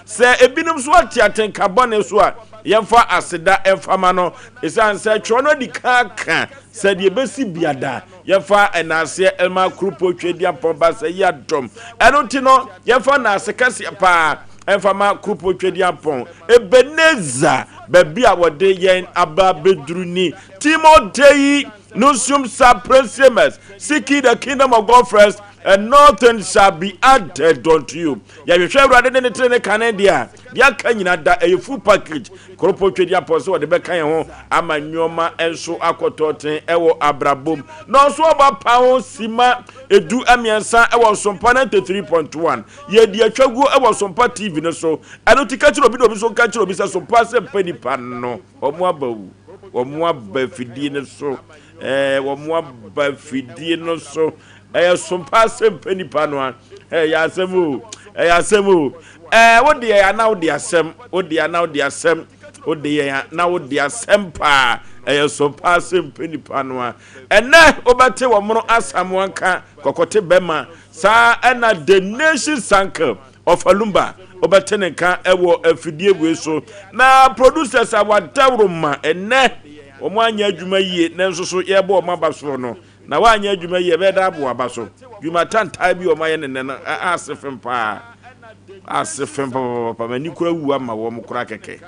Sɛ ebinom nso ate atenka bɔne so a, yɛmfa aseda mfa ma no. Esiane sɛ twerɛ no adi kan aka sɛ deɛ ɛbɛsi biada, yɛmfa nnaaseɛ mma Kuropɔn Tweaduampɔn Basayi Adom. Ɛno nti no, yɛmfa nnaase kɛseɛ paa mfa ma Kuropɔn Tweaduampɔn Ebenezer, baabi a wɔde yɛn aba abɛduru ni. Timotei Nunsium Sapresimus, seek ye the kingdom of God first, and nothing shall be added unto you. Yɛhwehwɛ Awurade ne ne tene ne kane deɛ a, deɛ aka nyina da ɛyɛ full package. Kuropɔn Tweaduampɔn sɛ wɔde bɛka yɛn ho ama nneɛma nso akɔtɔɔten ɛwɔ abrabom. Na ɔnso ɔba pa ho sima 13 ɛwɔ Nsompa 93.1. Yɛdi atwaguo ɛwɔ Sompa TV no so. Ɛno ti ka kyerɛ obi na obi nso nka kyerɛ obi sɛ Sompa sɛ mpɛ nipa no. Wɔn aba wu. Wɔn aba afidie no so. Wɔn aba afidie no so. Ɛyɛ Sompa asɛm pɛ nipa no a. Ɛyɛ asɛm o. Ɛyɛ asɛm o. Wode yɛn ana wode asɛm. Wode ana wode asɛm. Wode yɛn ana wode asɛm paa. Ɛyɛ Sompa asɛm pɛ nipa no a. Ɛnɛ wobɛte wɔn no asamoanka kɔkɔte bɛma. Saa ɛna The Nation Sankel Ɔfalumba wobɛte ne nka ɛwɔ afidie wei so. Na producers a wadaworo ma ɛnɛ wɔn anyɛ adwuma yie, nanso so yɛbɔ wɔn aba soɔ no, na wɔanyɛ adwuma yie ɛbɛyɛ dɛ abo aba so. Dwuma tantan bi wɔn ayɛ ne nɛ no ase fem paa, ase fem papapapa. M'ani kora wu ama wɔn kora kɛkɛ,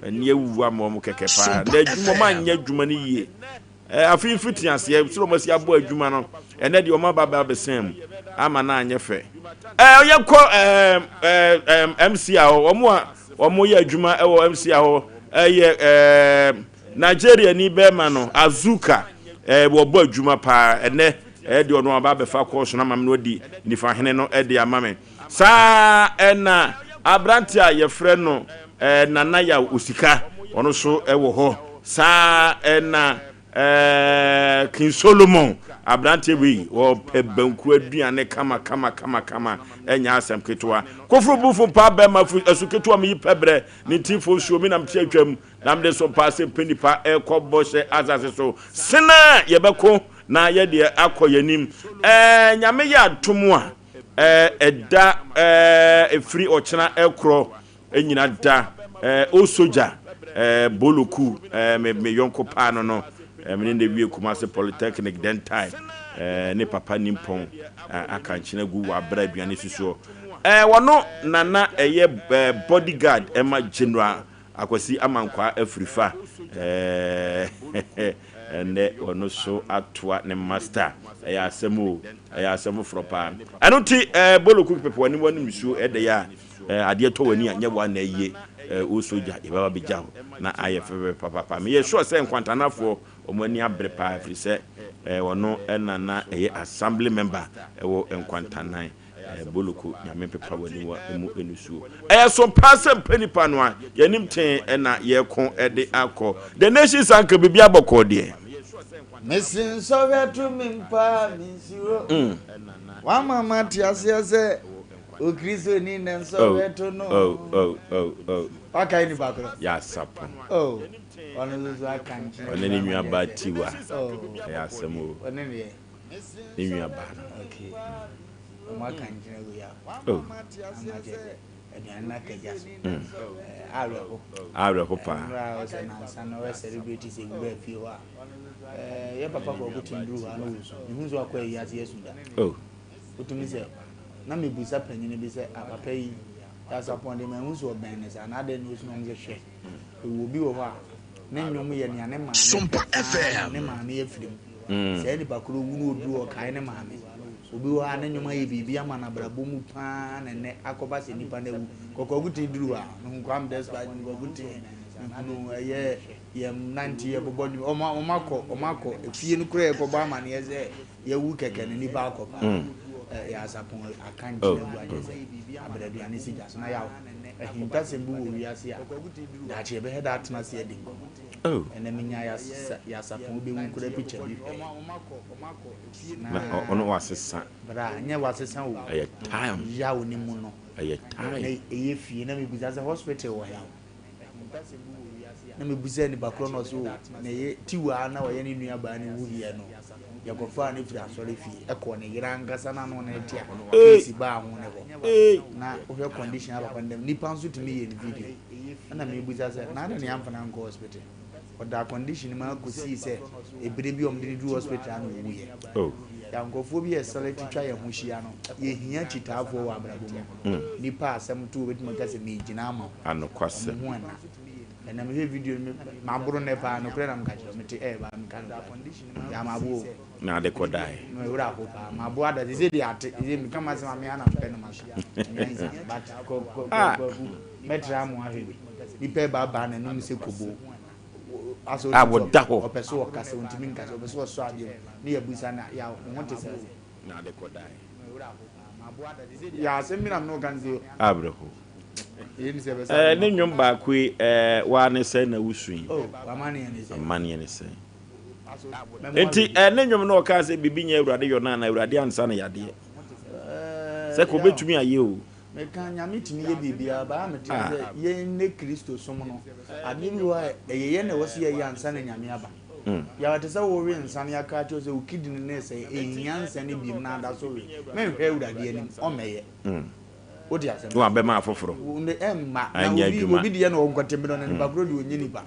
m'ani awu ama wɔn kɛkɛ paa. Na adwuma wɔn anyɛ adwuma no yie. Afei mfiti aseɛ sɛ wɔn asi abɔ adwuma no, ɛnɛ deɛ wɔn aba abɛsɛn mu ama no anyɛ fɛ. Yɛkɔ ɛɛ MC a hɔ, wɔn a wɔn yɛ adwuma ɛwɔ MC a hɔ ɛyɛ Nigeria ni bɛrima no Azuka, wɔbɔ adwuma paa. Ɛnɛ deɛ ɔno aba abɛfa kɔɔso no ama me no adi nifa hene no ɛde ama me saa. Ɛna aberante a yɛfrɛ no Nana Yaw Osika, ɔno nso ɛwɔ hɔ saa. Ɛna King Solomon, aberante wei wɔpɛ banku aduane kama kama kama kama, ɛnyɛ asɛm ketewa. Koforo bufo mpa bɛrima asu ketewa mi yi pɛ brɛ ne ntifo nsuo mi nam te atwam na mede so mpa sɛ mpɛ nipa ɛkɔ bɔhyɛ asase so sena yɛbɛko na yɛdeɛ akɔ yɛnim. Nyame yɛ atom a, ɛda ɛfiri ɔkyena ɛkorɔ nyina da o soja Boloku, me yɔnko paa no me ne na wie Kumase Polytechnic den time, ne papa nimpɔn aka nkyena gu wɔ abra aduane susuɔ. Wɔno nana ɛyɛ bodyguard ɛma General Akwasi Amankwaa Afirifa. Ɛnɛ ɔno so atoa ne master. Ɛyɛ asɛm o, ɛyɛ asɛm foforɔ paa. Ɛno nti Boloku pepɛ w'anim w'anim nsuo ɛdɛ yɛ a adeɛ tɔ w'ani a nyɛ wa na ɛyie o soja yɛbɛba bɛgya hɔ na ayɛ fɛfɛ papapa. Meyɛ sure sɛ Nkwantanafoɔ wɔn ani abere paa, ɛfiri sɛ ɔno ɛna na ɛyɛ assembly member ɛwɔ Nkwantanan. Boloko, Nyame mpepa w'aniwa mu nusuo. Ɛyɛ so paa sɛ mpɛ nipa no a yɛnim tee ɛna yɛko ɛde akɔ The Nation Sanka biribi abɔkɔɔ deɛ. Mesi nsɔhwɛ to me mpa mensuro. Wama mate aseɛ sɛ Okristoni na nsɔhwɛ to no. Oh. Wakae nipa korɔ. Yɛasapɔn. Oh, ɔno nso so aka nkyerɛ. Ɔne ne nua baa Tiwa. Oh. Ɛyɛ asɛm o. Ɔne deɛ. Ne nua baa no. Okay. Ɔmo aka nkyerɛ wei a. Oh. Ama kyerɛ sɛ aduane no aka gya so. Awerɛho. Awerɛho paa. Nwura a ɔsɛ nansa na ɔyɛ celebrate sɛ wura fie hɔ a. Yɛ papa kɔ ɔkote nduru hɔ a na ɔsu. Mehu sɛ wakɔ ayi ase asu da. Oh. Wotumi sɛ na mebusa panyini bi sɛ papa yi Yasapɔn de mahu sɛ ɔbɛn ne saa na adɛn na ɔsu, na ɔmo sɛ hwɛ, ɛwɔ obi wɔ hɔ a ne nnwom yɛ nea ne maame Sompa pɛ paa na FM. ne maame afiri mu. Saa nipa koro wu na oduru ɔkae ne maame. Obi wɔ hɔ a ne nnwom ayɛ biribi ama n'abrabɔ mu paa na nnɛ akɔba sɛ nipa no awu. Kɔkɔɔ tin duru hɔ a mehu Kwame Despite, mehu Kwaku Tin, mehunu ɛyɛ yɛn nante yɛbobɔ nnwom. Ɔmo akɔ efie no koraa yɛkɔbɔ amaneɛ sɛ yɛwu kɛkɛ no nipa akɔ paa. Yasapɔn aka nkyerɛ agu akyɛ sɛ abrɛduane si gya so na yaw ahintasɛm bi wɔ wiase a daakye yɛbɛhɛ da atena ase adi nkɔmmɔ. Oh. Ɛnɛ menya Yasapɔn wobɛwu kora picture bi hwɛ. Na ɔno wasesa. Bra nyɛ wasesa o. Ɛyɛ time. Yaw ne mu no. Ɛyɛ Na time. ɛyɛ fie na mebisa sɛ hospital wɔ he, na mebisa nipa korɔ no ɔsɛ o na ɛyɛ Tiwa na ɔyɛ ne nua baa ne wuyɛ no. Yɛkɔfaa no firi asɔre fie ɛkɔɔ ne yere ankasa n'ano na ɛte a case baa ho ne hɔ. Na wohwɛ condition a papa no dam, nipa nso tumi yɛ no video. Ɛna mebusa sɛ, na adɛn na yɛamfa no ankɔ hospital? Ɔdaa condition mu ara kɔsii sɛ ɛberɛ bi a wɔde no duru hospital a na ɔwuiɛ. Oh. Yɛ nkurɔfoɔ bi a ɛsɛlɛ twitwa yɛn ho hyia no, yɛhia kyitaafoɔ wɔ abrabɔ mu. Nipa a asɛm to wobɛtumi aka sɛ megyina ama wo. Anokwasɛm. Wɔn ho ɛna. Ɛnna mehwɛ video no, maboro nnɛ paa, nokorɛ na meka kyerɛ wo, mete ɛɛ baa meka nokorɛ. Yɛ mabo o. Na ade kɔdae. Me werɛ aho paa, mabo ada, sese deɛ ate, sese meka m'asɛm a me ara na mepɛ no maka. Ɛnyɛ nsa, but kɔ kɔ kɔ kwaku, mɛtra mo ahwɛ bi. Nipa ɛbaabaa n'anum sɛ kobo. Asɛ A wɔda hɔ. Ɔpɛ sɛ ɔkasa, ɔntumi nkasa, ɔpɛ sɛ ɔsɔ adeɛ mu, ne yɛbusa no a, yaw, wo ho te sɛ? Na ade kɔdae. Yɛ asɛm bi na me ne wo ka no sɛ. Awerɛho. Ɛɛ ne nnwom baako yi ɛɛ waa ne sɛn na wusu yi? Oh, w'amanneɛ ne sɛn? Amanneɛ ne sɛn? Enti ɛɛ ne nnwom no ɔkaa sɛ biribi nyɛ Awurade yɔ no ana Awurade ansa no yadeɛ. Sɛ ka obetumi ayɛ o. Meka Nyame tumi yɛ biribiara baa mete sɛ yɛn ne Kristo som no adeɛ bi wɔ a ɛyɛ yɛn na ɛwɔ sɛ yɛyɛ ansa na Nyame aba. Yaw ɛte sɛ wowe nsa na yɛaka akyerɛ wo sɛ wo kidney no resɛe ɛnhia nsa no biom na ada so we. Menhwɛ Awurade anim ɔmmɛyɛ. Wote asɛm Na wabɛma afoforo. Ne ɛmma. Na Anyɛ obi adwuma. obi deɛ na ɔnkɔte mmerɛ no nipa korɔ deɛ ɔnyɛ nipa.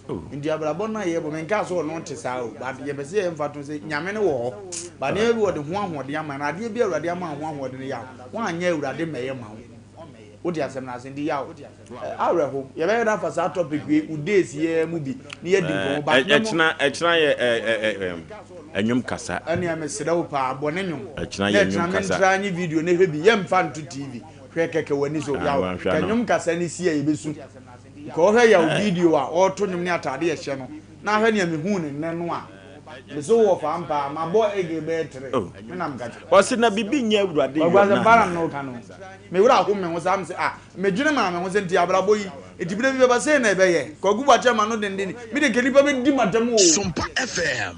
Oh. Nti abrabɔ no a yɛbɔ menkaa sɛ ɔno te saa o but yɛpɛ sɛ yɛyɛ mfatoho sɛ Nyame no wɔ hɔ but nneɛma bi wɔde ho ahoɔden ama no adeɛ bi a Awurade ama wo ho ahoɔden no yaw woanyɛ Awurade mmɛyɛ ma wo. Wote asɛm no ase nti yaw awerɛho yɛbɛyɛ dɛ afa saa topic wei wo days yi ara mu bi na yɛadi nkɔmmɔ but mɛmɔ Ɛkyena ɛkyena yɛ ɛ ɛ ɛ ɛnwom kasa. Ɛnea mesrɛ wo paa bɔ ne nwom Ɛkyena na yɛ ɛkyena nwom kasa. mentra nye video no hwɛ bi yɛmfa nto TV hwɛ kɛkɛ w'ani so Ah, yaw wanhwɛ kɛ ano. nwom kasa no si a yɛbɛsu kɔ wohwɛ yaw video a ɔreto nwom ne ataade ɛhyɛ no na ahwɛ nea mehuu no nnɛ no a mese wo wɔ fa ampa a mabɔ ege bɛyɛ tere Oh. me na meka kyerɛ Ɔse na biribi nyɛ Awurade Kwaku yɔ asɛm na paa na na. me ne wo ka no me werɛ aho me ho saa mese ah medwene maa me ho sɛ nti abrabɔ yi nti berɛ bi bɛba sei na ɛbɛyɛ Kwaku Boakye ama no dendenne me de nka nipa bɛdi m'atam o. Sompa FM.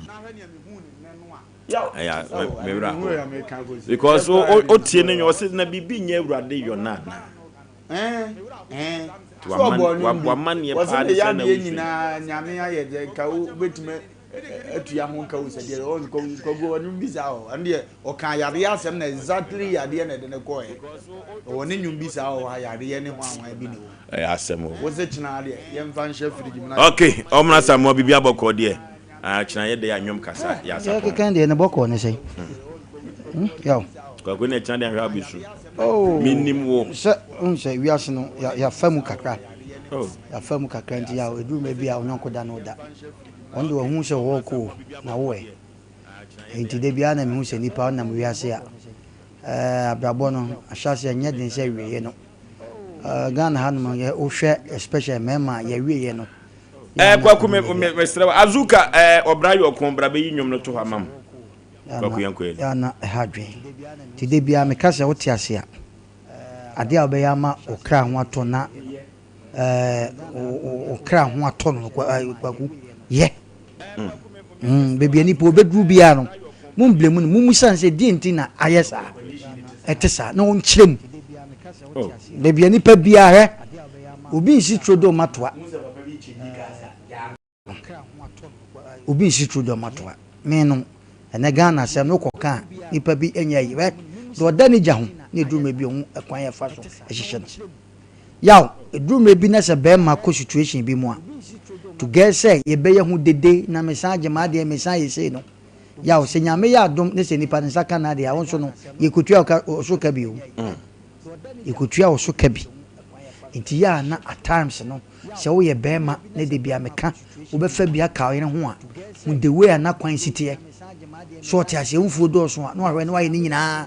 Ɛyɛ me werɛ aho because o tie ne nwom ɔse na biribi nyɛ Awurade yɔ na na. So ɔbɔ nnwom bi W'amanneɛ wɔse paa ne ne sɛ na yadeɛ wosu. nyinaa Nyame ayɛ deɛ nka wobɛtumi atua ho nka wo sɛ deɛ ɔnkɔgu ɔnwom bi saa hɔ ɛno deɛ ɔka yareɛ asɛm na exactly yadeɛ na ɛde ne kɔɛ ɔwɔ ne nwom bi saa hɔ yareɛ ne ho ahoa bi ne wɔ Ɛyɛ asɛm o. wo se kyena deɛ yɛmfa nhyɛ fridge mu na Ok, ɔmena Samoa biribi abɔkɔ deɛ. Ah, kyena yɛ dɛ anwom kasa yɛ Deɛ asapɔn. ɛkeka deɛ ne bɔkɔɔ ne sɛn? Hmm, yaw. Kwaku ne kyena deɛ ahwɛ abesu. Oh, Menim wo. Sɛ, wohu sɛ wiase no, yɛafa mu kakra. Oh. Yɛafa mu kakra nti yaw, ɛduru mmerɛ bi a ɔnyɔnko da no da. Ɔno deɛ wahu sɛ ɔwɔ kɔ o, na wo ɛ. Nti da biara na mehu sɛ nipa ɔnam wiase a, eh, abrabɔ no, ahyɛaseɛ nyɛ den sɛ awieɛ no. Eh, Ghana hanom, yɛ, wohwɛ especially mmarima a yɛawieɛ no, Eh, Kwaku me me mesrɛ wo Azuka eh ɔbra yɛ ɔko bra bɛyi nnwom no to hɔ ama m Kwaku yɛnkɔ yɛn. Yɛ na ɛha adwene nti da biara meka sɛ wote ase a adeɛ a wobɛyɛ ama wo kra ho atɔ na eh, wo kra ho atɔ no Kwaku yɛ mm, baabi a nipa obɛduru biara no momblɛ mu no mummusa no sɛ deɛ nti na ayɛ saa ɛte saa na ɔnkyerɛ mu Oh. Baabi a nipa biara hwɛ, obi nsi turo dɛ ɔma toa. Obi nsi turo dɛ ɔma toa. Me no, ɛnɛ Ghana asɛm no wokɔ ka a, nipa bi nyɛ ayi. Hwɛ, deɛ ɔda ne gya ho na ɛduru mmerɛ bi ɔhu ɛkwan a ɛfa so hyehyɛ no. Yaw, ɛduru mmerɛ bi na sɛ bɛrima kɔ situation bi mu a, to get sɛ yɛbɛyɛ ho dede na mesan agye m'adeɛ, mesan ayɛ sei no, Yaw, sɛ Nyame yɛ adom ne sɛ nipa ne nsa ka n'adeɛ a, wo nso no, yɛkɔtua wo ka, wo so ka bi o. Yɛkɔtua wo so ka bi. Nti yɛ a na at times no, sɛ woyɛ bɛɛma na da bi a meka, wobɛfa bi aka wo yere ho a, hu the way a n'akwan si teɛ. So ɔte aseɛ, wo mfuo dɔɔso a, na wahwɛ na wayɛ ne nyinaa.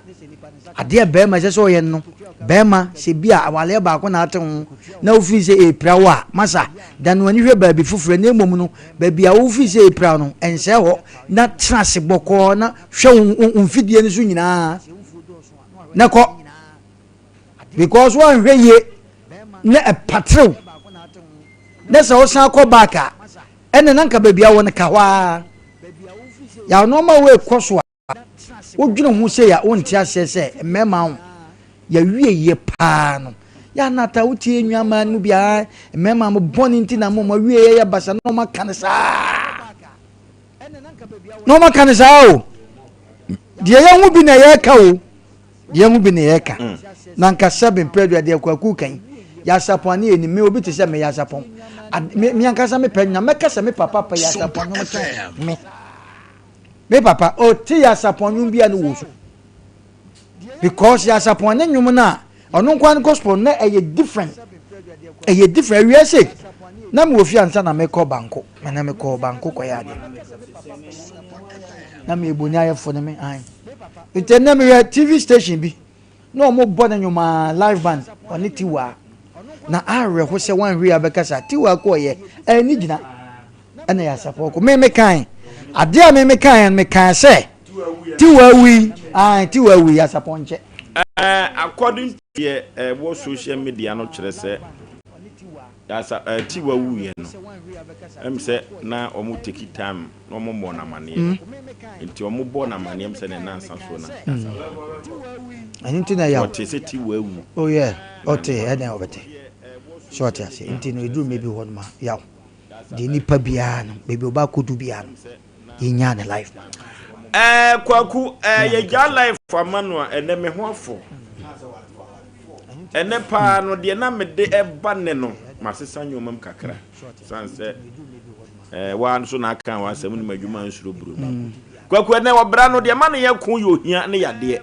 Adeɛ a bɛɛma ɛsɛ sɛ ɔyɛ no, bɛɛma, sɛ bi a awaleɛ baako na ate ho, na wofiri sɛ ɛɛpira wo a, masa, dane w'ani hwɛ baabi foforɔ, na mmom no, baabi a wofiri sɛ ɛɛpira wo no, ɛnsɛe hɔ, na tena ase bɔkɔɔ na hwɛ wo mfidie no so nyinaa na kɔ because woanhwɛ yie na ɛpaterew na sɛ wosan kɔ back a ɛna na nka baabi a wɔ no ka hɔ ara yàwó nneɛma wo ekɔ so a wodwene ho sɛ ya wonte aseɛ sɛ mmarima ho yɛwie yie paa no yɛ anata wotie nnuamaa no mu biara mmarima mo bɔne nti na mo mo awie yɛ basa na wɔn aka no saa. Na wɔn aka no saa o. Deɛ yɛhu bi na yɛreka o. Deɛ yɛhu bi na yɛreka. Na nka sɛbe mprɛdua deɛ Kwaku ka yi, Yasapɔn ne yɛnim. Me obi te sɛ me Yasapɔn. Ad, me, me ankasa mepɛ na mɛka sɛ me papa pɛ Sompa Yasapɔn nnwom kyɛn FM. me. Me papa, ɔte Yasapɔn nnwom bi a ne wɔ su. Because Yasapɔn ne nnwom no a, ɔno nkoa ne gospel no na ɛyɛ different. Ɛyɛ different. Awia se, na mewɔ fie ansa na mekɔ banko. Me na mekɔ banko kɔyɛ adeɛ. Na meyɛ boniayɛfo ne me, ae. Nti ɛnnɛ mehwɛ TV station bi, na wɔn bɔ ne nnwom aa, live band, ɔne Tiwa. Na awerɛho sɛ wanhwɛ yi abɛkasa, Tiwa kɔɔyɛ, ɛni gyina. Ɛna yɛ asafo ɔkɔ. Me mekae, adeɛ a me mekae no, mekae sɛ, Tiwa wui, ae, Tiwa wui, asafo nkyɛ. Eh, according to deɛ ɛwɔ social media no kyerɛ sɛ asa eh, Tiwa wuiɛ no, ɛm sɛ na wɔn take time na wɔn mmɔ no amaneɛ. Nti wɔn bɔ no amaneɛ m sɛ ne nansa soɔ na Ɛno nti na ɛyaw. Ɔte sɛ Tiwa awu. Oh yeah, ɔte, ɛdɛn ɔbɛte. So ɔte ase, nti no ɛduru mmerɛ bi hɔ nom a, yaw. Deɛ nipa biara no, baabi ɔba akɔdu biara no, yɛnyaa ne life ma no. Ɛɛ Kwaku, ɛɛ yɛgyaa life ama no a, ɛnɛ me ho afɔ. Ɛnɛ paa no, deɛ na mede ɛba nnɛ no, masesa nneɛma mu kakra. Sane sɛ, ɛɛ waa nso na aka w'asɛm no m'adwuma nsuro buro no. Kwaku, ɛnɛ ɔbra no, deɛ ma no yɛ ko yɛ ohia ne yadeɛ.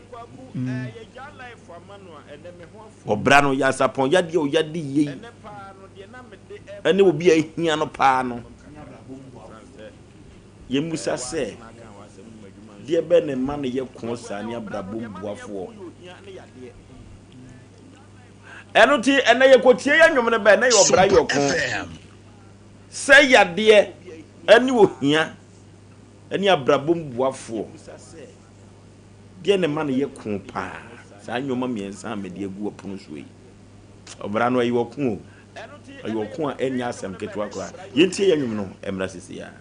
Ɔbra no, yasapɔn yadeɛ a ɔyade yie yi, ɛne obi a ahia no paa no. Yɛmmisa sɛ, Deɛ bɛn na ɛma no yɛ ko saa ne abrabɔ mu boafoɔ? Ɛno nti, ɛnɛ yɛkɔtie yɛ nnwom no bɛn na yɛ ɔbra yɛ Sompa ɔko FM. sɛ yadeɛ ɛne ohia ɛne abrabɔ mu boafoɔ. Deɛ na ɛma no yɛ ko paa? Saa nneɛma mmiɛnsa a mede agu ɔpono soɔ yi. Ɔbra no ɛyɛ ɔko o. Ɛyɛ ɔko a ɛnyɛ asɛm ketewa koraa. Yɛntie yɛ nnwom no mmra sisi a.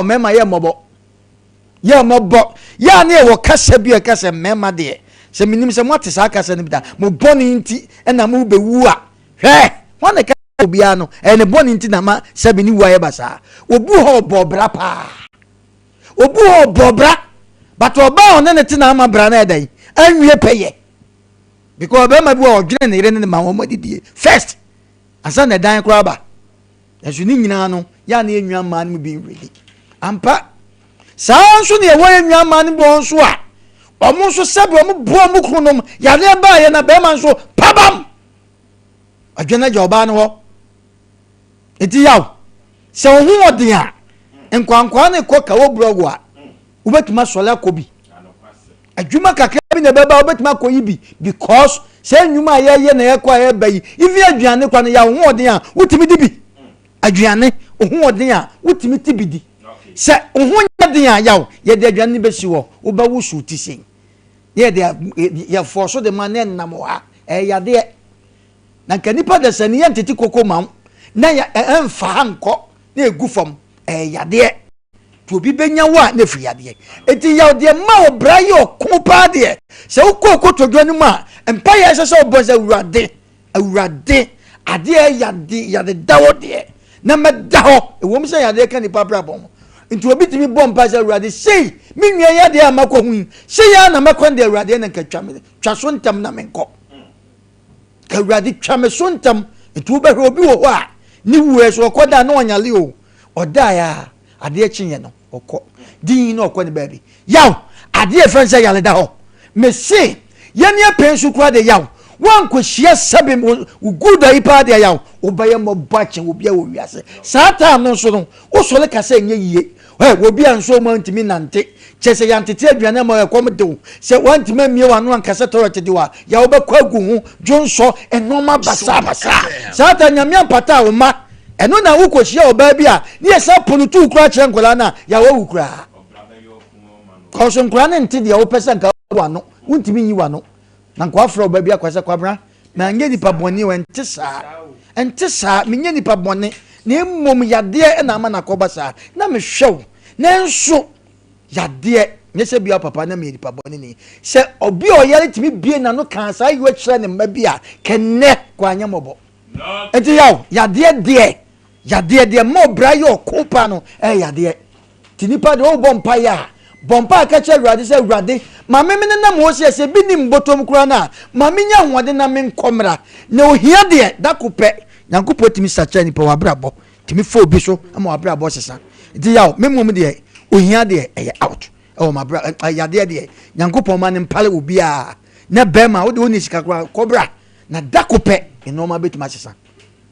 Mmarima yɛ mmɔbɔ, yɛ mmɔbɔ. Yɛ a ne yɛwɔ kasa bi a ɛka sɛ mmarima deɛ, sɛ menim sɛ moate saa kasa no bi da, mo bɔne nti na mobɛwu a, hwɛ, hwan na ɛka obiara no, ɛyɛ ne bɔne nti na ma sɛbi ne wu ayɛ basaa. Obi wɔ hɔ ɔbɔ bra paa, obi wɔ hɔ ɔbɔ bra, but ɔbaa a ɔne ne tena ama bra no ɛdɛn, anwie pɛyɛ. Because ɔbarima bi wɔ hɔ ɔdwene ne yere ne ne ma wɔn adidie first, ansa na ɛdan koraa ba. Nanso ne nyinaa no, yɛ a na yɛn nua mmaa no mu bi nredi. Ampa, saa ara nso na yɛwɔ yɛn nua mmaa no bi wɔ hɔ nso a, wɔn nso sɛbe wɔn boa wɔn kununom, yareɛ baeɛ na barima nso pabam, adwene agya ɔbaa no hɔ. Enti yaw, sɛ wo ho ɔden a, nkwankwaa no kɔ kawo brɔgo a, wobɛtumi asɔre akɔ bi. Adwuma kakra bi na ɛbɛba wobɛtumi akɔyi bi because saa nnwuma a yɛyɛ na yɛkɔ a yɛba yi, even aduane kora no yɛ wo ho ɔden a wotumi di bi. Aduane, wo ho ɔden a wotumi ti bi di. Sɛ wo ho nyɛ den a yaw, yɛde aduane no bɛsi hɔ, wobɛwosow ti sei. Na yɛde yɛfɔɔ so de ma na ɛnam wɔ ha, ɛyɛ yadeɛ. Na nka nipa dasani yɛntete koko ma wo na ɛmfa ha nkɔ na ɛgu fam, ɛyɛ yadeɛ. Nti obi bɛnya wo a na ɛfiri yadeɛ. Nti yaw deɛ ma wo bra yɛ ɔko paa deɛ, sɛ wokɔ kotodwe no mu a, mpaeɛ a ɛsɛ sɛ wobɔ sɛ Awurade, Awurade, adeɛ a yade yade da hɔ deɛ, na mɛda hɔ. Ɛwom sɛ yadeɛ ka nipa abrabɔ ho. Nti obi tumi bɔ mpaeɛ sɛ Awurade, sei, me nua yi adeɛ a makɔ ho yi, sei ara na mɛkɔ no deɛ Awurade ɛna nka twa me, twa so ntɛm na menkɔ. Ka Awurade twa me so ntɛm. Nti wobɛhwɛ obi wɔ hɔ a, ne wuɛ so ɔkɔ da na ɔnyale o. Ɔdaeɛ a, adeɛ kyeeɛ no, ɔkɔ. Dinn na ɔkɔ ne baabi. Yaw! Adeɛ a yɛfrɛ no sɛ yare da hɔ. Mese, yɛn apɛn so koraa deɛ yaw. Woankɔhyia sɛbe wo good ayi paa deɛ yaw. Wobɛyɛ mmɔbɔ akyɛn obiara wɔ wiase. Saa time no nso no, wosɔre ka sɛ ɛnyɛ yie. Ɛ, obi a nsuo mu antumi nnante. Kyerɛ sɛ yɛantete aduane amma wo, ɛkɔm de wo. Sɛ woantumi ammue w'ano anka sɛ tɔlɛt de wo a, yaw bɛkɔ agu ho, dwonsɔ, nnoɔma basabasa. Saa time Nyame ampata wo mma. Ɛno na wokɔhyia ɔbaa bi a ne yɛ san polotu wo koraa kyerɛ nkwadaa no a, yaw awu koraa. Kɔso nkwadaa no nte deɛ wopɛ sɛ nka w'ano, wontumi nyi w'ano. Na nka wafrɛ ɔbaa bi akɔ sɛ Kwabena, manyɛ nipa bɔne o, ɛnte saa. Ɛnte saa, menyɛ nipa bɔne. Na mmom yadeɛ na ama no akɔba saa. Na mehwɛ wo. Nanso yadeɛ, nyɛ sɛ bia papa na meyɛ nipa bɔne ni. Sɛ obi a ɔyare tumi bie n'ano kaa saa yiwa kyerɛ ne mma bi a, kɛnnɛ kɔ anyɛ mmɔbɔ. Nti yaw, yadeɛ deɛ, yadeɛ deɛ ma ɔbra yɛ ɔko paa no ɛyɛ yadeɛ. Nti nipa deɛ ɔbɔ mpaeɛ a, bɔ mpaeɛ ka kyerɛ Awurade sɛ Awurade ma me mene nam hɔ sɛ sɛ bi nim bɔtɔm koraa no a, ma menya ahoɔden na menkɔ mmra. Na ohia deɛ, da ko pɛ, Nyankopɔn tumi sakyera nipa w'abrabɔ, tumi fa obi so ma w'abrabɔ sesa. Nti yaw, me mmom deɛ, ohia deɛ ɛyɛ out ɛwɔ m'abra, yadeɛ deɛ, Nyankopɔn ma no mpale obiara. Na bɛrima, wo deɛ wonni sika koraa, kɔ bra. Na da ko pɛ, nneɛma betumi asesa.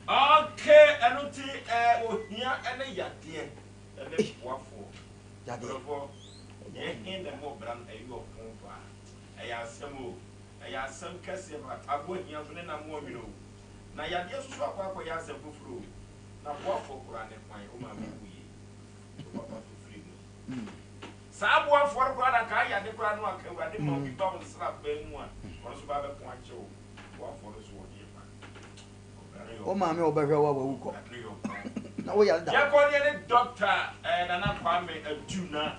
Okay, ɛno nti eh, ohia ne yadeɛ ne boafoɔ. Yadeɛ. Ɔdɔfoɔ, deɛ he na ɛma ɔbra no ɛyɛ ɔko paa? Ɛyɛ asɛm o, ɛyɛ asɛm kɛseɛ paa. Taboa hia nso ne nam wɔ nwono o. Na yadeɛ nso so akɔ akɔyɛ asɛm foforɔ o. Na boafoɔ koraa ne hwan? Wo maame wuiɛ, wo papa nso firii mu yi. Saa boafoɔ no koraa na anka ayɛ ade koraa no anka Awurade ma obi ba wo nsraban mu a, ɔno nso ba bɛko akyɛ wo. Boafoɔ no nso wɔ deɛ pa. Ɔbra no yɛ Wo maame a ɔbɛhwɛ wo a wawu kɔ. Ɔbra no yɛ ɔko. Na wo yare da hɔ. Yɛnkɔ ne yɛne Doctor eh, Nana Kwame Adu na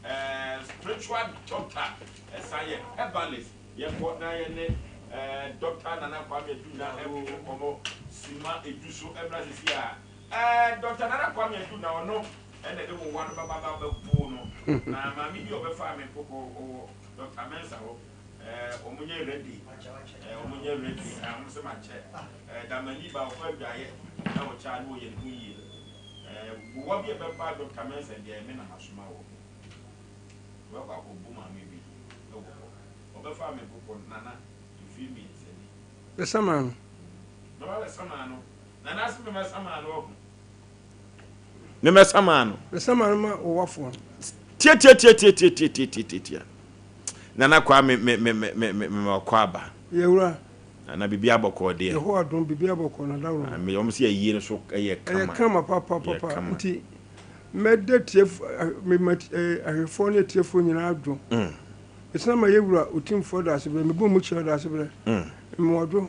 eh, spiritual doctor ɛsan yɛ herbalist. Yɛnkɔ na yɛne eh, Doctor Nana Kwame Adu na ɛntwetwe nkɔmmɔ sima edu so ɛmmra sisi a. Eh, Doctor Nana Kwame Adu na ɔno ɛna ɛde wo wa no bɛba ba bɛbo no. Na maame bi a ɔbɛfaa me nkokɔ ɔwɔ Doctor Mensah hɔ. Eh, wɔn nyɛ ready. Eh, wɔn nyɛ ready. Eh, wɔn sɛ makyɛ. Eh, damani ba ɔkɔ adwaeɛ na ɔkyɛ a na ɔyɛ ne ho yie. Eh, bowa bi a ɛbɛba Doctor Mensah deɛ me na masoma wɔ. Wɔbɛkɔ akɔbu maame bi wɔ hɔ. Ɔbɛfaa me nkokɔ Nana mfeɛ mmiɛnsa ni. Bɛsamaa no. Mɛba bɛsamaa no. Nana ase mɛmɛsamaa no ɔho. Mɛmɛsamaa no. Bɛsamaa no ma wɔwafoɔ no. Tiatiatiatiatiatiatiatia. Nana Kwame me me me me me me ɔkɔ aba. Yɛwura. Nana bibi abɔkɔɔ deɛ. Yehowa dom bibi abɔkɔɔ na dawuro. Ah, me wɔn si ayie no so ɛyɛ kama. Ɛyɛ kama papa papa. Ɛyɛ kama. Nti mɛda tiefo me ma ahwɛfoɔ ne atiefoɔ nyinaa dwo. Ɛsena ma yɛwura otimfoɔ daase berɛ mebɔ mu kyerɛ daase berɛ. Mmoadwo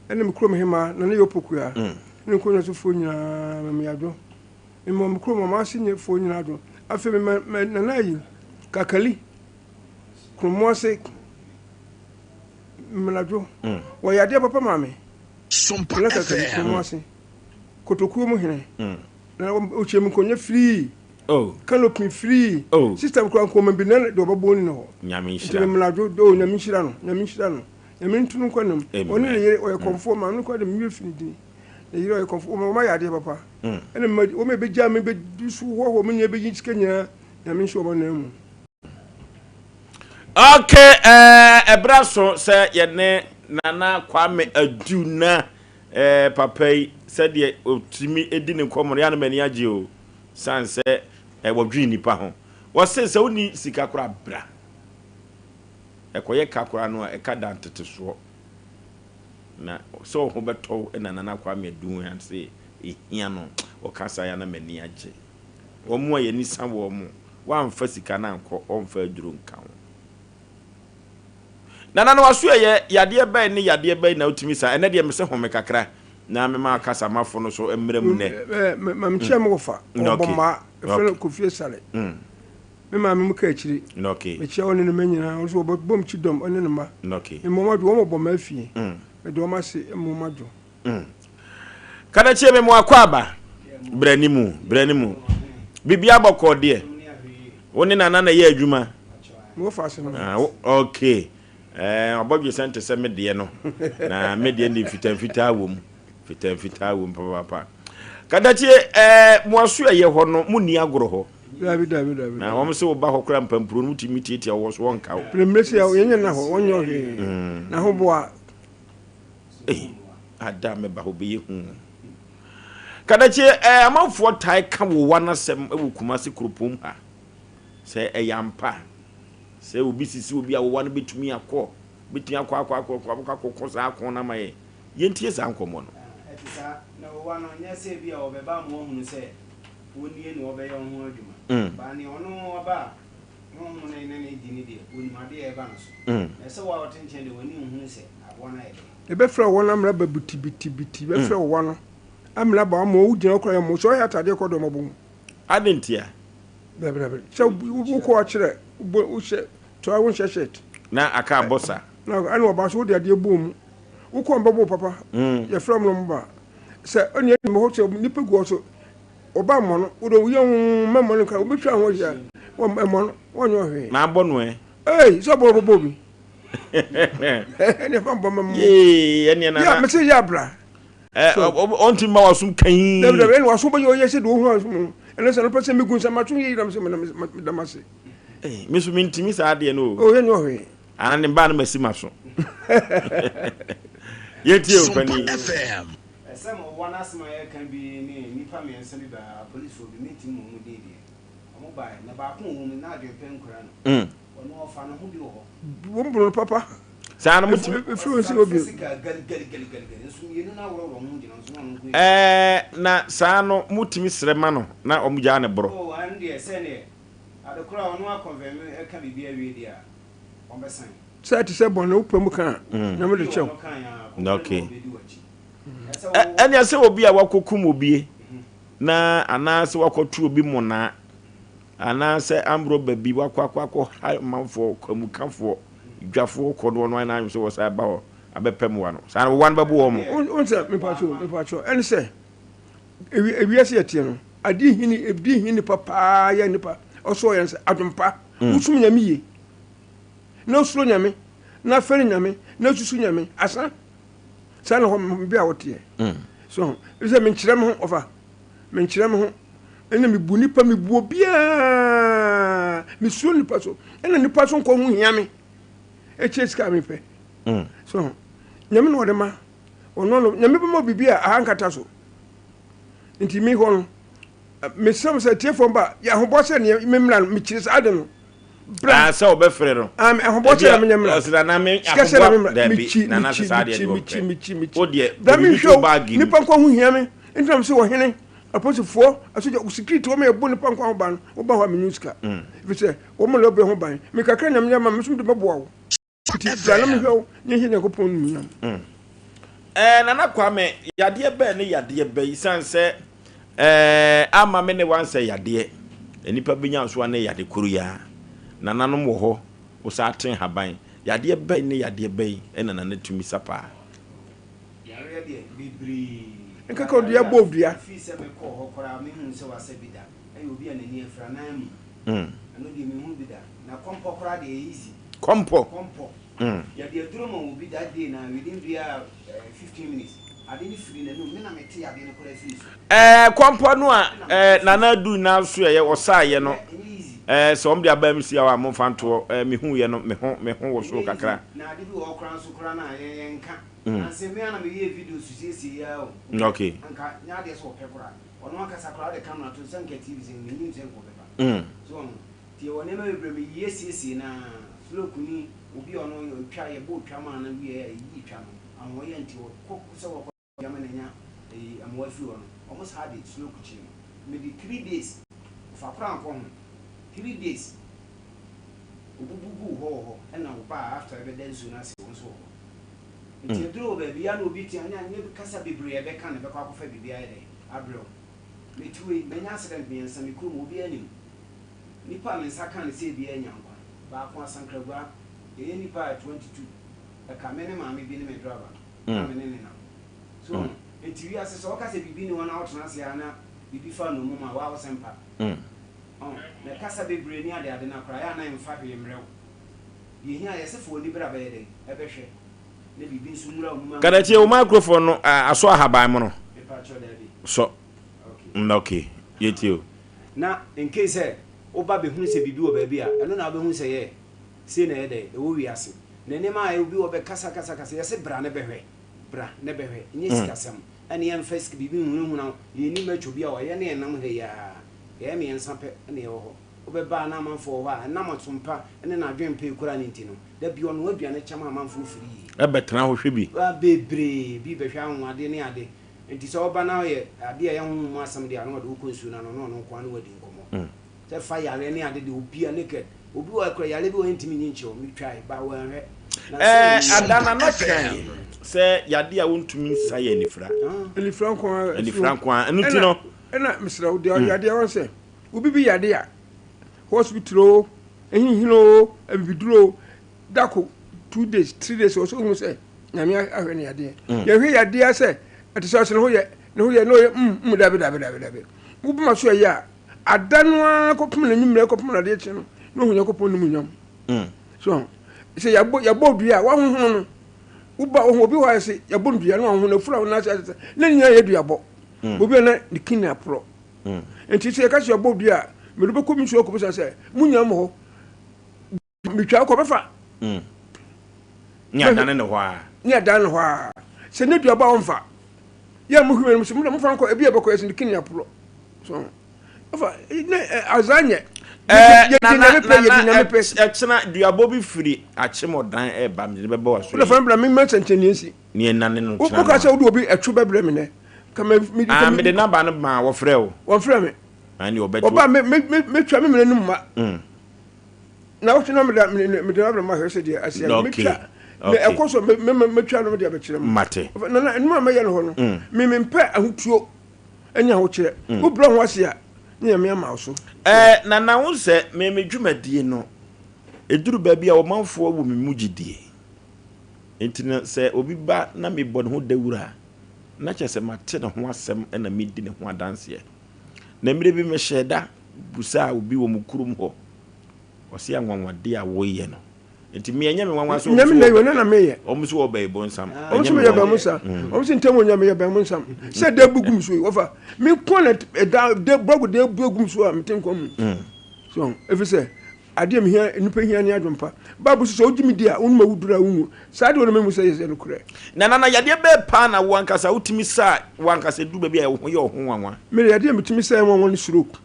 ɛne me kurom hemaa Nana Yɛ Opokuya ne nkonnwa sofoɔ nyinaa mɛmeyadwo. Mema me kurom ɔmanse foɔ nyinaa adwo. Afei mema me nana ayi, Kakali, Kromoase, Mmenadwo. Wɔyɛ adeɛ papa maa me. Nana Kakali, Kromoase, Kotokuo mu hene. Na ɔkyɛ me nkonnwa firii. Canopy firii. System koraa nkɔma bi na deɛ ɔbɛbɔ ni ne hɔ. Nti me Mmenadwo, oh, Nyame nhyira no, Nyame nhyira no. Nyame nto no nkwa nam. Ɔne ne yere, ɔyɛ kɔmfoɔ, maame no koraa de me werɛ fi ne din. Ne yere ɔyɛ kɔmfoɔ, wɔn ayɛ adeɛ papa. Ɛna mma wɔn a ɛbɛgya me bɛdi so hɔhoɔ me nyinaa bɛyi sika nyinaa, Nyame nhyɛ wɔn anan mu. Okay, eh, ɛberɛ so sɛ yɛne Nana Kwame Adu na eh, papa yi sɛdeɛ ɔtumi di ne nkɔmmɔ no yɛ na m'ani agye o sane sɛ eh, wɔdwene nnipa ho. Wɔse sɛ wonni sika koraa bra. Ɛkɔyɛ ka koraa no a ɛka da ntetesoɔ. Na sɛ wo ho bɛtɔ wo na Nana Kwame Aduohyan se ɛhia no, ɔka saa a na m'ani agye. Wɔn a yɛn ani sa wɔn, wɔamfa sika no ankɔ, wɔmfa aduro nka ho. Nana no waso ɛyɛ yadeɛ bɛn ne yadeɛ bɛn na wotumi sa? Ɛnɛ deɛ mese home kakra na mema akasamafo no so mmra mu nnɛ. Ma mekyia me wɔfa, ɔbɔ mmaa, yɛfrɛ no Kofi Asare. Me maame mu ka akyiri. Mekyia ɔne ne mma nyinaa. Ɔno nso wɔbɔ me kyidɔm ɔne ne mma. Mema wɔn adwo. Wɔn bɔ m'afie. Meda wɔn ase ma wɔn adwo. Kadakyie me mo akwaaba. Brɛ ne mu, brɛ ne mu. Biribiara bɔkɔɔ deɛ. Wo ne Nana na ɛyɛ adwuma. Mewɔ faase no. Ah, okay. Eh, ɔbɔdwesɛn te sɛ me deɛ no. Na me deɛ de mfitamfitaa wɔ mu. Fitaa wom papaapa. Kadakyie ɛɛ mo aso ɛyɛ hɔ no mo nni agorɔ hɔ. Dabi dabi dabi. Na wɔn sɛ wɔba hɔ koraa mpampuro no wotumi tiatia wɔ so wɔn nka wo. Pere sɛ yɛn nyɛ na hɔ wɔn nyɛ ɔhwee. Mm. Na ho boa. Ee ada mɛba hɔ bɛyɛ hu. Kadakyie ɛɛ amanfoɔ tae ka wo wa n'asɛm wɔ Kumasi kuropɔn ha sɛ ɛyɛ ampa sɛ obi sisi obi a wowa no bɛtumi akɔ bɛtumi akɔ akɔ akɔ akɔ akɔkɔ saa ako no ama yɛn. Yɛntie saa nkɔmmɔ no. Ɛte saa. Na owa no, nyɛ sɛ ebia ɔbɛba ama woahunu sɛ wo nie na ɔbɛyɛ wo ho adwuma. But nea ɔno ɔba a honhom no ne no redi no deɛ, ɔnim adeɛ a ɛreba no so. Na ɛsɛ wo a wote nkyɛn deɛ, w'ani nhunu sɛ aboa no ayɛ dɛn. Yɛbɛfrɛ wo wɔn amena ba bitibitibiti, yɛbɛfrɛ wo wa no amena ba ama wo gyina hɔ koraa yɛmmɔ wo, sɛ ɔyɛ atadeɛ kɔ dɔm ɔbɔ mu. Adɛn ntia? Dabi dabi, sɛ wokɔ akyerɛ, wohyɛ toa wonhyɛ shirt. Na aka abɔ sa. Na ɛna ɔba so wode adeɛ bɔ mu. Wokɔ mbɛbɔ wo papa. Yɛfrɛ mo na mo ba. Sɛ ɛne ɛdi hɔ sɛ nipa gu hɔ so ɔba mmɔ no wode woyɛ ho mɛmmɔ no nka wobɛtwa ho ahyia mmɔ no wɔnyɛ ɔhwee. Na abɔ no ɛ. Ei sɛ ɔbɔ ɔbɛbɔ obi. Ɛne ɛfa mbɔ mɛmmɔ. Yee ɛneɛ nana. Yɛ mese yɛ abra. Ɔntumi ma wasom kan. Dabi dabi ɛne wasom bɛyɛ ɔyɛ sɛ deɛ ɔhu asom no ɛne sɛ no pɛ sɛ megu nsa mato yɛ yinam sɛ meda mase. Me so mentumi saa adeɛ no o. Oh yɛ nyɛ ɔhwee. Ana ne ba no masi maso. Yɛntie o panin. Ɛsɛ mo wɔ n'asɛm a yɛreka bi ne nnipa mmiɛnsa bi baa apolisifoɔ bi mentumi mmɔ wɔn din deɛ wɔn baeɛ na baako wɔ wɔn mu na adwene pɛ nkura no ɔno ɔfa ne ho bi wɔ hɔ. Wɔn bu no papa. Saa no motumi. Efiri wɔn si obi. Sika galigaligaligali nso mmienu no aworɔworɔ wɔn ho gyina nso na ɔno nko yɛ. Ɛɛ na saa no motumi srɛ ma no na wɔn gyaa ne borɔ. Oh ɛno deɛ sɛdeɛ ade korɔ a ɔno akɔnfɛme ɛka biribi awie deɛ a. Sɛ ɛte sɛ bɔne wopɛ mu ka a, Nyame de kyɛ wo. Okay. Ɛnea sɛ obi a wakɔkum obie na anaasɛ wakɔto obi monaa anaasɛ amrɔba bi wakɔ akɔ akɔ ha manfoɔ kwamukafoɔ dwafoɔ kɔ no ɔno ayɛ n'adwene sɛ wɔsan ba hɔ abɛpɛ mmoa no saa no wowa no bɛbo wɔn mo. Wohu sɛ mepatwo mepatwo ɛne sɛ ewi ewiase yɛteɛ no adeɛ hini ebi hi nipa paa yɛ nipa ɔsɔ yɛn sɛ adompa wosum Nyame yie. na osuro Nyame, na fɛre Nyame, na susu Nyame, asa. Saa na hɔ bi a woteɛ. Mm. So, sɛ menkyerɛ me ho, ɔfa, menkyerɛ me ho, ɛna mebu nipa, mebu obiara, mesuro nipa so, ɛna nipa so nkɔ ho hia me, ɛkyerɛ sika a mepɛ. Mm. So, Nyame na ɔde ma, ɔno no, Nyame bɛma biribi a aha nkata so. Nti me hɔ no, mesrɛ mo sɛ tiefoɔ ba, yɛ ahobɔ sɛ neɛ memmra no, mekyiri saa de no. Bra. Ah, sɛ wɔbɛfrɛ no. Ah, ahobɔ sɛ na menyɛ mmra. Ɔsɛ nana me Sika sɛ na ahoboa memmra. dabi Mekyi, nana mekyi, sɛ saa deɛ mekyi, deɛ mekyi, ɔmpɛ. mekyi, mekyi. Wo deɛ Bra bɔ biribi menhwɛ to wo. baage mu. Nipa nkwa ho hia me. Nti na mese ɔhene, apolisifoɔ, asogya, security, wɔn a yɛbɔ nipa nkwa ho ban no, woba hɔ a menyi wo sika. Ɛfiri sɛ, wɔn na wɔbɔ ho ban. Me kakra na menya ma me nso mede bɛboa wo. Nti bra na menhwɛ wo na yɛnhyɛ Nyankopɔn animuonyam. Ɛɛ Nana Kwame, yadeɛ bɛn ne yadeɛ bɛn? Esiane sɛ Ɛɛ ama me ne wansɛ yadeɛ. Nnipa bɛnya nso a ne yade koro yi ara. Nananom wɔ hɔ, wo saa te nhaban. Yadeɛ bɛn ne yadeɛ bɛn na nana tumi sa paa? Yareɛ deɛ bebree. Nkeka odua bɔ odua. Ɛfiri sɛ me kɔɔ hɔ koraa me huu sɛ wasa bi da. Ɛyɛ obi a n'ani afira nan mu. Ɛno deɛ me hu bi da. Na kɔmpɔ koraa deɛ ɛyɛ easy. Kɔmpɔ? Kɔmpɔ. Yɛde aduro ma obi that day na within bia 15 minutes ade no firi n'anum me na me te adeɛ no koraa firi so. Ɛɛ kɔmpɔ no a ɛɛ Nana Adu nyinaa so ɛyɛ ɔsaayɛ no ɛɛ sɛ wɔn de aba MC a mo nfa ntoɔ ɛɛ me hu yɛ no me ho me ho wɔ so kakra. Na ade bi wɔ hɔ koraa nso koraa na yɛn yɛn nka. Nansa me ara na me yɛɛ video so siesie yɛ ara o. Okay. Anka nyɛ adeɛ sɛ ɔpɛ koraa. Ɔno ankasa koraa ɔde camera to sɛ nka TV sɛ me nim sɛ nka ɔbɛba. So wɔn nti yɛwɔ nneɛma bebree me yie siesie na slow kuni obi a ɔno ɔtwa yɛbɔ otwa maa no wie a yɛyi twa no ahoɔyɛ nti ɔkɔ sɛ wɔkɔ ama no anya eyi mmoa afiri hɔ no wɔn saa de slow kukyi no mede 3 days ɔfa koraa nkɔ ho 3 days obubu guu hɔ wɔ hɔ ɛna ɔbaa after ɛbɛda nsuo no ase wɔn nso wɔ hɔ nti aduro wɔ baabi ya na obi tia ne anyɛ kasa bebree ɛbɛka na ɛbɛkɔ akɔfa biribi ayɛ dɛ abrɛ wo. Metue manya accident mmiɛnsa me kurom obiara nim nipa a me nsa ka ne sɛ ebiara nya nkwa baako asankragua yɛyɛ nipa a 22 ɛka me ne maame bi ne me driver na me ne ne nam so nti wiase sɛ ɔka sɛ biribi ni hɔ na wotena ase a na biribi fa nnommum a waa wo sɛ mpa ɔn na kasa bebree ne ade ade no akora yɛ a na ɛmfa hwee mmerɛ wo. Deɛ hia yɛsɛ fo w'ani bra bɛyɛ dɛn ɛbɛhwɛ na biribi nso nwura wo mu ma. Kadakyie wo microphone no asɔ ahaban mono Mepa kyɛw daabi. Sɔ. Okay. Ok yɛtie o. Na in case sɛ woba bɛhunu sɛ biribi wɔ baabi a, ɛno na wobɛhunu sɛ yɛ sei na ɛyɛ dɛn, ɛwɔ wiase. Na nneɛma a obi wɔ bɛkasa kasa kasa, yɛse bra ne bɛhwɛ, bra ne bɛhwɛ, ɛnyɛ sikasɛm, ɛne yɛmfa sika biribi nhunahuna wo, yɛnni match obi a ɔyɛ ne yɛnam ha yi ara, yɛyɛ mmiɛnsa pɛ na yɛwɔ hɔ. Wobɛba a na amanfoɔ wɔ hɔ a, ɛnam ɔsom pa ne n'adwene pa ekura no nti no, da bi ɔnoa aduane kyɛ ma amanfoɔ firi yie. Ɛbɛtena hɔ hwɛ bi. Bebree bi bɛhwɛ anwanwadeɛ ne ade. Nti sɛ ɔba na ɔyɛ adeɛ a ɛyɛ honhom mu asɛm deɛ a, na ɔde wo kɔ nsuo no ano na ɔno nko ara ne wo adi nkɔmmɔ. Sɛ fa yareɛ ne ade deɛ obia naked. Obi wɔ hɔ koraa yareɛ bi wɔ hɔ ɛntumi nyi nkyerɛ wo, metwae but wanhwɛ. Na sɛ Ɛɛ ada na na kan sɛ yadeɛ a wontumi nsa yɛ anifira. Anifira nko ara. Anifira nko ara. Ɛno ti no. Ɛna mesrɛ wo deɛ yadeɛ wɔn sɛ obi bi yade a hospital o ɛhinhin o abibiduro o dako 2 days 3 days ɔsɛ ohun sɛ Nyame ahwɛ ne yadeɛ. Yɛhwɛ yadeɛ sɛ ɛte sɛ ɔsɛ ne ho yɛ ne ho yɛ ne ɔyɛ mm dabi dabi dabi dabi wobɛma so ɛyɛ a ada no ara kɔpem n'anwummerɛ kɔpem n'adeɛ kye no na ohu Nyankopɔn no mu nyam. So sɛ yɛabɔ yɛabɔ dua a wahohono no woba ohu obi hɔ ayɛ sɛ yɛabɔ no dua na wahohono afura wo n'ase asɛ ne nyinaa yɛ duabɔ. Obi a na ne kidney aporɔ. Nti sɛ yɛka sɛ yɛbɔ dua a mede bɛkɔ me nsuo akɔbisa sɛ mo nyinaa mo hɔ metwa kɔ bɛfa. Ne adane ne hɔ a. Ne adane ne hɔ a. Sɛ ne duaba a ɔmfa. Yɛ mo hwɛ mu sɛ mo na mofa nkɔ ebi a bɛkɔ yɛ sɛ ne kidney aporɔ. So ɔfa ne azaa nyɛ. Nana nana ɛkyena duabɔ bi firi akyemɔdan ɛba mede bɛbɔ wa so. Wode fa bra me mma nsɛnkyerɛnneɛ nsi. Ne ɛnane no kyena. Woka sɛ wode obi ɛtwo bɛbrɛ me nɛ. Ka me me Ah mede naba no ma wɔfrɛ wo. Wɔmfrɛ me. Ɛne ɔbɛto. Ɔba me me me metwa me mene no mma. Na wotwe na mede mede abrɛ ma hwɛ sɛ deɛ aseɛ no metwa. Na ɛkɔ so me me metwa no mede abɛkyerɛ mu. Mate. Na na nnuma mɛyɛ no hɔ no. Me mempɛ ahotuo ɛne ahokyerɛ. Wobrɛ ho ase a ne Nyame ama wo so. Ɛɛ na na wo sɛ me me dwumadie no ɛduru baabi a ɔmanfoɔ wɔ me mu gyidie. Nti no sɛ obi ba na mebɔ ne ho dawuro a na kyerɛ sɛ mate ne ho asɛm na medi ne ho adanseɛ. Na mmerɛ bi mehyɛɛ da busaa obi wɔ mo kurom hɔ, ɔse anwanwadeɛ a woyɛ no. Nti me ɛnyɛ me nwanwa sɛ Nyame na yɛ na meyɛ. Wɔn so wɔbɛn bonsam. Wɔn so meyɛ bɛn bonsam. Wɔn so ntɛm onya meyɛ bɛn bonsam. Sɛ da bu gum so yi wɔfa me nko na ɛda da bɔgo da bu gum so a mete nkwa mu. So efi sɛ adeɛ mehia nipa hia ne adwempa. Bible so sɛ wogye me di a wonom awuduru a wonwu. Saa deɛ wɔn mu sɛ yɛ sɛ nokorɛ. Na nana yadeɛ bɛɛ paa na wo ankasa wotumi sa wo ankasa du baabi a wo ho yɛ wo ho nwanwa. Mede yadeɛ metumi sa yɛ nwanwa ne stroke.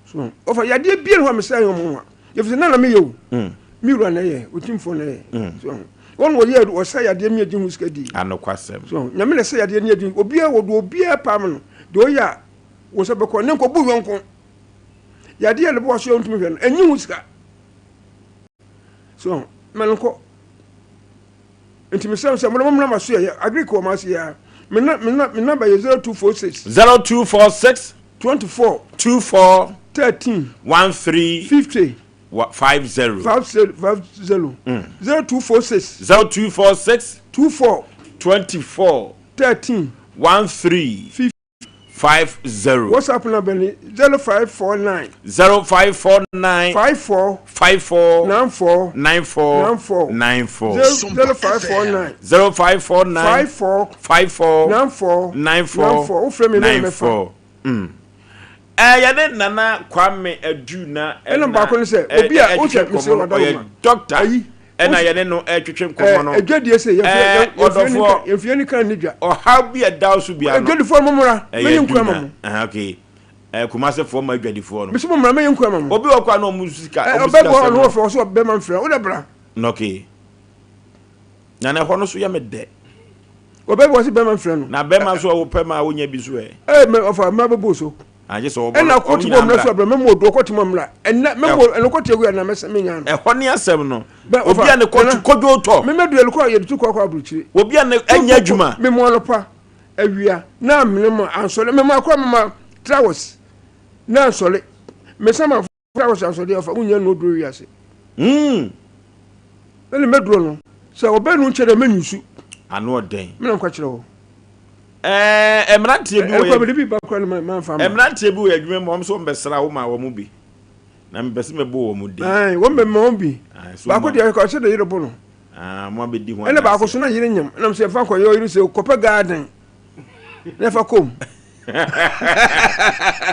So ɔfa yadeɛ bia ne hɔ a mesɛ yɛ ɔmo wa ɛfiri sɛ na na meyɛ o me wura na ɛyɛ ɔtimfoɔ na ɛyɛ so wɔn wɔyɛ wɔsɛ yadeɛ mi agye ho sika di anokwasɛm so Nyame na ɛsɛ yadeɛ ne agye obiara wɔ do obiara paam no deɛ ɔyɛ a wɔn nsa bɛkɔ ne nkɔbu yɔnko yadeɛ ne bɔ so yɛ ntumi hwɛ no ɛnyi ho sika so ma no nkɔ. Nti mesrɛ mo sɛ mo de mommra m'asoɛeɛ, Agric wɔ m'ase yi ara. Me na me na me number yɛ 0246. 0246. 24. 24. 13. 13. 50. 50. 50 50. 0246. 0246. 24. 24. 13. 13. 50. 50. WhatsApp number ni 0549. 0549. 54. 54. 94. 94. 94. 94. 0549. 0549. 54. 54. 94. 94. 94. Wofrɛ me na mɛfa. 94. Mm. Eh, yɛne Nana Kwame Adu na Ɛna baako ne sɛ, obi a wohyɛ mesɛ nkɔmmɔ no, wadawoma. ɔyɛ doctor Ayi, ɛna wos- yɛne no ɛtwetwe nkɔmmɔ no. Adwadie sɛ Ɔdɔfoɔ. yɛmfie ne kan ne dwa. Ɔhaw bi a ɛda wo so bia no. Adwadifoɔ no mommra, Ɛyɛ mɛyɛ adu nkura ma na. mo. Aha, okay. Kumasefoɔ ma adwadifoɔ no. Mese mommra, mɛyɛ nkura ma mo. Obi wɔ kɔ a na ɔmo sika, ɔmo sika Ɔbɛboa sɛm ɔno no. wɔfrɛ wɔ sɛ ɔbɛma mfrɛ, wode bra. Okay. Na na ɛhɔ no so yɛ me dɛ. Ɔbɛboa sɛ bɛma mfrɛ no. Na bɛma so a wopɛ ma wonya bi so ɛ. Ee, mɛ ɔfa mma bɛbɔ so. Agye sɛ wɔbɔ Ɛna no, kɔte wɔn bɔ nyinaa mmra so mmra. abra mɛmu odu ɔkɔte mu mmra. Ɛnɛ mɛmu ɛno kɔte agu ɛna mɛsɛ menya no. Ɛhɔ ne asɛm no. Bɛ Obi ɔfa a ne kɔte nana kodwo tɔ. Mɛmɛ duel kɔ yɛde tu kɔ akɔ aburukyire. Obi a ne ɛnyɛ adwuma. Mɛmu anɔpa awia na amene mu ansɔre mɛmu akɔ mɛma trawos na ansɔre mɛsama trawos ansɔre ɔfa wonya no duro wiase. Ɛna mɛduro no sɛ ɔbɛ no nkyɛn dɛ mɛnyusu. Ano ɔdɛn. Mɛna nkɔ kyerɛ hɔ. Ɛɛ mmeranteɛ bi wɔ yɛ. Bi ba kura no ma nfa ma. Mmeranteɛ bi wɔ yɛ adwuma mu wɔn nso wɔn bɛsra wo ma wɔn bi na mepɛ sɛ mɛbɔ wɔn din. Ɛɛ wɔn bɛ ma wɔn bi. Baako deɛ ɛkɔ sɛ de yere bo no. Aa mo abɛdi ho Ɛna baako so na yere nyam ɛna sɛ ɛfa kɔ yɛ ɔyere sɛ kɔpɛ garden na ɛfa kɔm.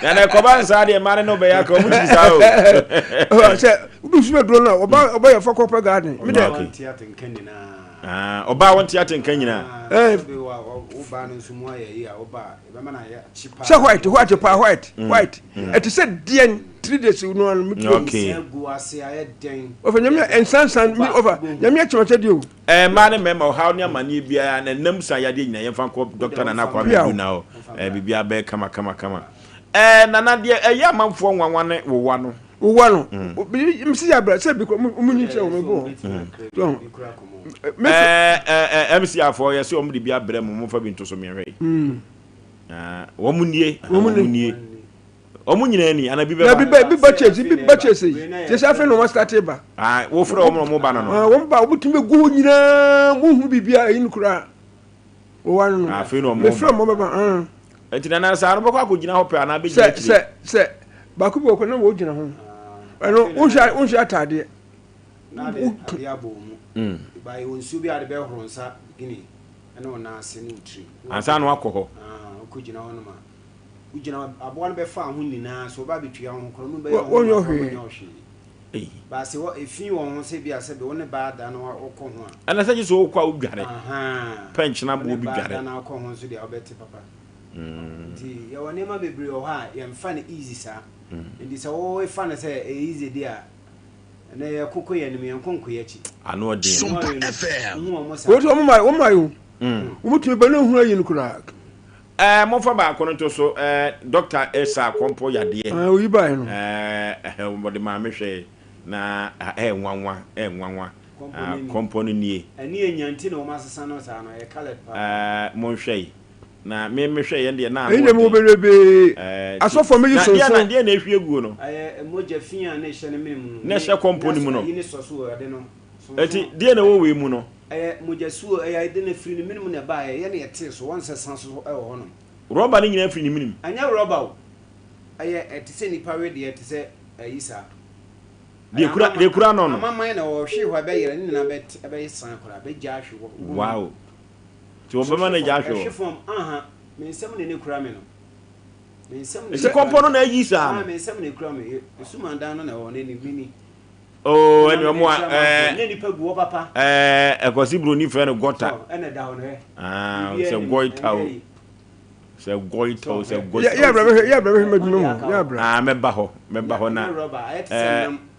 Na na ɛkɔba nsaa deɛ mmaa no ne ɔbɛyɛ aka wɔn tumi saa o. Sɛ obi nso bɛ duro no a ɔba ɔba yɛ fa kɔpɛ garden. Mi dɛ. Ah, ɔbaa wɔn te atenka nyinaa. Sɛ white white paa white white ɛte sɛ deɛn 3 days no ano mi tuo. Okay. Ɔfɛ nyame nsansan mi ɔfɛ nyame akyɛmɛkyɛ deɛ o. Ɛɛ mmaa ne mmarima ɔhaw ne amaneɛ biara na nam sa yadeɛ nyinaa yɛmfa nkɔ Dr. Nana Kwame Adu na hɔ. Ɛɛ biribiara bɛyɛ kama kama kama. Ɛɛ Nana deɛ ɛyɛ amanfoɔ nwanwa ne wowa no. Wowa no. Msi yɛ abira sɛ bi kɔ mu nyi kyerɛ wɔn bɔ. Ɛɛ ɛɛ MC afɔ yɛ sɛ wɔn de bi abrɛ mo mo fa bi nto so mmiɛnhwɛ yi. Wɔn nie wɔn nie wɔn nyinaa ni ana bi bɛ ba. Na bi ba bi ba kyɛ bi ba kyɛ sɛ yi kyɛ sɛ afei na wɔn start ba. Aa wofrɛ wɔn na wɔn ba no no. Wɔn ba wɔn tumi gu hɔ nyinaa mo hu biribi a ɛyi no koraa wɔwa no no. Afei na wɔn ba. Mefrɛ wɔn bɛba. Nti nana saa no bɛkɔ akɔgyina hɔ pɛ anaa bɛgyina akyire. Sɛ sɛ sɛ baako bi wɔ kɔ na wɔn gyina ho ɛno wonhyɛ wonhyɛ ataadeɛ. Na de adeɛ abɔ wɔn mu. Ba yɛ nsuo bi a de bɛhoro nsa gini ɛne wɔn nan ase ne wo tiri. Ansa na wakɔ hɔ. Wokɔ gyina hɔ nom a wogyina aboa no bɛfa ho nyinaa so ɔba abɛtua ho korɔ no bɛyɛ wɔnyɛ hwee. Hwee. Baase wɔ efi wɔn ho sɛ bi a sɛ bi wo ne baa da na wokɔ ho a. Ɛna sɛ gye sɛ wokɔ a wodware. Pɛ nkyena boɔ bi dware. Da na wokɔ ho nso deɛ wobɛte papa. Nti yɛwɔ nneɛma bebree wɔ hɔ a yɛmfa no easy saa. Nti sɛ wofa no sɛ ɛyɛ easy deɛ a ɛnɛ yɛkoko yɛn anim yɛnko nko yɛn akyi. Ano ɔden. Sompa FM. Wɔn sɛ wɔn ma wɔn ma yi o. Wɔn tumi ba ne ohun ayi no koraa. Ɛɛ mofa baako no to so ɛɛ Doctor Esa Kɔmpɔ yadeɛ. Ɛɛ oyi ba yi no. Ɛɛ wɔde maame hwɛ na ɛɛ nwanwa ɛɛ nwanwa. Kɔmpɔ no nie. Ɛni enya nti na wɔn asesa no saa no ɛyɛ coloured paa. Ɛɛ monhwɛ yi na me mehwɛ yɛn deɛ na ano ɔden. Ɛyi deɛ mo bebrebe asɔfo mi yi sonson. Na deɛ na ehwie guo no. Ɛyɛ mogya fi a na ɛhyɛ ne mene mu no. Na ɛhyɛ kɔmpɔ no mu no. Ɛyi ne sɔ so wɔ ɛde no. Eti deɛ na ɛwɔ wei mu no. Ɛyɛ mogya suo ɛyɛ ɛde no firi ne mene mu na ɛbaeɛ yɛ na yɛtee so wɔn sɛ san so ɛwɔ hɔ nom. Rɔba no nyinaa firi ne mene mu. Ɛnyɛ rɔba o ɛyɛ ɛte sɛ nipa wedeɛ ɛte sɛ ɛyi saa. Deɛ kura deɛ kura no no. Amaman na wɔhwe hɔ ɛbɛyerɛ ne nyinaa bɛ ɛbɛyɛ san koraa bɛgya ahwe hɔ. Wow. Nti wɔbɛma no agya ahwe hɔ. Ɛhwe fam aha me nsam na ne kura me no. Me nsam na Nti kɔmpɔ no na ayi saa no. Me nsam na ekura me esumandan no na ɛwɔ n'anim mini. Oh, ɛne ɔmo a ɛɛ ne nipa gu hɔ papa. Ɛɛ ɛkɔsi broni fɛ no gɔta. Ɛna da hɔ no hɛ. Ah, sɛ gɔita o. Sɛ gɔita o, sɛ gɔita. Yɛ abira bɛhwɛ, yɛ abira bɛhwɛ mɛdwuma mu, yɛ abira. Ah, mɛba hɔ, mɛba hɔ na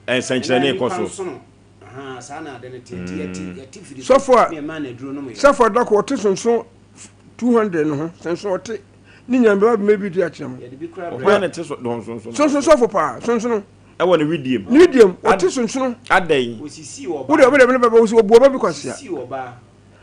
ɛɛ nsɛnkyerɛnne kɔ so. Sɔfo a sɔfo adako ɔte sonson 200 no ho sonson ɔte ne nyame bɛba bɛma bi di akyerɛ mo. Ɔhwan na ɛte so dɔn sonson? Sonson sɔfo paa sonsono. Ɛwɔ ne widiem. Ne widiem ɔte sonsono. Adɛn? Wode ɔbɛde ne bɛba wo so ɔbu ɔba bi kwasea.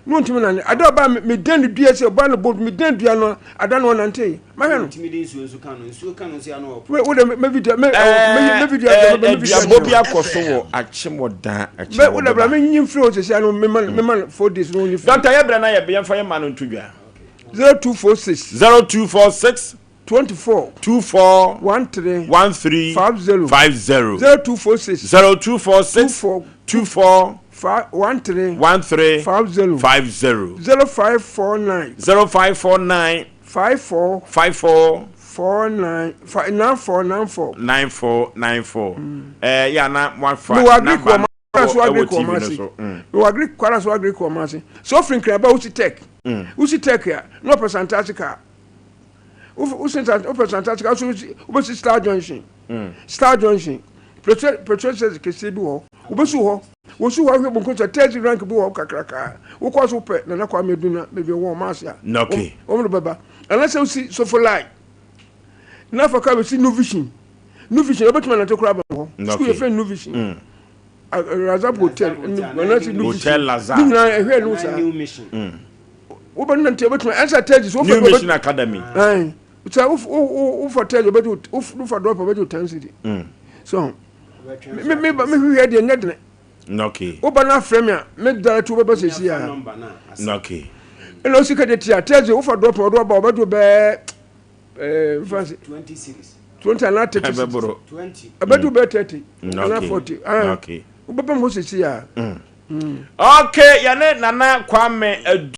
Na ɔntumi nante. Ada ɔbaa me medan ne dua sɛ ɔbaa no bɔ medan dua no ada no ɔnante. Mahwɛ no. Ɔtumi de nsuo nso ka no. Nsuo ka no nso ano ɔpo. Wo de me video me me video me video. Aduabɔ bi akɔ so wɔ akyemɔdan akyemɔbɛba. Wo de bra me nyi mfiri hɔ sɛsi ano me ma me ma 4 days no nyi firi. Doctor yɛ brɛ na yɛ yɛmfa yɛ ma no nto dwa. 0246. 0246. 24. 24. 13. 13. 50. 50. 0246. 0246. 24. 24. 13. 13. 50. 50. 0549. 0549. 54. 54. 49 94 94. 94 94. Ɛɛ yɛ ana mo afa Mewɔ agric namba wɔ no kwara so ɛwɔ agric wɔ TV no mase. so. Mewɔ agric kwara so agric wɔ mase. Sɛ ofiri Nkran ba wusi tech. Wusi tech a na ɔpɛ Santase car. Wusi wopɛ Santase car so wobɛsi Star Junction. Star Junction. Petrol petrol station kɛseɛ bi wɔ hɔ. Wobɛsi hɔ. Wosi hɔ ahwɛ bonko sɛ taxi rank bi wɔ hɔ kakraka. Wokɔ so wopɛ Nana Kwame Aduna baabi ɔwɔ ɔmo ase a. Okay. Wɔn de bɛba. Anaasɛ wosi Sofolai. Na afa kaa bɛsi New Vision. New Vision wobɛtumi anante koraa aba hɔ. Sukuu yɛfrɛ no New Vision. Razab Hotel anaasɛ New Vision. Hotel Lazar. Ne nyinaa ɛhwɛ no saa. New Mission. Wobɛnante wobɛtumi ɛnsɛ taxi so New Mission Academy. Ɛn sɛ wofa taxi wobɛgye wofa drop wobɛgye wo 10 cedi. So me me me hwehwɛ deɛ nyɛ dene. Okay. Woba no afrɛ me a me dara tu wobɛba sɛsi a. Okay. Ɛna osi ka de tia taxi wofa drop ɔde ɔba wobɛgye wo bɛɛ ɛɛ nfa se 20 series. 20 anaa 30 Ɛbɛboro. 20. Ɛbɛgye wo bɛɛ 30 anaa 40. Okay. Wobɛba mu hɔ sɛsi a. Okay, yɛne Nana Kwame Adu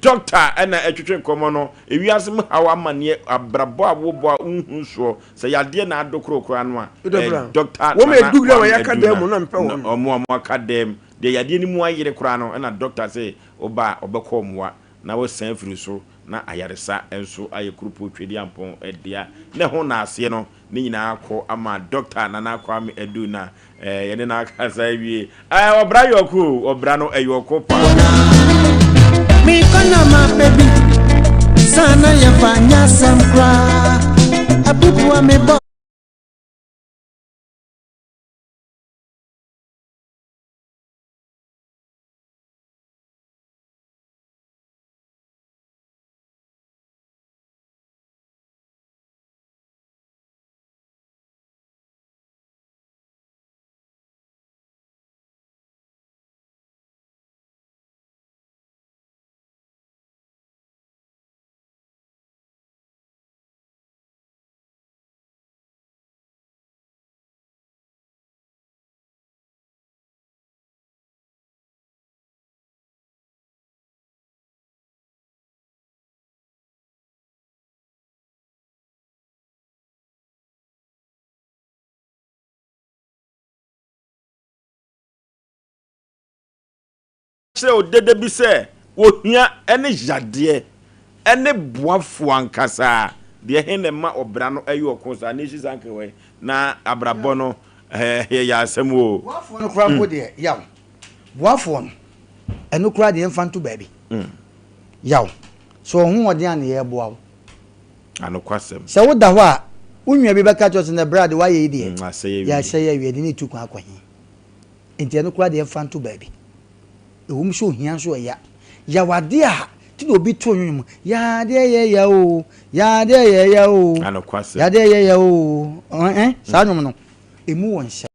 doctor ɛna ɛtwetwe nkɔmmɔ no. Ewiase mu haw amanneɛ abrabɔ a wobɔ a wonhu soɔ sɛ yadeɛ na ado korokora no a. Doctor Wɔn Nana a edu Kwame yɛaka Adu dan mu na mpɛ wɔn. Ɔmo a aka dɛm deɛ yadeɛ no mu ayere koraa no ɛna doctor sɛ ɔba a ɔbɛkɔ ɔmoa na wasan afiri so na ayaresa nso ayɛ kurupo twediampɔn dea na ɛho naaseɛ no ne nyinaa kɔ ama Doctor Nana Kwame Adu na yɛne no akasa awie. Ɔbra yɛ ɔko o, ɔbra no ɛyɛ ɔko paa. Me kona ma baby sana ye fa nyasem kra abubu me bo. Kyerɛ wo dada bi sɛ ohia ne yadeɛ ne boafoɔ ankasa deɛ he na ɛma ɔbra no yɛ ɔko saa na ɛsi saa nkewa yi na abrabɔ no yɛ asɛm o. Boafoɔ no koraa mpo deɛ yaw. Boafoɔ no, ɛno koraa deɛ yɛmfa nto baabi. Yaw. Sɛ wo ho ɔden a na yɛreboa wo. Anokwasɛm. Sɛ woda hɔ a, wo nua bi bɛka kyerɛ wo sɛ nɛ bra deɛ woayɛ yi deɛ, Asɛe awie. yɛasɛe awie, yɛde no retu kwan akɔ he? Nti ɛno koraa deɛ yɛmfa nto baabi. Ɛwom sɛ ohia nso ɛya. Yaw adeɛ a, ti na obi to nwom, yadeɛ yɛ ya o, yadeɛ yɛ ya o, Anokwasɛm. yadeɛ yɛ ya o, ɛn, saa nwom no, emu wɔ nsɛm.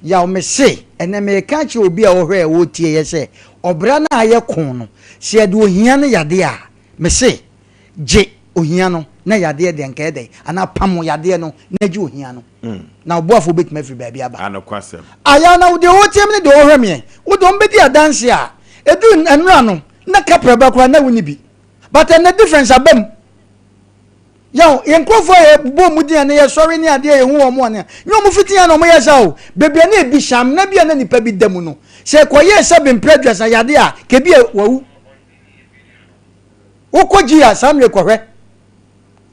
Yaw mese, ɛnɛ meka akyerɛ obi a ɔhwɛ a ɔretie yɛ sɛ, ɔbra no a ayɛ ko no, sɛ yɛde ohia ne yadeɛ a, mese, gye ohia no na yadeɛ deɛ nka ɛdɛn, anaa pamo yadeɛ no na gye ohia no, na ɔboafoɔ bɛtumi afiri baabi aba. Anokwasɛm. Aya na deɛ ɔretie me ne deɛ ɔrehwɛ meɛ, wo deɛ ɔmbɛdi adanse a, ɛduru nnora no, na kaprɛ ba koraa na wonni bi. But ɛnnɛ difference aba mu. Yaw, yɛn nkurɔfoɔ a yɛbɔ wɔn din a na yɛsɔre ne adeɛ a yɛhu wɔn a ne nyɛ wɔn fiti a na wɔyɛ saa o. Baabi a na ebi hyɛ amena bi a na nipa bi da mu no, sɛ ɛkɔyɛɛ sɛ bempere aduasa yadeɛ a, ka ebi a wawu. Wokɔ gyi a saa mmerɛ kɔhwɛ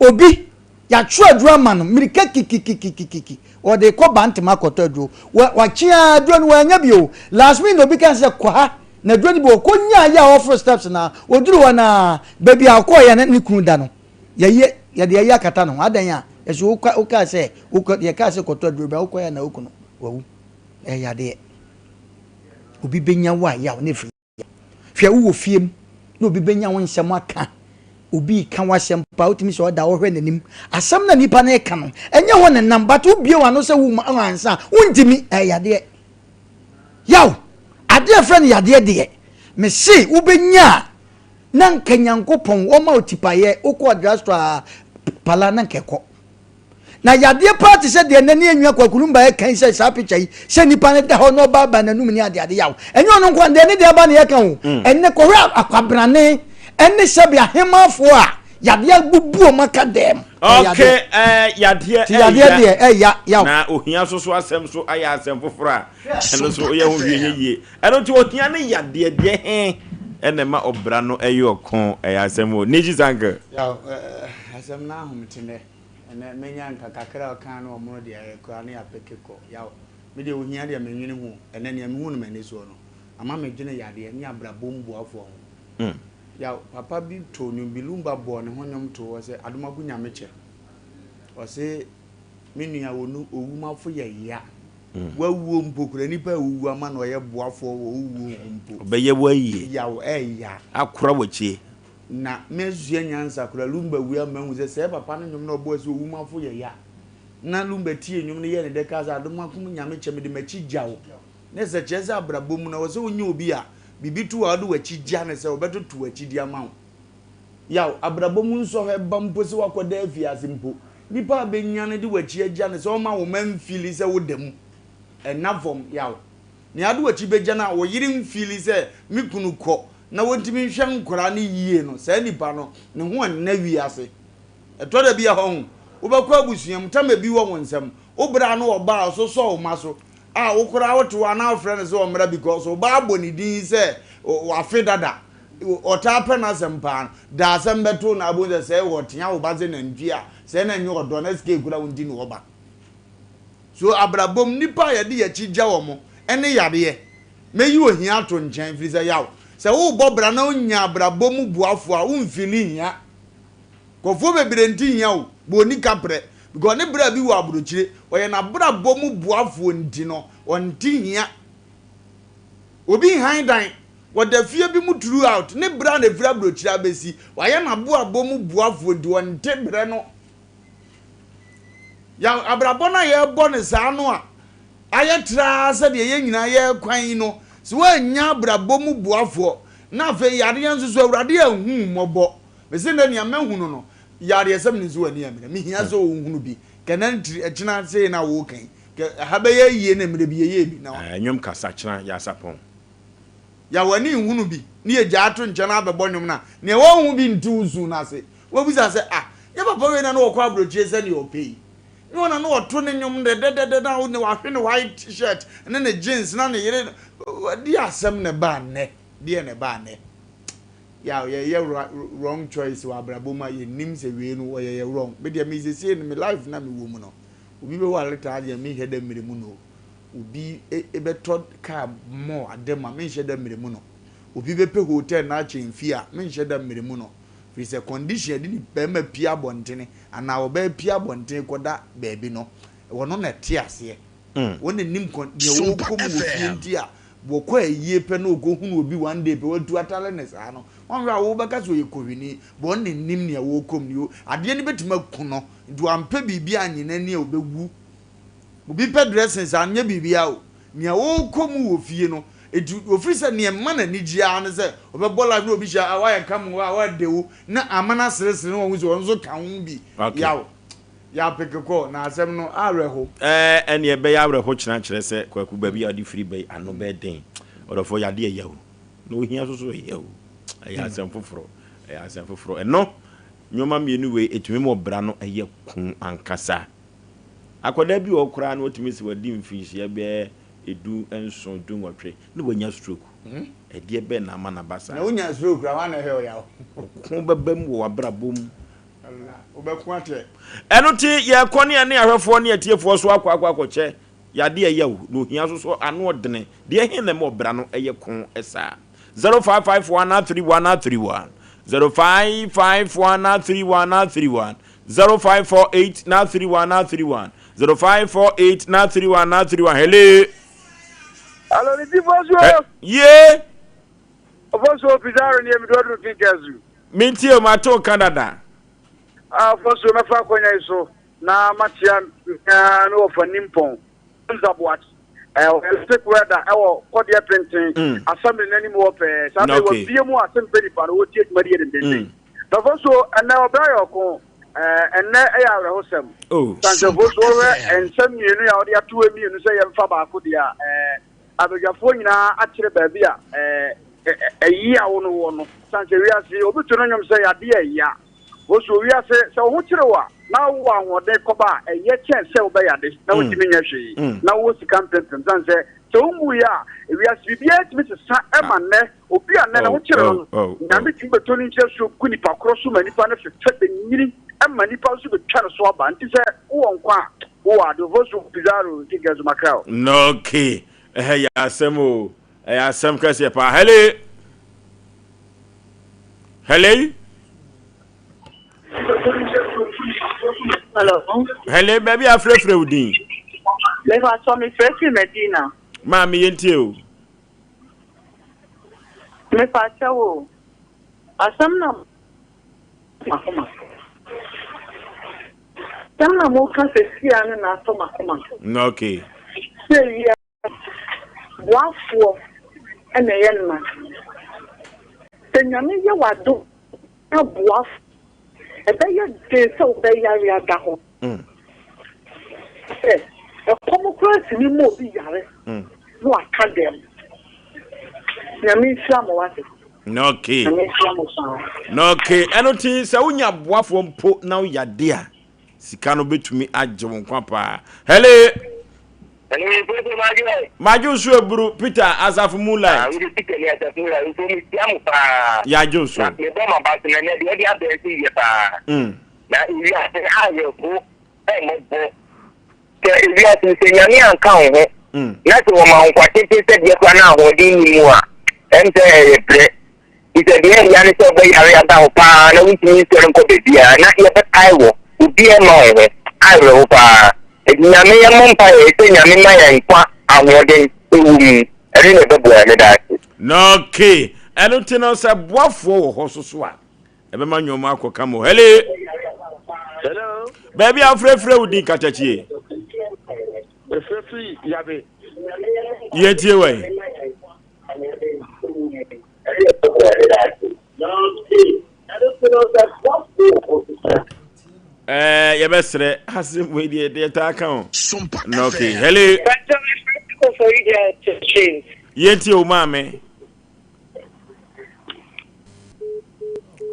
obi yɛatwerɛ aduro ama no mmirika kikikikikiki ɔde kɔ Bantam akɔtɔ aduro wakye ara aduro no wanya bi o last minute na obi ka sɛ kɔ ha na aduro no bi ɔkɔ nyaa yɛ a ɔforo steps na ɔduru hɔ na baabi a ɔkɔɔ yɛ ne kunu da no yɛyɛ yɛde ayi akata ne ho adan a ɛso woka wokaa sɛ wokɔ yɛkaa sɛ kɔtɔ aduro bi a wokɔ yɛ na okunu wawu ɛyɛ yadeɛ obi bɛnya wo a yaw ne firi. Hwɛ, wowɔ fie mu na obi bɛnya wo nsɛm aka, obi reka w'asɛm paa, wotumi sɛ ɔda hɔ hwɛ n'anim. Asɛm no a nipa no reka no, ɛnyɛ hɔ na ɛnam, but wobue w'ano sɛ woma no ansa a, wontumi. Ɛyɛ yadeɛ. Yaw, adeɛ a ɛfrɛ no yadeɛ deɛ, mese wobɛnya a, na nka Nyankopɔn ɔma wo tipaeɛ, wokɔ drugstore a, pala na nka ɛkɔ. Na yadeɛ paa te sɛ deɛ nnɛ ne yɛn nua Kwaku Lumba ɛka yi sɛ saa picture yi sɛ nipa no da hɔ na ɔbaabaa n'anum ne adeade yaw. Ɛnyɛ ɔno nko ara deɛ ne deɛ aba na yɛka o. Ɛnnɛ kɔhwɛ akwabrane ɛne sɛbe ahemaafoɔ a yadeɛ abubu wɔn aka dɛm. Ɛyɛ Ok, yadeɛ. eh, yadeɛ Nti yadeɛ ɛya deɛ ɛya yaw. Na ohia nso so asɛm so ayɛ asɛm foforɔ a ɛno nso woyɛ ho hwee nyɛ yie. Ɛno nti ohia ne yadeɛ deɛ he ɛna ɛma ɔbra no ɛyɛ ɔko. Ɛyɛ asɛm o. Nishi Sankel. Yaw, eh, asɛm no ahomete nnɛ. Ɛnɛ menya nka kakra a ɔkaa no ɔmono deɛ ayɛ koraa ne apeke kɔ. Yaw, me deɛ ohia deɛ menwene ho o. Ɛnɛ nea mehu no m'ani soɔ no, ama medwene yadeɛ ne abrabɔ mu boafoɔ ho. Yaw, papa bi too nnwom bi, Lumba bɔɔ ne ho nnwom too hɔ sɛ, Adomako Nyame kyɛ. Ɔse, me nua onu, owumafo yɛ ya. Wawuo mpo koraa, nipa a wuwu ama no ɔyɛ boafoɔ wɔ wo wuo ho mpo. Ɔbɛyɛ wo ayie. Yaw, ɛɛya. Akora w'akyie. Na masua nyansa koraa, Lumba wui a mahu sɛ sɛɛ papa no nnwom no a ɔbɔɔ sɛ Owumafo yɛ ya. Na Lumba tiee nnwom no yɛɛ ne dɛ kaa sɛ Adom akom Nyame kyɛ mede m'akyi gya wo. Na sɛ kyerɛ sɛ abrabɔ mu no ɛwɔ sɛ wonya obi a biribi to wo a wode w'akyi gya no sɛ ɔbɛtoto w'akyi de ama wo. Yaw, abrabɔ mu nsɔhwɛ ba mpo sɛ woakɔda afiase mpo, nipa a bɛnya no de w'akyi agya no sɛ ɔmma wo mma mfili sɛ woda mu. Ɛnna fam, yaw. Nea ade w'akyi bɛgya no a wo yere mfili sɛ me kunu kɔ na wɔntumi nhwɛ nkwadaa no yie no, saa nipa no, ne ho nna wiase. Ɛtɔ da bi a hɔ ho, wobɛkɔ abusua mu, tama bi wɔ wo nsam, wo bra no ɔba a ɔsosɔ wo mma so a, wo koraa wote hɔ a na wofrɛ no sɛ ɔmmra because wo ba abɔ ne din sɛ wafe dada, ɔtaa pɛ n'asɛm paa no, da asɛm bɛto no a wobɛhu sɛ sɛɛ ɔtea wo ba sɛ nantwie a, sɛɛ na ɛnyɛ ɔdɔ na sika ekura wo nti na ɔba. So abrabɔ mu nnipa a yɛde yɛn akyi gya wɔn ne yareɛ? Mɛyi ohia ato nkyɛn, ɛfiri sɛ yaw. Sɛ worebɔ bra na wonnya abrabɔ mu boafoɔ a, womfili hia. Nkurɔfoɔ bebree nte hia o, but ɔnni kaprɛ. Because ne bra bi wɔ aburokyire, ɔyɛ n'abrabɔ mu boafoɔ nti no, ɔnte hia. Obi nhan dan, ɔda fie bi mu throughout, ne bra na ɛfiri aburokyire abɛsi, wayɛ n'aboabɔ mu boafoɔ nti ɔnte brɛ no. Yɛn abrabɔ no a yɛrebɔ no saa no a ayɛ traa sɛdeɛ yɛn nyinaa yɛrekwan yi no, sɛ woannya abrabɔ mu boafoɔ, na afei yareɛ nso so, Awurade anhu wo mmɔbɔ. Mese nnɛ nea mahunu no, yareɛ sɛ menim sɛ w'ani ammira. Mehia sɛ wohunu bi. Kɛ na ntiri, ɛkyena sei na woreka yi, kɛ ɛha bɛyɛ yie na mmerɛ bi yɛyɛɛ bi na. Nnwom kasa kyena yɛ asapɔn. Yɛ w'ani nhunu bi ne yɛgyaa to nkyɛn abɛbɔ nnwom no a, nea wanhu bi nte wo su no ase. Wobɛbisa sɛ, Ah, nyɛ papa wei na na ɔkɔ aburokyire sɛdeɛ ɔpɛ yi? Nyɛ ɔno na na ɔto ne nnwom dɛdɛdɛdɛ na ne wahwe ne white shirt ne ne jeans na ne yere no? Deɛ asɛm na ɛbaa nnɛ? Deɛ na ɛbaa nnɛ? Yaw, yɛyɛ wrong choice wɔ abrabɔ mu a yɛnnim sɛ wei no wɔyɛ yɛ wrong. Me deɛ me seesei no me life na mewɔ mu no, obi bɛware taa deɛ menhwɛ da mmerɛ mu no. Obi bɛtɔ car more ade ma menhyɛ da mmerɛ mu no. Obi bɛpɛ hotel na akyɛn fie a menhyɛ da mmerɛ mu no. Firi sɛ condition a yɛde ni barima pie abɔntene anaa ɔbaa pie abɔntene kɔda baabi no, ɔno na ɛte aseɛ. Wɔn na nim kɔn deɛ Sompa wɔkɔ mu wɔ fie FM. nti a wɔkɔ ayie pɛ na wɔkɔhunu obi one day pɛ watu atale ne saa no. Wɔnhwɛ a wobɛka sɛ ɔyɛ kohwini, but ɔno na nim nea wɔkɔ mu. Adeɛ no bɛtumi aku no, nti wampɛ biribi annye n'ani a ɔbɛwu. Obi pɛ dressing saa no nyɛ biribiara o. Nea ɔrekɔ mu wɔ fie no, enti ofiri sɛ nea ɛma n'ani gye ara ne sɛ ɔbɛbɔ life na obi hyia a wayɛ kama o, a wayɛ o, na ama no aseresere na wahu sɛ ɔno nso ka ho bi. Okay. Yaw, yɛapeke kɔ, na asɛm no awerɛho. Ɛɛ, ɛnneɛ ɛbɛyɛ awerɛho kyena kyerɛ sɛ Kwaku baabi a ɔde firi ba yi ano bɛyɛ den. Ɔdɔfoɔ yadeɛ ɛyɛ o, na ohia nso so ɛyɛ o. Ɛyɛ asɛm foforɔ, ɛyɛ asɛm foforɔ. Ɛno, nneɛma mmienu wei ɛtumi ma ɔbra no yɛ ko ankasa. Akwadaa bi wɔ hɔ koraa no watumi sɛ wadi mfinhyia bɛyɛ 17, 18 na wanya stroke. Ɛdeɛ bɛn na ama no aba saa? Na wonya stroke koraa hwan na ɛhwɛ wo yaw? Ɔko bɛba mu wɔ w'abrabɔ mu. Allah, wobɛko akyɛ. Ɛno nti yɛkɔ ne yɛne ahwɛfoɔ ne atiefoɔ so akɔ akɔ akɔkyɛ yadeɛ ɛyɛ o, na ohia nso so ano ɔdene. Deɛ he na ɛma ɔbra no yɛ ko saa? 0551 31 31 0551 31 31 0548 931 931 0548 931 931 Hello. Alo, ne ti fɔ so. Ye. Ofosuo Pizarro nie mede waduru Kinkazu. Mentie o, mate wo nka dada. Ah, Ofosuo mɛfa akwanya yi so na makyea me ara me wɔfa Nimpɔn, Hamza Boakye. Eh, ɔyɛ electric welder ɛwɔ Kɔdeɛ Penten, mm. Assembly n'anim hɔ pɛɛ. Saa bere okay. wabie mu a sɛ mpɛ nipa no wɔtie dwumadi yɛ dendenden. Mm. Ofosuo ɛnɛ ɔbra yɛ ɔko. Ɛnnɛ ɛyɛ awerɛhosɛm. Oh. Sansɛfo so wɔhwɛ nsɛm mmienu a wɔde ato hɔ mmienu sɛ yɛmfa baako deɛ a, abadwafoɔ nyinaa akyerɛ baabi a ɛyaw no wɔ no. Sane sɛ wiase obi to no nnwom sɛ yadeɛ ɛya. Wɔ so wiase sɛ wo ho kyere wo a na wowɔ ahoɔden kɔba a ɛyɛ kyɛn sɛ wobɛyade na wontumi nyɛ hwee na wowɔ sika mpempem. Sane sɛ sɛ wonwuiɛ a wiase biribiara tumi sesa ɛma nnɛ Obi a nnɛ ne ho kyere no no, Nyame tumi bɛtɔ ne nkyerɛsoɔ gu nipa korɔ so ma nipa no fefɛ bɛnyini ma nipa nso bɛtwa ne so aba. Nti sɛ wowɔ nkwa a, wowɔ ade. Ofosu Pizarro Nkekeazu Mackerel. Okay, ɛhɛ yɛ asɛm o, ɛyɛ asɛm kɛseɛ paa. Hello, hello. Hello. Hello, baabi a frɛfrɛ wo din. Mefa sɔ me frɛ firi Medina. Maame yɛntie o. Mepakyɛw o, asɛm no a m'akoma. Asɛm no a moka sesia no na atɔ m'akoma so. Okay. Sɛ wiase boafoɔ na ɛyɛ nna. Sɛ Nyame yɛ w'adom na boafoɔ Ɛbɛyɛ den sɛ wobɛyare ada hɔ. Sɛ ɛkɔm koraa tumi ma obi yare na waka dɛm. Nyame nhyira mo wate. Okay. Nyame nhyira mo paa. Okay. Ɛno ti sɛ wonya aboafoɔ mpo na woyade a sika no bɛtumi agye wo nkwa paa. Hello. Madwo nso aburu Peter Asafo Moonlight. Ah, wode Peter ni Asafo Moonlight nso mehyia mo paa. Yɛadwo so. Na mebɔ ma ba so na nɛ deɛ ɛde abɛn so yɛ paa. Mm. Na ewiase awerɛho ɛmmɔbɔ. Sɛ ewiase sɛ nyame anka wo ho mm. na sɛ wɔma wo nkwa tenten sɛ deɛ koraa na ahoɔden nni mu a ɛm sɛ ɛyɛ brɛ. Nti sɛ deɛ ɛhia ne sɛ wobɛyare ada hɔ paa na wontumi nsɔre nkɔ baabiara na yɛbɛkae wɔ obiara mma wo ho awerɛho paa. Nti Nyame yɛmmɔ mpaeɛ sɛ Nyame ma yɛn nkwa ahoɔden ɛwɔ mu ɛno na ɛbɛboa yɛn. Meda ase. Okay, ɛno nti no sɛ boafoɔ wɔ hɔ so so a ɛbɛma nneɛma akɔ kama o. Hello. Hello. Baabi a wofrɛfrɛ wo din katakyie. Mefrɛfiri Yabe. Yɛntie wɔ yi. Ɛɛ yɛbɛsrɛ asɛm wei deɛ deɛ taa ka o. Na okay hello. Yɛntie o maame.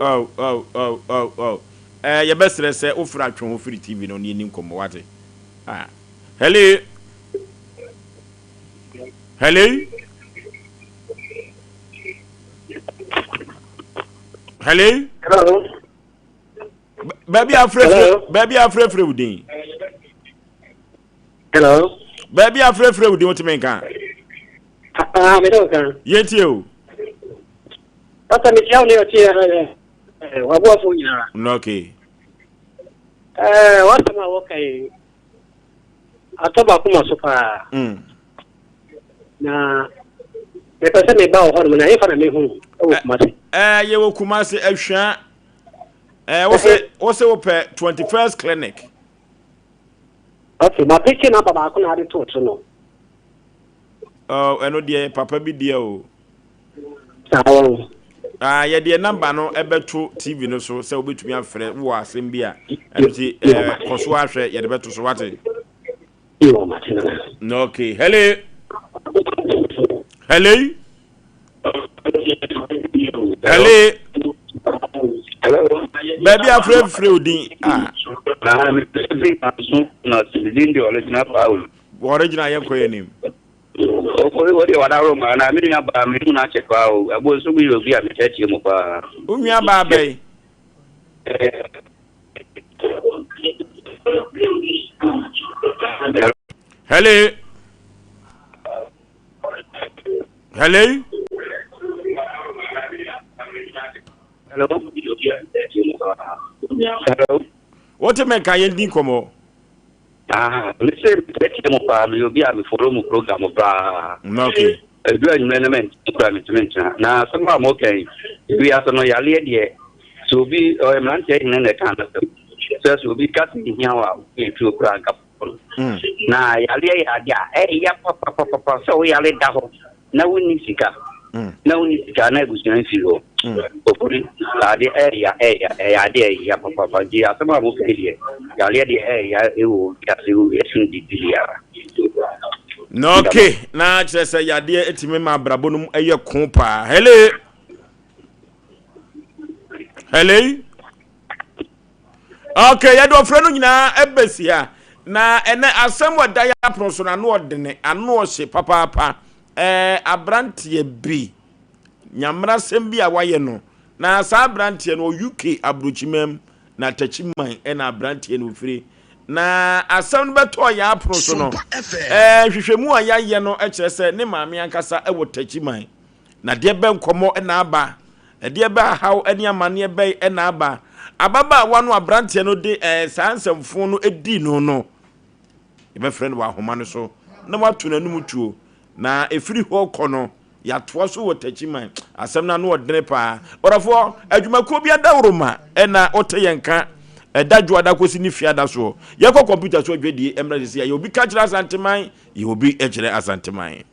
Oh oh oh oh oh. Ɛɛ yɛbɛsrɛ sɛ wofrɛ atwe ho firi TV no ne yɛni nkɔmmɔ wate. Ah. Hello. Hello. Hello. Hello. Baabi afrɛfrɛ baabi afrɛfrɛ wo din. Hello. Baabi afrɛfrɛ wo din wotumi nka. Ah, me don't kan. Yɛntie o. Papa me tia wo ne ɔte ɛ waboafo nyinara. Okay. Eh, wasɛm a wɔka yi atɔ m'akoma so paa. Na mepɛ sɛ meba wɔ hɔnom na ɛhefa na mehu wɔ Kumasi? Ɛɛ yɛwɔ Kumasi Ahwia. Ɛɛ wose wose wopɛ 21st clinic. Okay, ma peke namba baako na ade too to no. Oh, ɛno deɛ papa bi deɛ o. Saa wɔn. Ah, yɛde yɛn namba no ɛbɛto TV no so sɛ wobɛtumi afrɛ wowɔ asɛm bi a ɛno ti ɛɛ kɔ so ahwɛ yɛde bɛto so wate. No, okay. Hello. Hello. Hello. Hello. Baabi afrɛfrɛ odin. Ah. Original yɛnkɔ yɛn anim. Ofori wo deɛ wadaworo ma na me nua baa me mu akyɛ paa o ɛbo nso mi yɛ obi a mekyɛ tie mu paa. Wo nua baa bɛyi. Hello. Hello. Hello. Hello. Wote mɛka yɛn di nkɔmɔ. Ah, me se metie mo paa, meyɛ obi a me follow mo program paa. Okay. Ɛduru anwummerɛ no mentumi koraa mentumi ntena. Na asɛm a moka yi, ewiase no yareɛ deɛ, sɛ obi, ɔyɛ mmeranteɛ hene na ɛkaa n'asɛm sɛ sɛ obi ka sɛ ɛhia wo a, wotumi tuo koraa nka no. Na yareɛ yɛ adeɛ a ɛyɛ papapapapa sɛ wo yare da hɔ na wonni sika na wonni sika na abusua mfiri hɔ. Ofori ade ɛya ɛya ɛyɛ ade ɛya papapa nti asɛm a moka yi deɛ yareɛ deɛ ɛya ɛwɔ wiase ɛsen biribiara. Na okay, na kyerɛ sɛ yadeɛ ɛtumi ma abrabɔ no mu ɛyɛ ko paa. Hele! Hele! Okay, yɛde ɔfrɛ no nyinaa ɛbɛsi ha. Na ɛnɛ asɛm wɔ da yɛ apono so no ano ɔdene, ano ɔhye papaapa. Ɛɛ aberanteɛ bi, nyammerasɛm bi a wayɛ no, na saa aberanteɛ no wɔ UK aburokyiman na Takyiman ɛna aberanteɛ no ofiri. Na asɛm no bɛtɔɔ yɛn apono so no, ɛɛ nhwehwɛmu a yɛayɛ no kyerɛ sɛ ne maame ankasa ɛwɔ Takyiman. Na deɛ bɛ nkɔmmɔ na aba? Ɛdeɛ bɛ ahaw ne amanneɛ bɛn na aba? Ababaawa no aberanteɛ no de ɛɛ saa nsɛmfo no dii no no, yɛbɛfrɛ no wɔ ahoma no so na wato n'anum tuo. Na ɛfiri hɔ kɔ no, yɛatoa so wɔ Takyiman. Asɛm no ano ɔdene paa. Ɔdɔfoɔ, adwumakuo bi adaworoma na wote yɛn nka ɛda dwoada kɔsi ne fiada soɔ. Yɛkɔ kɔmputa so adwadie mmerɛ sisi a, yɛ obi ka kyerɛ Asanteman, yɛ obi kyerɛ Asanteman.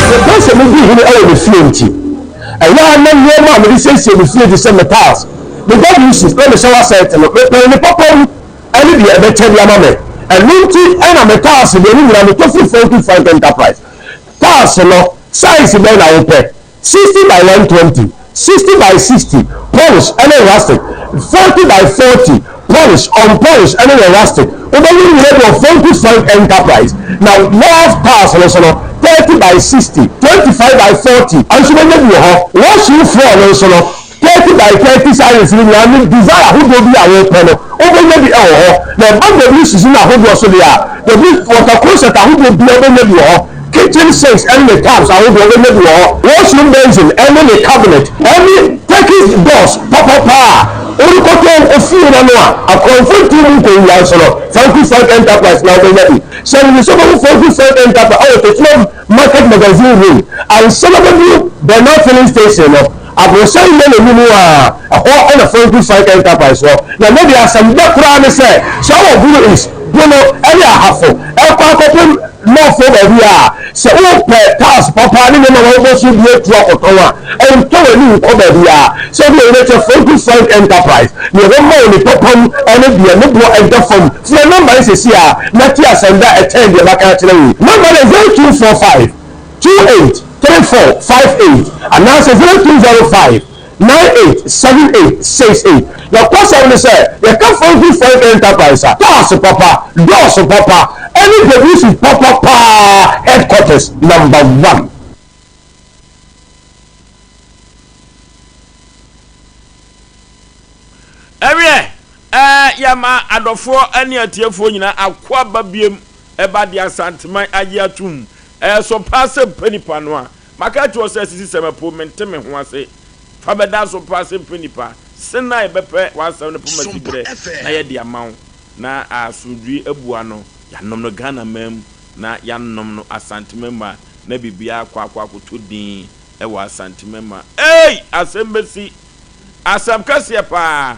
Mepɛ sɛ medi hene wɔ me fie nti, ɛyɛ a na nneɛma a mede siesie me fie te sɛ me tiles, me WCs, ne me shower set no, mepɛn ne papa mu ne deɛ ɛbɛkyɛ de ama me. Ɛno nti na me tiles deɛ ne nyinaa metɔ firi Frankie Frank Enterprise. Tiles no, size bɛn na wopɛ? 60 by 120, 60 by 60, polish ne rustic, 40 by 40, polish, unpolish ne ne rustic. Wobɛnya nyina bi wɔ Franco Frank Enterprise. Na wharf tiles no nso no, 30 by 60, 25 by 40 nso wobɛnya bi wɔ hɔ. Washroom floor no nso no, 30 by 30 sizes no nyinaa ne design ahodoɔ bi a wopɛ no, wobɛnya bi wɔ hɔ. Na ɛba WCC no ahodoɔ so deɛ a, W water closet ahodoɔ biara wobɛnya bi wɔ hɔ. Kitchen sinks ne ne taps ahodoɔ wobɛnya bi wɔ hɔ. Washroom basin ne ne cabinet ne Turkish doors papapa a worekɔtɔ wo fie no ano a akorɔmfo ntu mu nkowia nso no, Franco Frank Enterprise na wobɛnya bi. Hyɛ no nso wobɛhu Franco Frank Enterprise wɔ Techiman Market Magazine Road ansa na wobɛduru Bernard Filling Station no. Aborosan yɛ n'anim a, ɛhɔ na Franco Frank Enterprise wɔ. Na ne deɛ asɛm dɛ koraa ne sɛ, sɛ wowɔ Bono East, Bono ne Ahafo ɛkɔ akɔpem North hɔ baabi a, sɛ wopɛ tiles papa ne nneɛma a wɔbɔ so bi atu akɔtɔn a, ɛntɔ w'ani nkɔ baabiara. Sɛ wode w'ani bɛkyerɛ Franco Frank Enterprise, deɛ ɛbɛma wo ne papa mu ne deɛ ne boɔ ɛda fam. Frɛ nɔmba yi seesei ara na te asɛm da a ɛkyɛn deɛ maka akyerɛ wo yi. Nɔmba no yɛ 0245 28 34 58 anaasɛ 0205 98 78 68. Nokwasɛm ne sɛ, yɛka Franco Frank Enterprise a, cars papa, doors papa, ɛne producers papa paa headquarters number one. Ɛwiɛ, ɛɛ yɛma adɔfoɔ ne atiefoɔ nyinaa akoaba biem ɛba de Asanteman agye atom. Ɛyɛ so paa sɛ mpɛ nipa no a. Maka akyerɛ wo sɛ sisi sɛ mɛpo mente me ho ase. Fa bɛda so paa sɛ mpɛ nipa. Sen a yɛbɛpɛ w'asɛm no poma siberɛ na yɛde ama wo na asomdwie abu ano. Yɛanom no Ghana man mu na yɛanom no Asanteman mu a na biribiara akɔ akɔ akɔtɔ din wɔ Asanteman mu a. Ei! Asɛm bɛsi. Asɛm kɛseɛ paa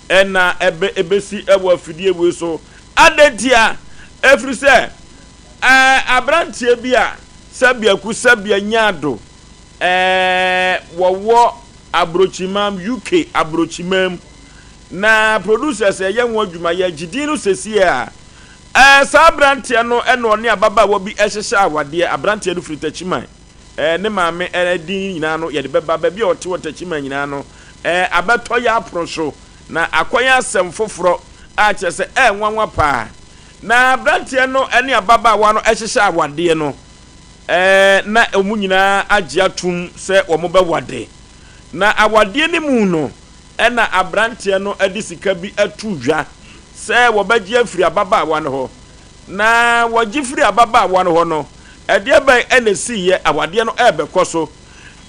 ɛna ɛbɛ ɛbɛsi wɔ afidie wei so. Adɛn ntia? Ɛfiri sɛ ɛɛ aberanteɛ bi a sɛbiaku sɛbia nyaado ɛɛ wɔwɔ aburokyiman UK aburokyiman mu na producers ɛyɛ ho adwuma yɛgye din no sɛsie a ɛɛ saa aberanteɛ no ɛna ɔne ababaawa bi ɛhyehyɛ awadeɛ. Aberanteɛ no firi Takyiman. Ɛɛ ne maame ɛɛ din nyinaa no yɛde bɛba baabi a ɔte wɔ Takyiman nyinaa no ɛɛ abɛtɔ yɛ apono so na akɔyɛ asɛm foforɔ a kyerɛ sɛ ɛɛ nwanwa paa. Na aberanteɛ no ne ababaawa no hyehyɛ awadeɛ no, ɛɛ na wɔn nyinaa agye atom sɛ wɔbɛwade. Na awadeɛ no mu no, ɛna aberanteɛ no de sika bi ato dwa sɛ wɔbɛgye afiri ababaawa no hɔ. Na wɔgye firii ababaawa no hɔ no, ɛdeɛ bɛn na ɛsiiɛ? Awadeɛ no rebɛkɔ so.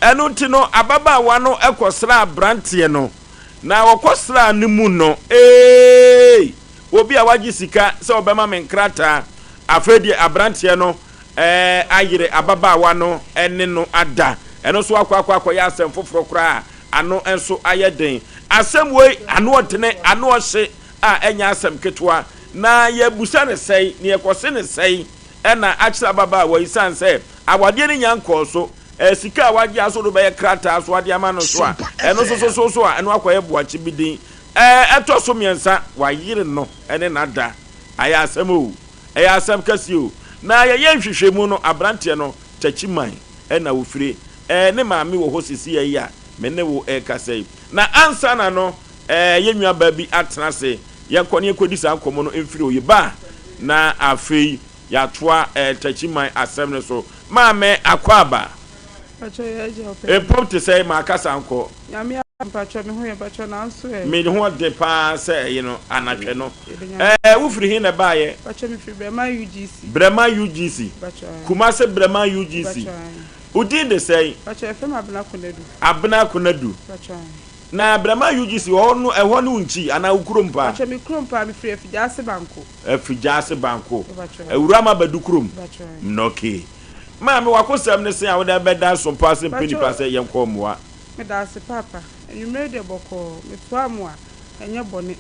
Ɛno nti no, ababaawa no kɔsraa aberanteɛ no, na ɔkɔsraa no mu no, eei, obi a wagye sika sɛ ɔbɛma me nkrataa, afei deɛ aberanteɛ no eh, ayere ababaawa no ne no ada. Ɛno nso akɔ akɔ akɔyɛ asɛm foforɔ koraa a ano nso ayɛ den. Asɛm wei, ano ɔdene, ano ɔhye a ɛnyɛ asɛm ketewa. Na yɛbusa no sɛe, na yɛkɔse no sɛe na akyerɛ ababaawa yi sane sɛ awadeɛ no nya nkɔɔ so, ɛɛ sika a wagye aso de bɛyɛ krataa so ade ama no nso a, ɛno nso so so so a ɛno akɔyɛ boakye bi din. Ɛɛ ɛtɔ so mmiɛnsa, wayere no ne no ada. Ayɛ asɛm o, ɛyɛ asɛm kɛseɛ o. Na yɛyɛ nhwehwɛmu no, aberanteɛ no, Takyiman na ɔfire. Ɛɛ ne maame wɔ hɔ seesei yi a me ne wo rekasa yi. Na ansa na no, ɛɛ yɛn nuabaa bi atena ase Yɛnkɔ na yɛnkɔdi saa nkɔmmɔ no mfiri hɔ. Yɛba a, na afei yɛatoa Takyiman asɛm no so. Maame Akwaaba, Mpakyɛ yɛ agya ɔpɛ. Mpom te sɛn? Makasa nkɔ. Nyame adom mpakyɛ me ho yɛ mpakyɛ nanso ɛ. Me ho ɔden paa sɛ ɛyi no anatwɛ no. Ɛɛ wofiri he na ɛbaeɛ? Mpakyɛ me firi Brɛman UGC. Brɛman UGC. Mpakyɛ ae. Kumase Brɛman UGC. Mpakyɛ ae. Wo din de sɛn? Mpakyɛ yɛfrɛ me Abena Konadu. Abena Konadu. Mpakyɛ ae. Na Brɛma UGC wɔ hɔ no ɛhɔ ne wo nkyi anaa wo kurom paa? Mpakyɛ me kurom paa me firi Afigyaase Banko. Afigyaase Banko. Mpakyɛ. Awurama Badu kurom. Mpakyɛ. Mnokee. Maame wakosɛm ne sen a wode abɛda sompa ase mpɛ nipa sɛ yɛnkɔ mmoa. Medaase paapa. Anwummere deɛ bɔkɔɔ. Metoa mo a, ɛnyɛ bɔne.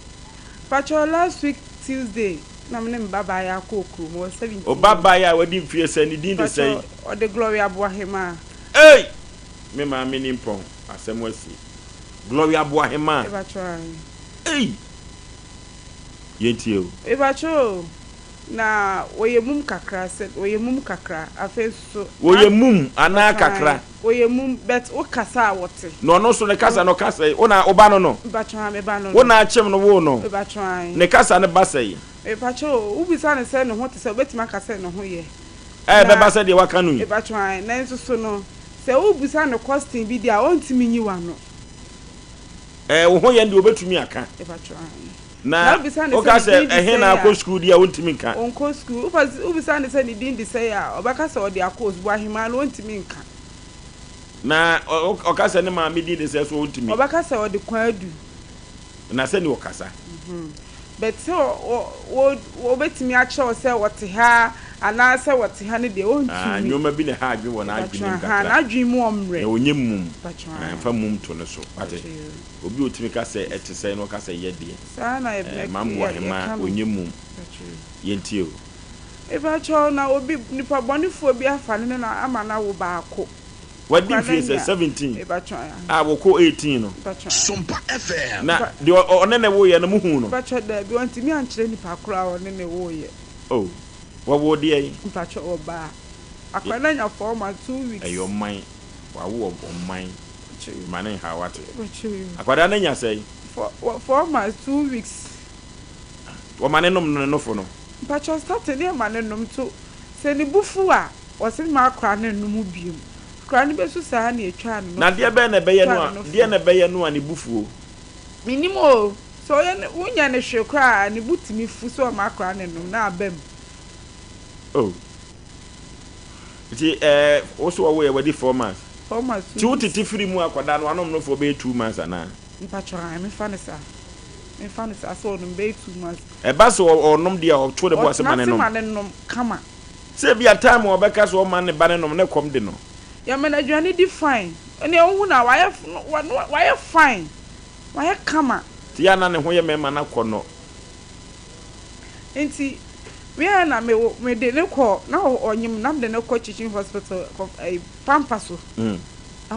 Mpakyɛ last week Tuesday na me ne me babaa yɛ akɔ kurom. Ɔwɔ 17 Wo years. babaa yi a wadi mfeɛ sɛn? Ne din de sɛn? Mpakyɛ ɔde Gloria Boahemaa. Ei! Me maame nimpɔn. Asɛm asi. Gloria Boahemaa. Mepakyɛw ae. Ei! Yɛntie o. Mepakyɛw o, na wɔyɛ mum kakra sɛ wɔyɛ mum kakra afei nso so. Wɔyɛ mum anaa Mepakyɛw ae, kakra? wɔyɛ mum but wo kasa a wɔte. Na ɔno nso ne kasa no ɔka sɛn? Wo na wo ba no no? Mepakyɛw ae, me ba no Wo no. na akyem no woo no? Mepakyɛw ae. Ne kasa no ba sɛn? Mepakyɛw o, wobisa no sɛ ne ho te sɛn obetumi aka sɛ ne ho yɛ. Ɛɛ, Na ɛbɛba sɛ deɛ waka no yi. Mepakyɛw ae, nanso so no. Sɛ wobisa no question bi deɛ a ɔntumi nyi w'ano. Ɛɛ wo ho yɛn deɛ obetumi aka. Na Na wobisa no woka sɛ ne sɛ din de ɛhe sɛn na akɔ a, sukuu deɛ a ɔntumi nka. ɔnkɔ sukuu. Wobisa no sɛ ne din de sɛn a, ɔbɛka sɛ ɔde akɔ Osboahemaa no ɔntumi nka. Na ɔka sɛ ne maame din de sɛn nso a ɔntumi. Ɔbɛka sɛ ɔde Kwadu. Na sɛnea ɔkasa. But sɛ wɔbɛtumi akyerɛ wo sɛ wɔte ha anaa sɛ wɔte ha no deɛ Ah, ɔntumi. nneɛma bi na ɛha adwene wɔ n'adwene mu Mpakyɛw ahaa, kakra. n'adwene mu ɔmmerɛ. Na ɔnyɛ mum. Mpakyɛw Ah, ae. mfa mum to no so. Wate? Mpakyɛw yoo. Obi a ɔtumi ka sɛ ɛte sɛn na ɔka sɛ yɛ deɛ. Saa na yɛ Eh, yɛ Mambo yɛ Ahemaa, yɛka no. ɔnyɛ mum. Mpakyɛw yoo. Yɛntie o. Mepakyɛw na obi nipa bɔnefoɔ bi afa no ne no ama no awo baako. Wadi Akwadaa mfie no sɛ anya 17 mepakyɛw ae. a wɔkɔ 18 no. Mepakyɛw ae. Na deɛ ɔne no woeɛ no mohuu no? Mepakyɛw daabi, wantumi ankyerɛ nipa korɔ a ɔne no woeɛ. Oh, wɔwoo deɛn? Mepakyɛw ɔbaa. Akwadaa no anya 4 months, 2 weeks. Ɛyɛ ɔman, wawo ɔman, ma no nhaw wate. Mepakyɛw yoo. Akwadaa no anya sɛn? 4 months, 2 weeks. Wɔma no nom ne nofo no? Mepakyɛw starting ne yɛma no nom nso sɛ ne bo fu a ɔse mma akwadaa no nnom biom. Akwadaa no bɛsu saa na yɛtwaa ne Na nofo. deɛ bɛn na ɛbɛyɛ no Twaa a ne deɛ nofo. na ɛbɛyɛ no a ne bo fuo? Mennim o, sɛ ɔyɛ no wonyɛ no hwee koraa a ne bo tumi fu sɛ ɔma akwadaa no nnom na aba mu. Oh. Nti ɛɛ wo so wɔwoeɛ wadi 4 months. 4 months, Nti 2 wo weeks. tete firi mu akwadaa no wanom nofoɔ bɛyɛ 2 months anaa? Mpakyɛw ae memfa no saa. Memfa no saa sɛ ɔnom bɛyɛ 2 months. Ɛba sɛ ɔnom deɛ a ɔto ne bo ase Ɔtena ma no ase nom. ma no nom kama. Sɛ ebia time a ɔbɛka sɛ ɔmma ne ba no nom na ɛkɔm de no. Yɛma no aduane di fine. Ɛnea wohu no a wayɛ wayɛ fine. Wayɛ kama. Nti yɛ a na ne ho yɛ mɛma no akɔnnɔ. Nti me a na me wo me de no kɔ na ɔnyem na me de no kɔ teaching hospital kɔ ɛyi pampa so. Ɛhɔ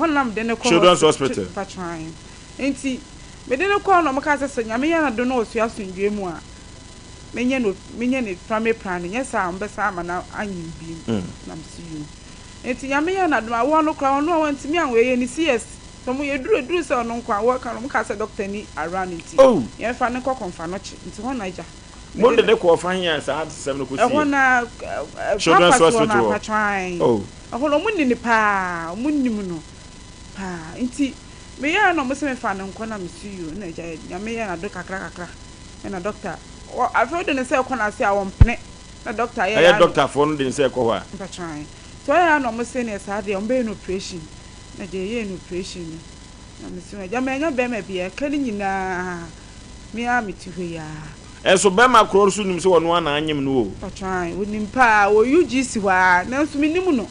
na na me de no kɔ Children's hospital. Mpatwan. Nti me de no kɔ na ɔmo kaa sɛ sɛ Nyame yɛ n'adom na ɔsoa asomdwoe mu a menyɛ no menyɛ ne primary plan nyɛ saa a ɔmo bɛsan ama no anyem biom na me se yoo. Nti Nyame yɛɛ no adom awoɔ no koraa ɔno a wantumi anwo yɛyɛ no CS sɛ ɔmo yɛduru eduru sɛ ɔno nko a wɔka no ɔmo kaa sɛ doctor ni around nti Oh! yɛnfa no nkɔ kɔnfanɔkye nti hɔ na agya Mo mede de no no kɔɔ fa he a saa asɛm no ɛhɔ kɔsiiɛ? na ɛ Children's Pampas hɔ no Hospital hɔ? ampatwɔ ae Oh! ɛhɔ no ɔmo nim no paa ɔmo nim no paa nti meyɛɛ na ɔmo se menfa no nkɔ na mese yoo na agya Nyame yɛɛ no adom kakra kakra ɛna doctor wɔ afei wode ne nsa ɛkɔ n'ase a ɔmpene. Na dɔkta yɛɛ Ɛyɛ ara na. dɔktafoɔ no de ne sɛ ɛkɔ hɔ a. Mpakyɛw ae. Nti ɔyɛɛ ara na ɔmo se neɛ saa deɛ ɔmo bɛyɛ no operation. Na gya yɛyɛɛ no operation no na me se agya mannya bɛɛma biaa ɛka ne nyinaa me ara mete hɔ yi ara. Nso bɛɛma korɔ nso nim sɛ ɔno ara na anyem no o. Mpakyɛw ae onim paa wɔ UGC hɔ ara nanso menim no.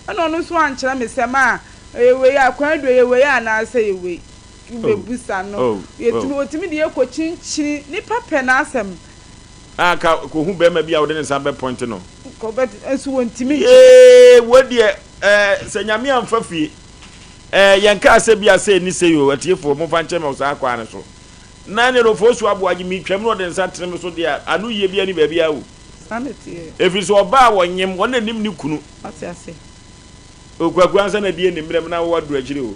Ɛna ɔno nso ankyerɛ me sɛ maa ɛyɛ wei a kwan du ɛyɛ wei anaasɛ ɛyɛ wei. Wobɛbusa no yɛtumi ɔtumi de yɛ kɔ kyinkyini nipa pɛ n'asɛm. A ka kɔhu bɛrima bi a wode ne nsa bɛ point no. Kɔ bɛ nso wɔntumi nkyerɛ. Yee wei deɛ ɛɛ sɛ nyame amfa fie ɛɛ yɛn kaa sɛ bi a sɛ ɛni sɛ yoo atiefoɔ momfa nkyɛ me wɔ saa kwan no so na ne Ofosu Aboagye metwam na ɔde nsa tene me so deɛ a ano yie biara ni baabi a o. Saa na ɛteɛ. Ɛfiri sɛ ɔbaa a wɔnyem wɔn na nim ne kunu. Wate ase. Okuaku ansa na die ne mmerɛ mu na waduru akyire o.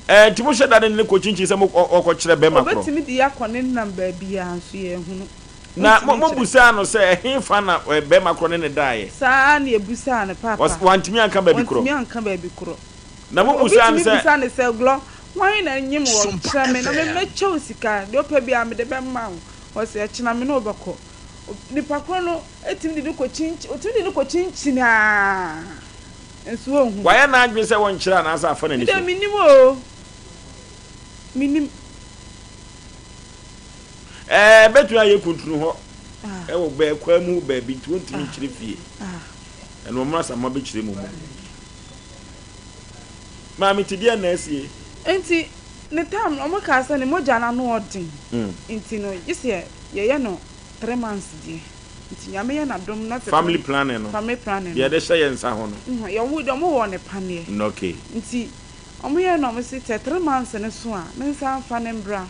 Ɛɛ nti mo hyɛ da ne ne kɔ kyinkyin sɛ mo ɔkɔ kyerɛ bɛma korɔ. Obetumi de yɛ akɔ ne nam baabiara nso yɛnhunu. Na Ontumi mo mo nkyerɛ. busaa no sɛ ɛhe fa na bɛma korɔ ne ne daeɛ? Saa ara na yɛbusaa no paapa. Ɔs wantumi anka baabi korɔ. Wantumi anka baabi korɔ. Na mo Obi busaa no tumi sɛ. bisa no sɛ, Glɔ, hwan na nyem wɔ? Sompa Kyerɛ me na FM. mɛkyɛ wo sika, deɛ wopɛ biara mede bɛma wo. Ɔse, ɛkyena me ne wo bɛkɔ. Nipa korɔ no tumi de no kɔ kyinkyin, ɔtumi de no kɔ kyinkyin aa, nso ɔnhu no. Wayɛ n'adwene sɛ ɔnkyerɛ anaasɛ afa n'ani Me so? deɛ mennim oo, mennim. Ɛɛ, ɛbɛtumi ayɛ kuntunu hɔ, ɛwɔ bɛɛ kwan mu baabi nti wɔntumi nkyerɛ fie. Ɛno ɔmo asamoah bɛkyerɛ mu mu. Maame ti deɛ na asie. Nti ne tam no ɔmo kaa sɛ ne mogya no ano ɔden nti no gye sɛ yɛyɛ no 3 months deɛ nti Nyame yɛ n'adom na sɛ Family planning no. Family planning Deɛ no. yɛde hyɛ yɛn nsa ho no. Yɛ ɔmo deɛ ɔmo wɔ ne paneɛ. Okay. Nti ɔmo yɛ na ɔmo se sɛ 3 months no so a me nsa nfa ne mbra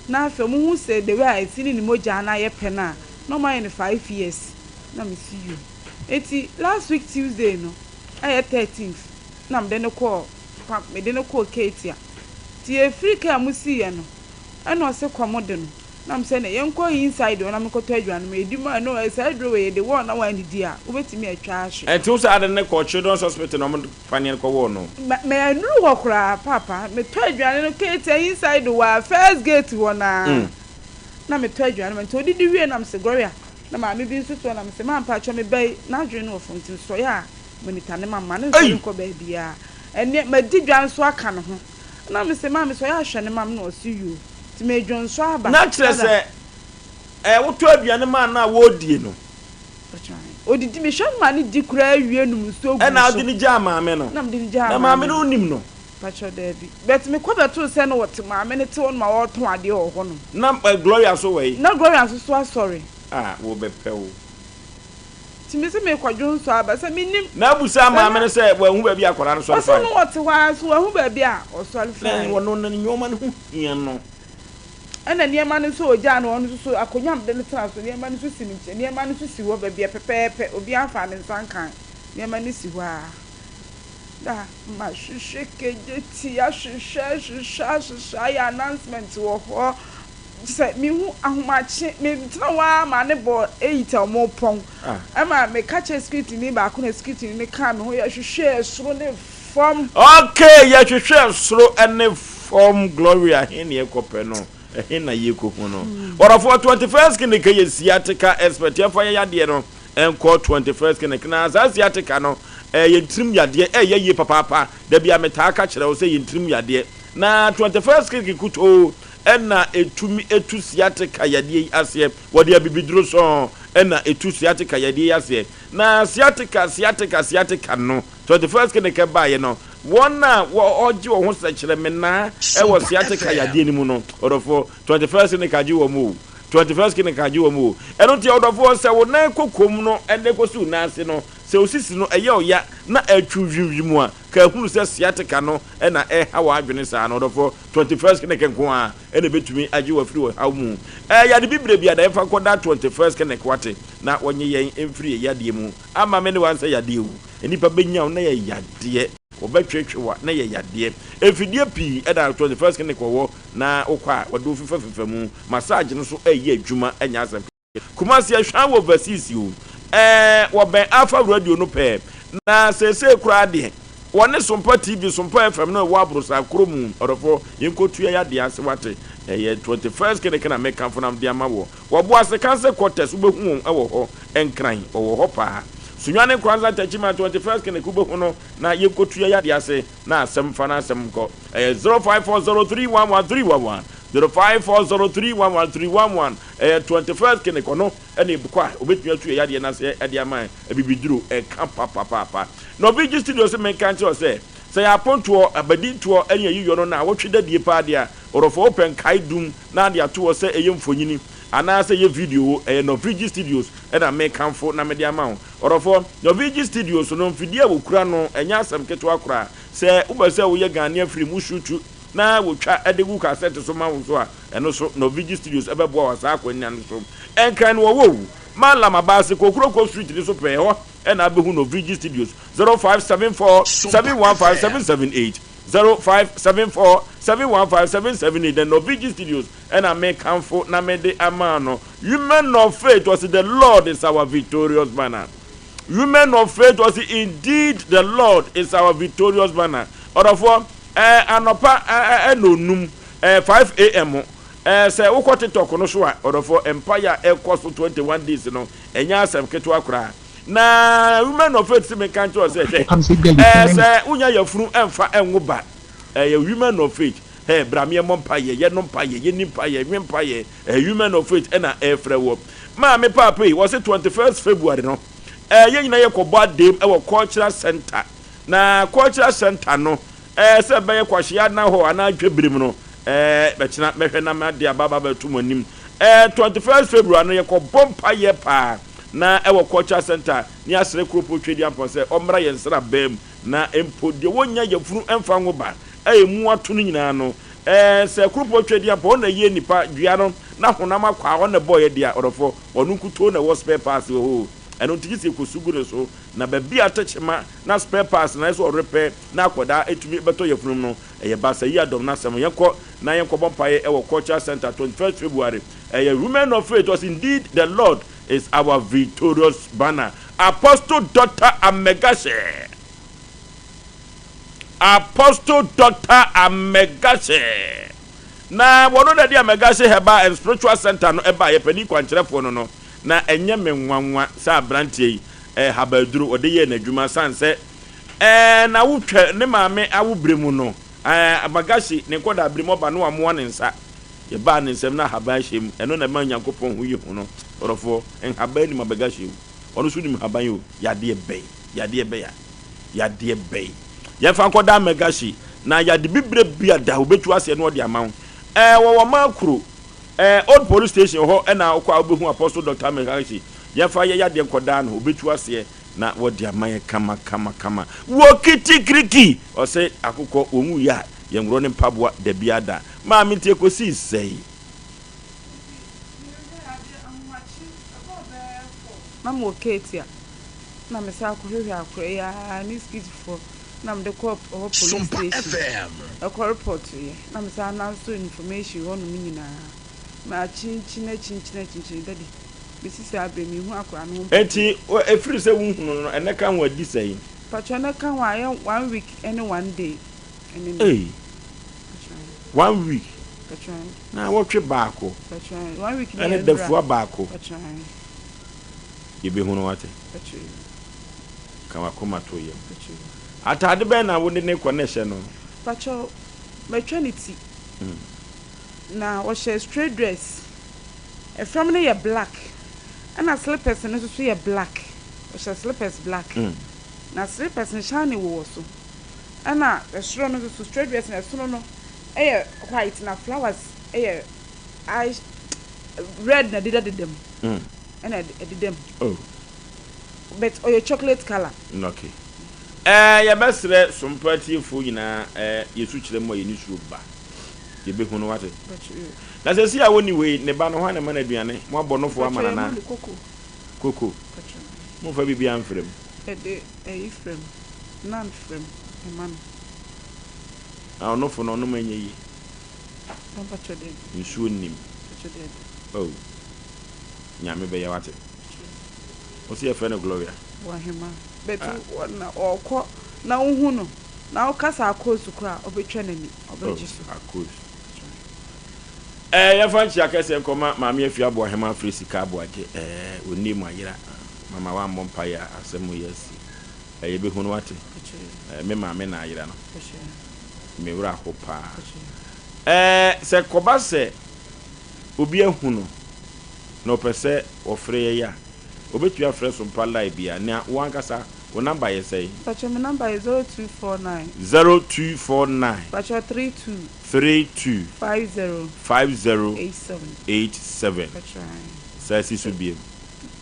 na afei ɔmo hu sɛ the way a esi ne ne mogya no ayɛ pɛ no a na ɔmo ayɛ no 5 years na me si yoo nti last week Tuesday no ɛyɛ 13th na mede no kɔɔ pa mede no kɔɔ Ketia nti yɛfiri kaa mu siiɛ no ɛna ɔse kɔm de no na mesɛ ne yɛnkɔ inside hɔ na menkɔtɔ aduane ma yɛdi mu a no saa aduro wei yɛde wɔɔ na woannidi a wobɛtumi atwa ahwe. Ɛnti wo sɛ ade no kɔɔ Children's Hospital na ɔmo paneɛ no kɔwɔɔ no? Ma mannuru hɔ koraa paapa metɔ aduane no Ketia inside hɔ a first gate hɔ no ara na metɔ aduane ma nti ɔdidi wie na mese Gloria na maame bi nso te hɔ na mese maa mpakyɛw me ba yi n'adwene no wɔ fam nti mesɔre a monitor ne ma mma no nsɔre nkɔ baabiara ɛnneɛ madi dwa nso aka ne ho na mese maa mesɔre ahwɛ ne ma me na ɔse yoo nti medwo nso aba Na kyerɛ sɛ ɛɛ wotɔ aduane maa no a wɔredie no. Odidi mehwɛ no ma no di koraa wie nom nsuo gu Ɛna so. wode no gyaa maame no. Na mede no gyaa Na maame maame no no. wonim no? Pakyɛw daabi but mekɔ bɛtoo sɛ na ɔte maame no te hɔ nom a ɔretɔn adeɛ wɔ hɔ nom. Na Gloria nso wɔ he? Na Gloria nso so asɔre. Ah wɔbɛpɛ wo. Nti mese merekɔ dwonsɔ aba sɛ mennim. Na abusaa Sɛ maame na. no sɛ wahu baabi a akwadaa no sɔre Ɔse fae? no ɔte hɔ ara nso wahu baabi a ɔsɔre Na fae. ɔno no nneɛma no ho hia no. Ɛna nneɛma no nso ɔgyaa no hɔ no nso so akonnwa a mede no tena so nneɛma no nso si ne nkyɛn nneɛma no nso si hɔ baabi a pɛpɛɛpɛ obiara mfaa ne nsa nkae nneɛma no si hɔ ara. Na mahwehwɛ kegyeti ahwehwɛ ahwehwɛ ahwehwɛ ayɛ announcement wɔ hɔ kyerɛ sɛ mehu ahomakye metena hɔ ara ma ne bɔ 8 a wɔrepɔn ɛma meka kyerɛ sikritini baako na sikritini no kaa me ho yɛhwehwɛɛ soro ne fam. Okay yɛhwehwɛɛ soro ne fam Gloria he ne yɛkɔpɛ no ɛhe na yɛkɔhu no Ɔdɔfoɔ 21st Clinic yɛ sciatica expert yɛmfa yɛn yadeɛ no nkɔ 21st Clinic na saa sciatica no ɛyɛ ntirim yadeɛ ɛyɛ yie papaapa da bi a metaa ka kyerɛ wo sɛ yɛ ntirim yadeɛ na 21st Clinic kutoo ɛna ɛtumi ɛtu sciatica yadeɛ yi aseɛ wɔde abibiduro sɔn ɛna ɛtu sciatica yadeɛ yi aseɛ na sciatica sciatica sciatica no 21st Clinic ɛbaeɛ no wɔn a wɔgye wɔn ho sɛkyerɛmenaa ɛwɔ sciatica yadeɛ no mu no ɔdɔfoɔ 21st Clinic agye wɔn o 21st Clinic agye wɔn o ɛno nti ɔdɔfoɔ sɛ wo nan kokom no ɛnɛ kɔsi wo nan ase no sɛ osisi no ɛyɛ ɔya na ɛtwi hwimhwim a ka ehunu sɛ sciatica no ɛna ɛha wɔ adwene saa no ɔdɔfoɔ 21st Clinic nko a ɛna ebɛtumi agye wɔ afiri wɔ haw mu ɛɛ yade bibire bi a na yɛmfa nkɔda 21st Clinic wate na wɔnye yɛn mfiri yɛ yadeɛ mu ama me ne wansɛ yadeɛ o nnipa bɛnya wo na yɛ yadeɛ wɔbɛtwetwe wa na yɛ yadeɛ mfidie pii ɛna 21st Clinic wɔwɔ na wokɔ a wɔde wo fefa fefa mu massage no so ɛyɛ adwuma ɛnyɛ asɛm Kumasi ɛhwan wɔ overseas o ɛɛ wɔbɛn Alpha Radio no pɛɛ na seesei koraa deɛ wɔne Sompa TV Sompa FM no ɛwɔ aborosa koro mu ɔdɔfoɔ yɛnkɔtua yadeɛ ase wate. Ɛyɛ 21st Clinic na mekamfo na mede ama wɔ. Wɔ Boase Cancer Quarters wobɛhu wɔn wɔ hɔ. Nkran, wɔwɔ hɔ paa. Sunyani Nkoranza Techiman 21st Clinic wobɛhu no na yɛnkɔtu yɛn yadeɛ ase na asɛm fa na asɛm nkɔ. Ɛyɛ 0540311311, 0540311311. Ɛyɛ 21st Clinic ɔno na ɛkɔ a ɔbɛtumi atu yɛn yadeɛ no ase de ama yɛn. Abibiduro, ɛka papapaapa. Norvigi Studio se menka nkyerɛ wo sɛ, sɛ yɛ apontoɔ, abadintoɔ ne ayiyɔ no naawɔtwe dadie paa deɛ a, ɔdɔfoɔ wopɛ nkae dum na ade ato hɔ sɛ ɛyɛ mfonini anaasɛ ɛyɛ video o, ɛyɛ Norvigi Studios na mekamfo na mede ama wo. Ɔdɔfoɔ, Norvigi Studios no mfidie a wɔkura no ɛnyɛ asɛm ketewa koraa. Sɛ wopɛ sɛ woyɛ Ghanaian film, wo shuutu na wɔtwa de gu kasɛte so ma wo nso a, ɛno nso Norvigi Studios bɛboa wo saa akwannya no so. Nkran no wɔwɔ o, Mallam Abaase, Kokuroko Street no so pɛɛ hɔ na abɛhu Norvigi Studios, 0574 715 778. 0574 715 778 The Norvigi Studios ɛna me kamfo na me de ama no. Women of faith ɔsi the Lord is our victorious banner. Women of faith ɔsi indeed the Lord is our victorious banner. Ɔdɔfoɔ ɛɛ anɔpa ɛɛ ɛna onum ɛɛ 5 am ɛɛ sɛ wokɔ TikTok no so a ɔdɔfoɔ mpaeɛ a ɛkɔ so 21 days no ɛnyɛ asɛm ketewa koraa. Na women of faith se menka nkyerɛ wo sɛ, hwɛ, ɛɛ, sɛ wonya yafunu ɛmfa ɛnwo ba, ɛyɛ women of faith, hɛ, bra me yɛmmɔ mpaeɛ, yɛnom mpaeɛ, yɛni mpaeɛ, nwe mpaeɛ, ɛyɛ women of faith ɛna ɛrefrɛ woɔ. Maame paapa yi, wɔse 21st February no, ɛɛ, yɛn nyinaa yɛkɔbɔ adeem ɛwɔ Cultural Center, na Cultural Center no, Ɛɛ, sɛ ɛbɛyɛ kwahyia anaa hɔ anaa dwabirim no, ɛɛ, bɛkyena mɛhwɛ na made aba aba abɛto mo anim. Ɛɛ, 21st February no, yɛkɔbɔ mpaeɛ paa na ɛwɔ Culture Centre ne yɛasrɛ Kuropɔn Tweduampɔn sɛ ɔmmra yɛn nsrabaa mu na mpo deɛ wɔnnya yafunu mfa nwo ba a ɛmu ato no nyinaa no, ɛɛ, sɛ Kuropɔn Tweduampɔn ɔno na ɛyɛɛ nipa dua no na honam akwaa ɔno na ɛbɔeɛ deɛ a, ɔdɔfoɔ, ɔno nkutoo na ɛwɔ spare parts wɔ hɔ o. Ɛno nti gye sɛ yɛkɔsu gu ne so na baabi a tɛkyema na spare parts na ayɛ sɛ ɔrepɛ na akwadaa atumi bɛtɔ yafunum no, ɛyɛ baasa yi adɔm no asɛm. Yɛnkɔ na yɛnkɔbɔ mpaeɛ wɔ Cultural Centre 21st February. Ɛyɛ Women of Faith, ɔse indeed the Lord is our victorious banner. Apostle Doctor Amegashe. Apostle Doctor Amegashe. Na wɔno na ɛde Amegashe Herbal and Spiritual Center no ɛbaeɛ, panin kwankyerɛfoɔ no no. Na ɛnyɛ me nwanwa sɛ aberanteɛ yi, ɛɛ, habaduro, ɔde yɛɛ n'adwuma sane sɛ Ɛɛ, na wotwa ne maame awo bere mu no, ɛɛ, Amagashi ne nkwadaa bere mu ɔba na wamoa ne nsa. Yɛbaa ne nsam na ahaban hyɛ mu. Ɛno na ɛma Nyankopɔn ho yi hu no. Ɔdɔfoɔ, nhaban nim Amagashi o. Ɔno nso nim nhaban o. Yadeɛ bɛn? Yadeɛ bɛn a? Yadeɛ bɛn? Yɛmfa nkɔda Amagashi, na yade bibire bi a da obetu aseɛ na ɔde ama wo. Ɛɛ, wɔwɔ Makuro, ɛɛ, Old Police Station hɔ na wokɔ a wobɛhu Apostle Doctor Amagashi. Yɛmfa yɛ yadeɛ nkɔdaa no, obetu aseɛ. Na wɔde ama yɛn kama kama kama wɔ kitikiriki. Ɔse akokɔ wɔn wuiɛ a yɛn worɔ ne mpaboa dabiara da. Maame nti ɛkɔsii sɛi? Na mewɔ Ketia na me san kɔ hwehwɛ akora yi aa ne skit foɔ na mede kɔɔ hɔ police station ɛkɔ report yɛ na me san nanso information hɔ nom nyinaa ma kyinkyin akyinkyin akyinkyin daddy. Besi saa bere minhu akwadaa no ho mpo. Enti ɛfiri sɛ wonhunu no, ɛnnɛ ka ho adi sɛn? Pakyɛ ɛnnɛ ka ho a ɛyɛ one week ɛne one day ɛne no. Ei! Pakyɛ. One week? Pakyɛ. Naawɔtwe baako? Pakyɛ, one week ne yɛ Ɛne nnura. dafua baako? Pakyɛ. Yɛbɛhunu wate. Pakyɛ. Ka w'akoma to yam. Pakyɛ. Ataade bɛn na wode no kɔ na ɛhyɛ no? Pakyɛ, matwa ne ti. Na ɔhyɛ straight dress. Ɛfam no yɛ black ɛna slippers no nso so yɛ black. Ɔhyɛ slippers black. Na slippers no shine wowɔ so. Ɛna ɛsoro no nso so straight dress no ɛsono no yɛ white na flowers yɛ ash red na ɛdedadeda mu. Ɛna ɛdeda mu. Oh. But ɔyɛ chocolate colour. Okay. Ɛɛ yɛbɛsrɛ Sompa atiefoɔ nyinaa ɛɛ yɛsu kyerɛ mu a yɛn nisuo ba. Yɛbɛhu no wate. Na sɛsi a wɔnni hɔ yi, ne ba no, hwan na ɛma no aduane? Moabɔ nofo ama no anaa? Koko. Momfa biribiara mfra mu. Yɛde ayi fra mu, nan fra mu, ɛma no. Na ɔnofo no, ɔnom ɛnyɛ yie. Nsuo nnim. Oh, Nyame bɛyɛ wate. Wo se yɛfrɛ no Gloria? Boahema. But na ɔkɔ na wohu no na wokasa akoosu koraa a, ɔbɛtwa n'ani, ɔbɛgye so. Oh, akoosu. Ɛɛ yɛmfa nkyea kɛseɛ nkɔma Maame Afia Aboahema afiri Sika Aboagye ɛɛ ɔnni mu ayera mama wammɔ mpaeɛ a asɛm yi asi ɛɛ yɛbɛhunu wate ɛɛ me maame na ayera no me werɛ aho paa ɛɛ sɛ kɔba sɛ obi ahu no na ɔpɛ sɛ ɔfrɛ yɛn a ɔbɛtumi afrɛ Sompa line biara nea wo ankasa wo number yɛ sɛn? Mpakyɛ me number yɛ 0249. 0249. Mpakyɛ 32. 32. 50. 50. 87. 87. Mpakyɛ ae. San si so biom.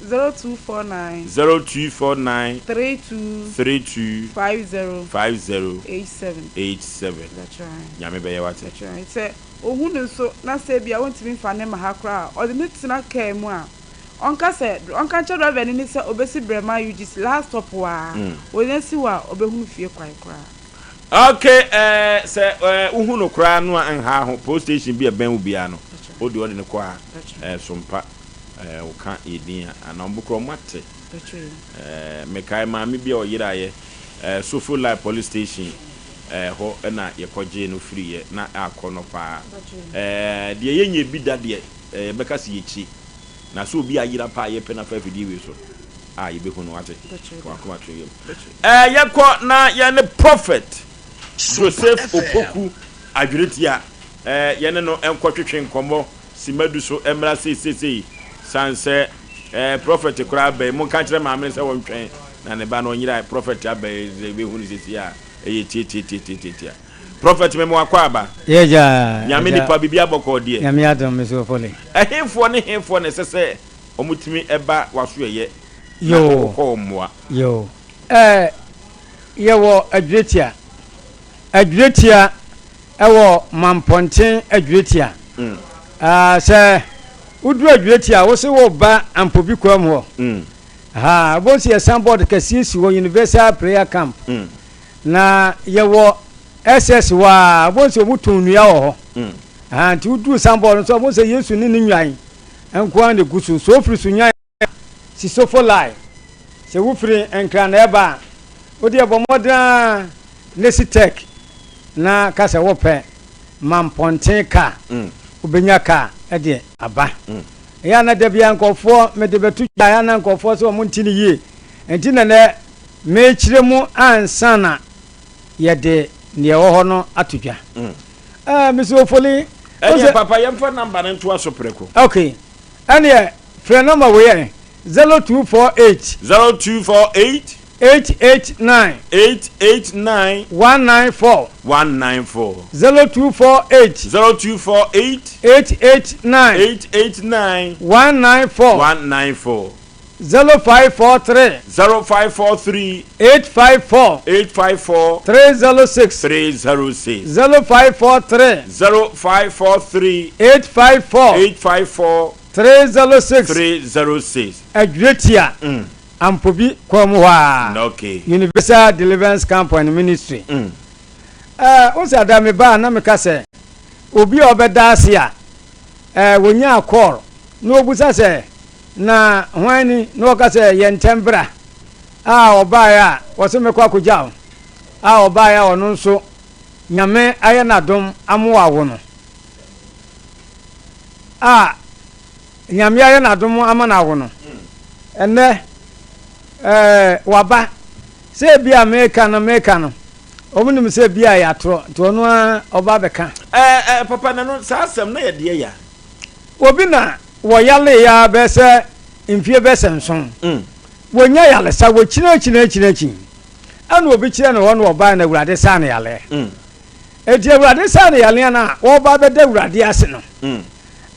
0249. 0249. 32. 32. 50. 50. 87. 87. Mpakyɛ ae. Nyame bɛyɛ wate. Mpakyɛ ae sɛ ohu no nso na sɛ ebia ontumi nfa no mma ha koraa a ɔde no tena kaa mu a. Ɔnka sɛ, ɔnka nkyerɛ driver no ni sɛ obesi Brɛma UGC last stop hɔ aa, onya si hɔ a obehunu fie kwan koraa. Ok eh, sɛ eh, wohu no koraa no a nhaa ho, post station bi a ɛbɛn wo biara no, wode ɔde no kɔ a, eh, sompa eh, woka yɛ din a, anaa ɔmo koraa ɔmo ate. Eh, mekae maame bi a ɔyeraeɛ, eh, Sofo Lai police station eh, hɔ na yɛkɔgyee no firiiɛ, na akɔ no paa. Eh, deɛ yɛnyɛ bi da deɛ, eh, yɛbɛka sɛ yɛkyi. Na sɛ obi ayera paa a yɛpɛ no afa afidie wei so a yɛbɛhu no wate ka wakoma to yam ɛɛ yɛkɔ na yɛne prophet Joseph Opoku Adweretia ɛɛ yɛne no nkɔtwetwe nkɔmmɔ simadu so mmra seisesei san sɛ ɛɛ prophet koraa abɛn monka nkyerɛ maame no sɛ wɔntwɛn na ne ba no ɔnyera prophet abɛn yɛbɛhu no seisei a ɛyɛ tiatiatiatiatia Prophet me mo akwaaba. Yɛ agya. Nyame nipa biribi abɔkɔɔ deɛ. Nyame adom me so fole. Ɛhefoɔ ne hefoɔ na ɛsɛ sɛ wɔn tumi ba w'asoɛyɛ na wɔkɔ wɔn mmoa? Yoo. Ɛɛ yɛwɔ Adwiretia. Adwiretia ɛwɔ Mampɔnten Adwiretia. Ɛɛ sɛ woduru Adwiretia a wose woreba Ampobi kurom hɔ. Haa wobɛhu sɛ yɛ signboard kɛseɛ si hɔ Universal Prayer Camp. Na yɛwɔ SS hɔ a, wobɛhu sɛ wɔtɔn nnua wɔ hɔ. Aha, nti woduru sanbɔɔd no so a, wobɛhu sɛ Yesu ne ne nnwan nko ara na ɛgu so. So wofiri Sunyani a, si Sofo Line. Sɛ wofiri Nkran na ɛreba a, wodeɛ bɔ mmɔden ara na si Tech na ka sɛ wopɛ Mampɔnten kaa. Wobɛnya kaa de aba. Ɛyɛ a na da biara nkurɔfoɔ, mede bɛto dwa, ɛyɛ a na nkurɔfoɔ sɛ wɔnte no yie. Nti na nɛ Merekyerɛ mu ansa na yɛde nea ɛwɔ hɔ no ato dwa. Ɛɛ, Mr. Ofoli. Ɛneɛ papa yɛmfa number no ntoa so prɛko. Ok, ɛneɛ frɛ number wei ɛ, 0248. 0248. 889. 889. 194. 194. 0248. 0248. 889. 889. 194. 194. 0543. 0543. 854. 854. 306. 306. 0543. 0543. 854. 854. 306. 306. Adwiretia. Mm. Ampobi kwan mu hɔ a. Okay. Universal Deliverance Camp and Ministry. Mm. Ɛɛ, eh, wosi ada me ba na meka sɛ obi a ɔbɛda ase a ɛɛ eh, wɔnyaa kɔɔl na obusa sɛ Na hwan ni? Na ɔka sɛ, Yɛ ntɛm bra. A ɔbaeɛ a, ɔse mɛkɔ akɔgya wo. A ɔbaeɛ a ɔno nso Nyame ayɛ no adom ama wawo no. A Nyame ayɛ no adom ama no awo no. Ɛnnɛ, ɛɛ, waba. Sɛ ebi a meka no, meka no, wɔn nim sɛ ebi a ɛyɛ atorɔ, nti ɔno ara ɔba abɛka. Ɛɛ, ɛɛ, papa, na no, saa asɛm no yɛ deɛ ya. Obi na wɔyaree ara bɛyɛ sɛ mfeɛ bɛyɛ sɛ nson. Wɔnya yaresa, wɔkyinakyinakyinakyin. Ɛna obi kyerɛ no hɔ na ɔbaeɛ na Awurade saa no yareɛ. Enti Awurade saa no yareɛ no a ɔreba abɛda Awurade ase no,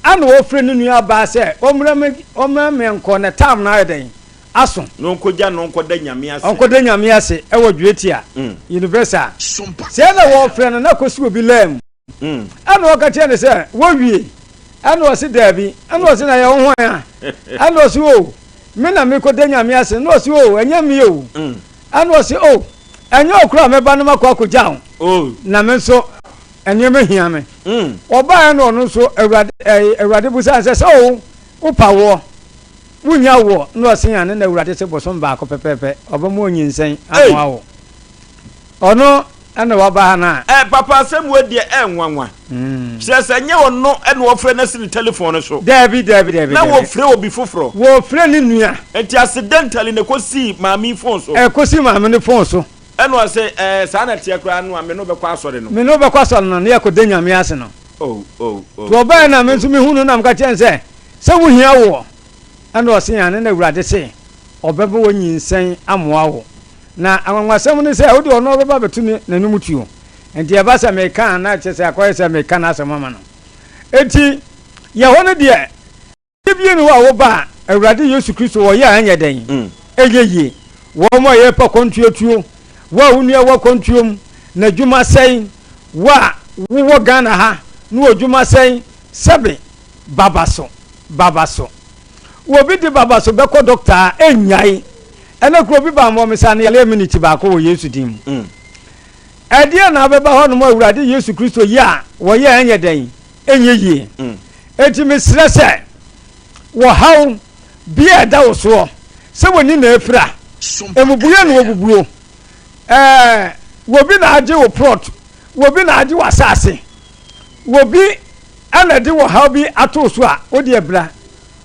ɛna ɔfrɛ ne nua baa sɛ ɔmmra me ɔmmra me nkɔ na tam no ayɛ dɛn aso. Na ɔnkɔgya no ɔnkɔda Nyame ase. Ɔnkɔda Nyame ase ɛwɔ Dwetia Universal. Sɛɛ na wɔfrɛ no na kɔsi obi laa mu. Ɛnna ɔka kyerɛɛ no sɛ, Woawie? Ɛnna ɔse, Daabi. Ɛnna ɔse, Na yɛ wo hwan a? Ɛnna ɔse, O, me na merekɔda Nyame ase. Ɛnna ɔse, O, ɛnyɛ me o. Ɛnna ɔse, O, ɛnyɛ wo koraa a mɛba na makɔ akɔgya wo, na me nso nneɛma hia me. Ɔbaeɛ na ɔno nso Awurade, ɛɛ, Awurade busaa no sɛ, Sɛ wo, wopa woɔ, wonnya woɔ? Ɛnna ɔse, Aane. Na Awurade se, Bosom baako pɛpɛɛpɛ, ɔbɛma onyinsɛn ama woawo. Ɔno. Ɛna waba ha no a. Ɛ papa asɛm wei deɛ ɛnwanwa. Kyerɛ sɛ nyɛ ɔno ɛna wɔfrɛ no asi ne telephone no so. Daabi daabi daabi. Na wɔfrɛ obi foforɔ. Wɔfrɛ ne nua. Nti accidentally na ɛkɔsii maame yi phone so. Ɛkɔsii maame no phone so. Ɛna ɔse ɛɛ saa na ɛteɛ koraa no a me ne wo bɛkɔ asɔre no. Me ne wo bɛkɔ asɔre no na yɛakɔda Nyame ase no. Oh oh oh. Nti ɔbaeɛ na me nso mehu no na meka kyerɛɛ no sɛ, sɛ wohia woɔ? Ɛna ɔse aane na Awurade se ɔbɛma wanyinsɛn amoa wo. Na anwanwasɛm ne sɛ wode ɔno ɔbɛba abɛto ne n'anom tuo. Enti ɛba sɛ meka a na kyerɛ sɛ akɔyɛ sɛ meka n'asɛm ama no. Enti yɛ hɔ no deɛ, adeɛ biara nni hɔ a woba a Awurade Yesu Kristo ɔyɛ a ɛnyɛ dɛn? Ɛnyɛ yie. Wɔn a yɛrepɛ akwantuo atuo, wo a wo nua wɔ akwantuo mu, n'adwuma sɛe, wo a wowɔ Ghana ha na w'adwuma sɛe, sɛbe baba so, baba so. Obi de baba so bɛkɔ dɔkta a, ɛnnyae. Ɛnɛ kura obi baa mɔ me sa no yareɛ miniti baako wɔ Yesu din mu. Ɛdeɛn na abɛba hɔ nom Awurade Yesu Kristo yɛ a wɔyɛ a ɛnyɛ dɛn? Ɛnyɛ yie. Enti mesrɛ sɛ wɔhaw bi a ɛda wo soɔ sɛ w'ani na afira, mmubuiɛ na wɔbubuo, ɛɛ wɔbi na agye wo plot, wɔbi na agye w'asase, wɔbi ɛna de wɔhaw bi ato wo so a, wodeɛ bra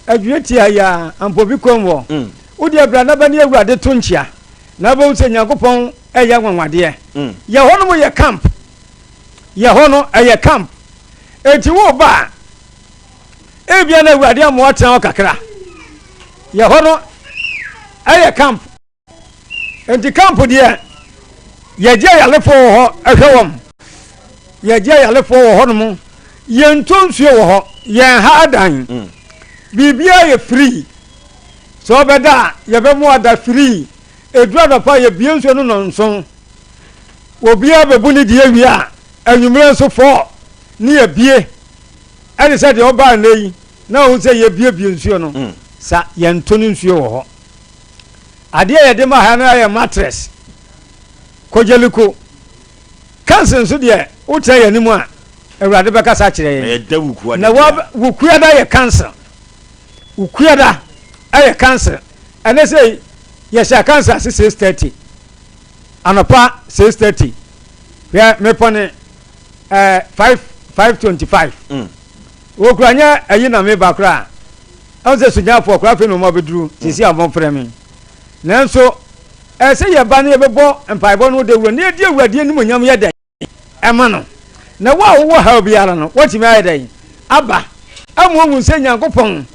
adwene tia yi ara, ampa obi kɔn wɔ. Wo deɛ bra na bɛne Awurade to nkyea, na wobɛhu sɛ Nyankopɔn ɛyɛ anwanwadeɛ. Yɛ hɔ nom yɛ camp. Yɛ hɔ no ɛyɛ camp. Enti wo ba a, ebia na Awurade ama woatena hɔ kakra. Yɛ hɔ no ɛyɛ camp. Enti camp deɛ, yɛgye ayarefoɔ wɔ hɔ hwɛ wɔn. Yɛgye ayarefoɔ wɔ hɔnom. Yɛntɔ nsuo wɔ hɔ. Yɛn ha adan. Biribiara yɛ free. Sɛ ɔbɛda a, yɛbɛma wada free. Ɛduru anɔpa a, yɛbue nsuo no nnɔnson. Obiara bɛbu ne deɛ wie a, anwummerɛ nso fɔɔ ne yɛbue. Ɛne sɛ deɛ ɔbaa nnɛ yi, na ɔhu sɛ yɛbuebue nsuo no. Sa yɛnto no nsuo wɔ hɔ. Adeɛ a yɛde ma ha no yɛ mattress, kogyeliko. Cans nso deɛ wotena yɛn anim a, Awurade bɛkasa akyerɛ yɛn. Ɛyɛ da wukuada Na biara. wukuada yɛ council. Wukuada yɛ council. Ɛnɛ sɛ yɛhyɛ council ase 6:30. Anɔpa 6:30. Hwɛ mepɔne ɛɛ 5 5:25. Wokura nyɛ ayi na meba koraa. Ɛho sɛ sogyafoɔ koraa afei na wɔn abɛduru sisi a wɔfrɛ me. Nanso ɛsɛ sɛ yɛba na yɛbɛbɔ mpaebɔ no dawuro na yɛdi Awurade animuonyam yɛ dɛn ɛma no. Na wo a wowɔ haw biara no, woatumi ayɛ dɛn aba ama woahu sɛ Nyankopɔn,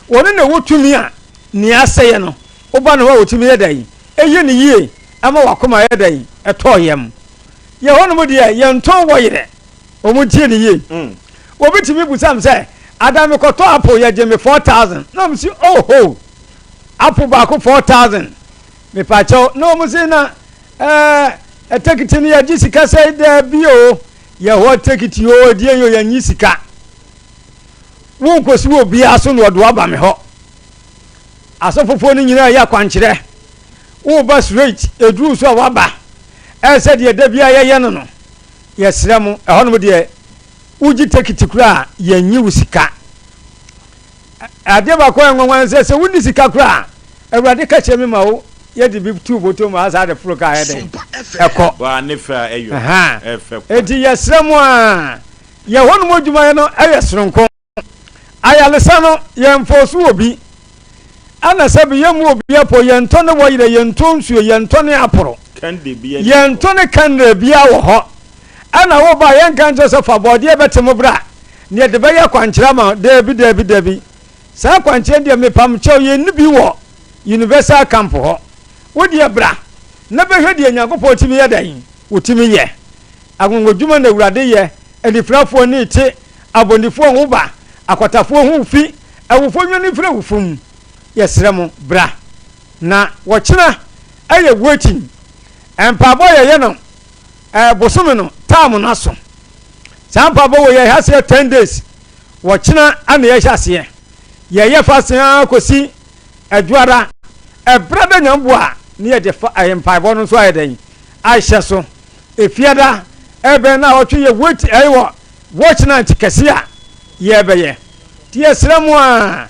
ɔno na ɛwɔ tumi a nea asɛeɛ no, woba ne hɔ a ɔtumi yɛ dɛn ɛyɛ no yie ama w'akoma yɛ dɛn ɛtɔ yam. Yɛ hɔnom deɛ yɛntɔn wɔ yerɛ. Wɔn ntie ne yie. Obi tumi busa me sɛ, ada mekɔtɔ apple yɛgye me 4000. Na wɔn si oh ho, apple baako 4000. Mepakyɛw na wɔn si na ɛɛ ɛtekiti no yɛgye sika sɛ daabi o, yɛ hɔ tekiti o, ɛdeɛ yi o yɛnyi sika. Wonkosi wɔ obiara so na ɔde waba me hɔ. Asɔfofoɔ no nyinaa yɛ akwankyerɛ. Woba straight, eduru so a waba. Ɛsɛ deɛ da biara yɛyɛ no no. Yɛsrɛ mo, ɛhɔnom deɛ wogye tekiti koraa a, yɛnnye wo sika. Adeɛ baako a ɛyɛ nwanwa ne sɛ, sɛ wonni sika koraa a, Awurade ka kyerɛ me ma wo yɛde bi tu bɔtɔ mu asa de foro kaa yɛ dɛn ɛkɔ. Waa ne fɛ a ɛyɔ, ɛfɛ kwa. Enti yɛsrɛ mo a, yɛ hɔnom adwumayɛ no yɛ soronko. Ayaresa no, yɛmfɔɔso obi. Ɛna sɛbe yɛmmu obi apɔ, yɛntɔ ne wɔyerɛ, yɛntɔ nsuo, yɛntɔ ne aporo, yɛntɔ ne kɛndrɛ biara wɔ hɔ. Ɛna wo ba a, yɛnka nkyerɛ sɛ fa bɔɔdeɛ bɛte mo bra, na yɛde bɛyɛ akwankyerɛ ama wo. Daabi, daabi, daabi. Saa akwankyerɛ no deɛ, mepam kyɛw, yɛnni bi wɔ Universal Camp hɔ. Wo deɛ bra, na bɛhwɛ deɛ Nyankopɔn tumi yɛ dɛn? Ɔtumi yɛ. Anwanwadwuma na Awurade yɛ, anifirafoɔ ani te, Abɔnefoɔ ho ba, akwatafoɔ ho fi, awufoɔ nwane firi awufo mu. Yɛsrɛ mo, bra. Na wɔkyena yɛ waiting. Mpaebɔ yɛyɛ no eh, bosome no term no aso. Saa mpaebɔ wɔ yɛhyɛ aseɛ 10 days. Wɔkyena ana yɛhyɛ aseɛ. Yɛyɛ fasting ara kɔsi Adwoada. Ɛberɛ da Nyame boa a, ne yɛde fa eh, mpaebɔ no nso ayɛ dɛn? Ahyɛ so. Efiada ɛbɛn na ɔtwe yɛ wait ɛyɛ wɔ watch night kɛse a yɛbɛyɛ. Nti yɛsrɛ mo a,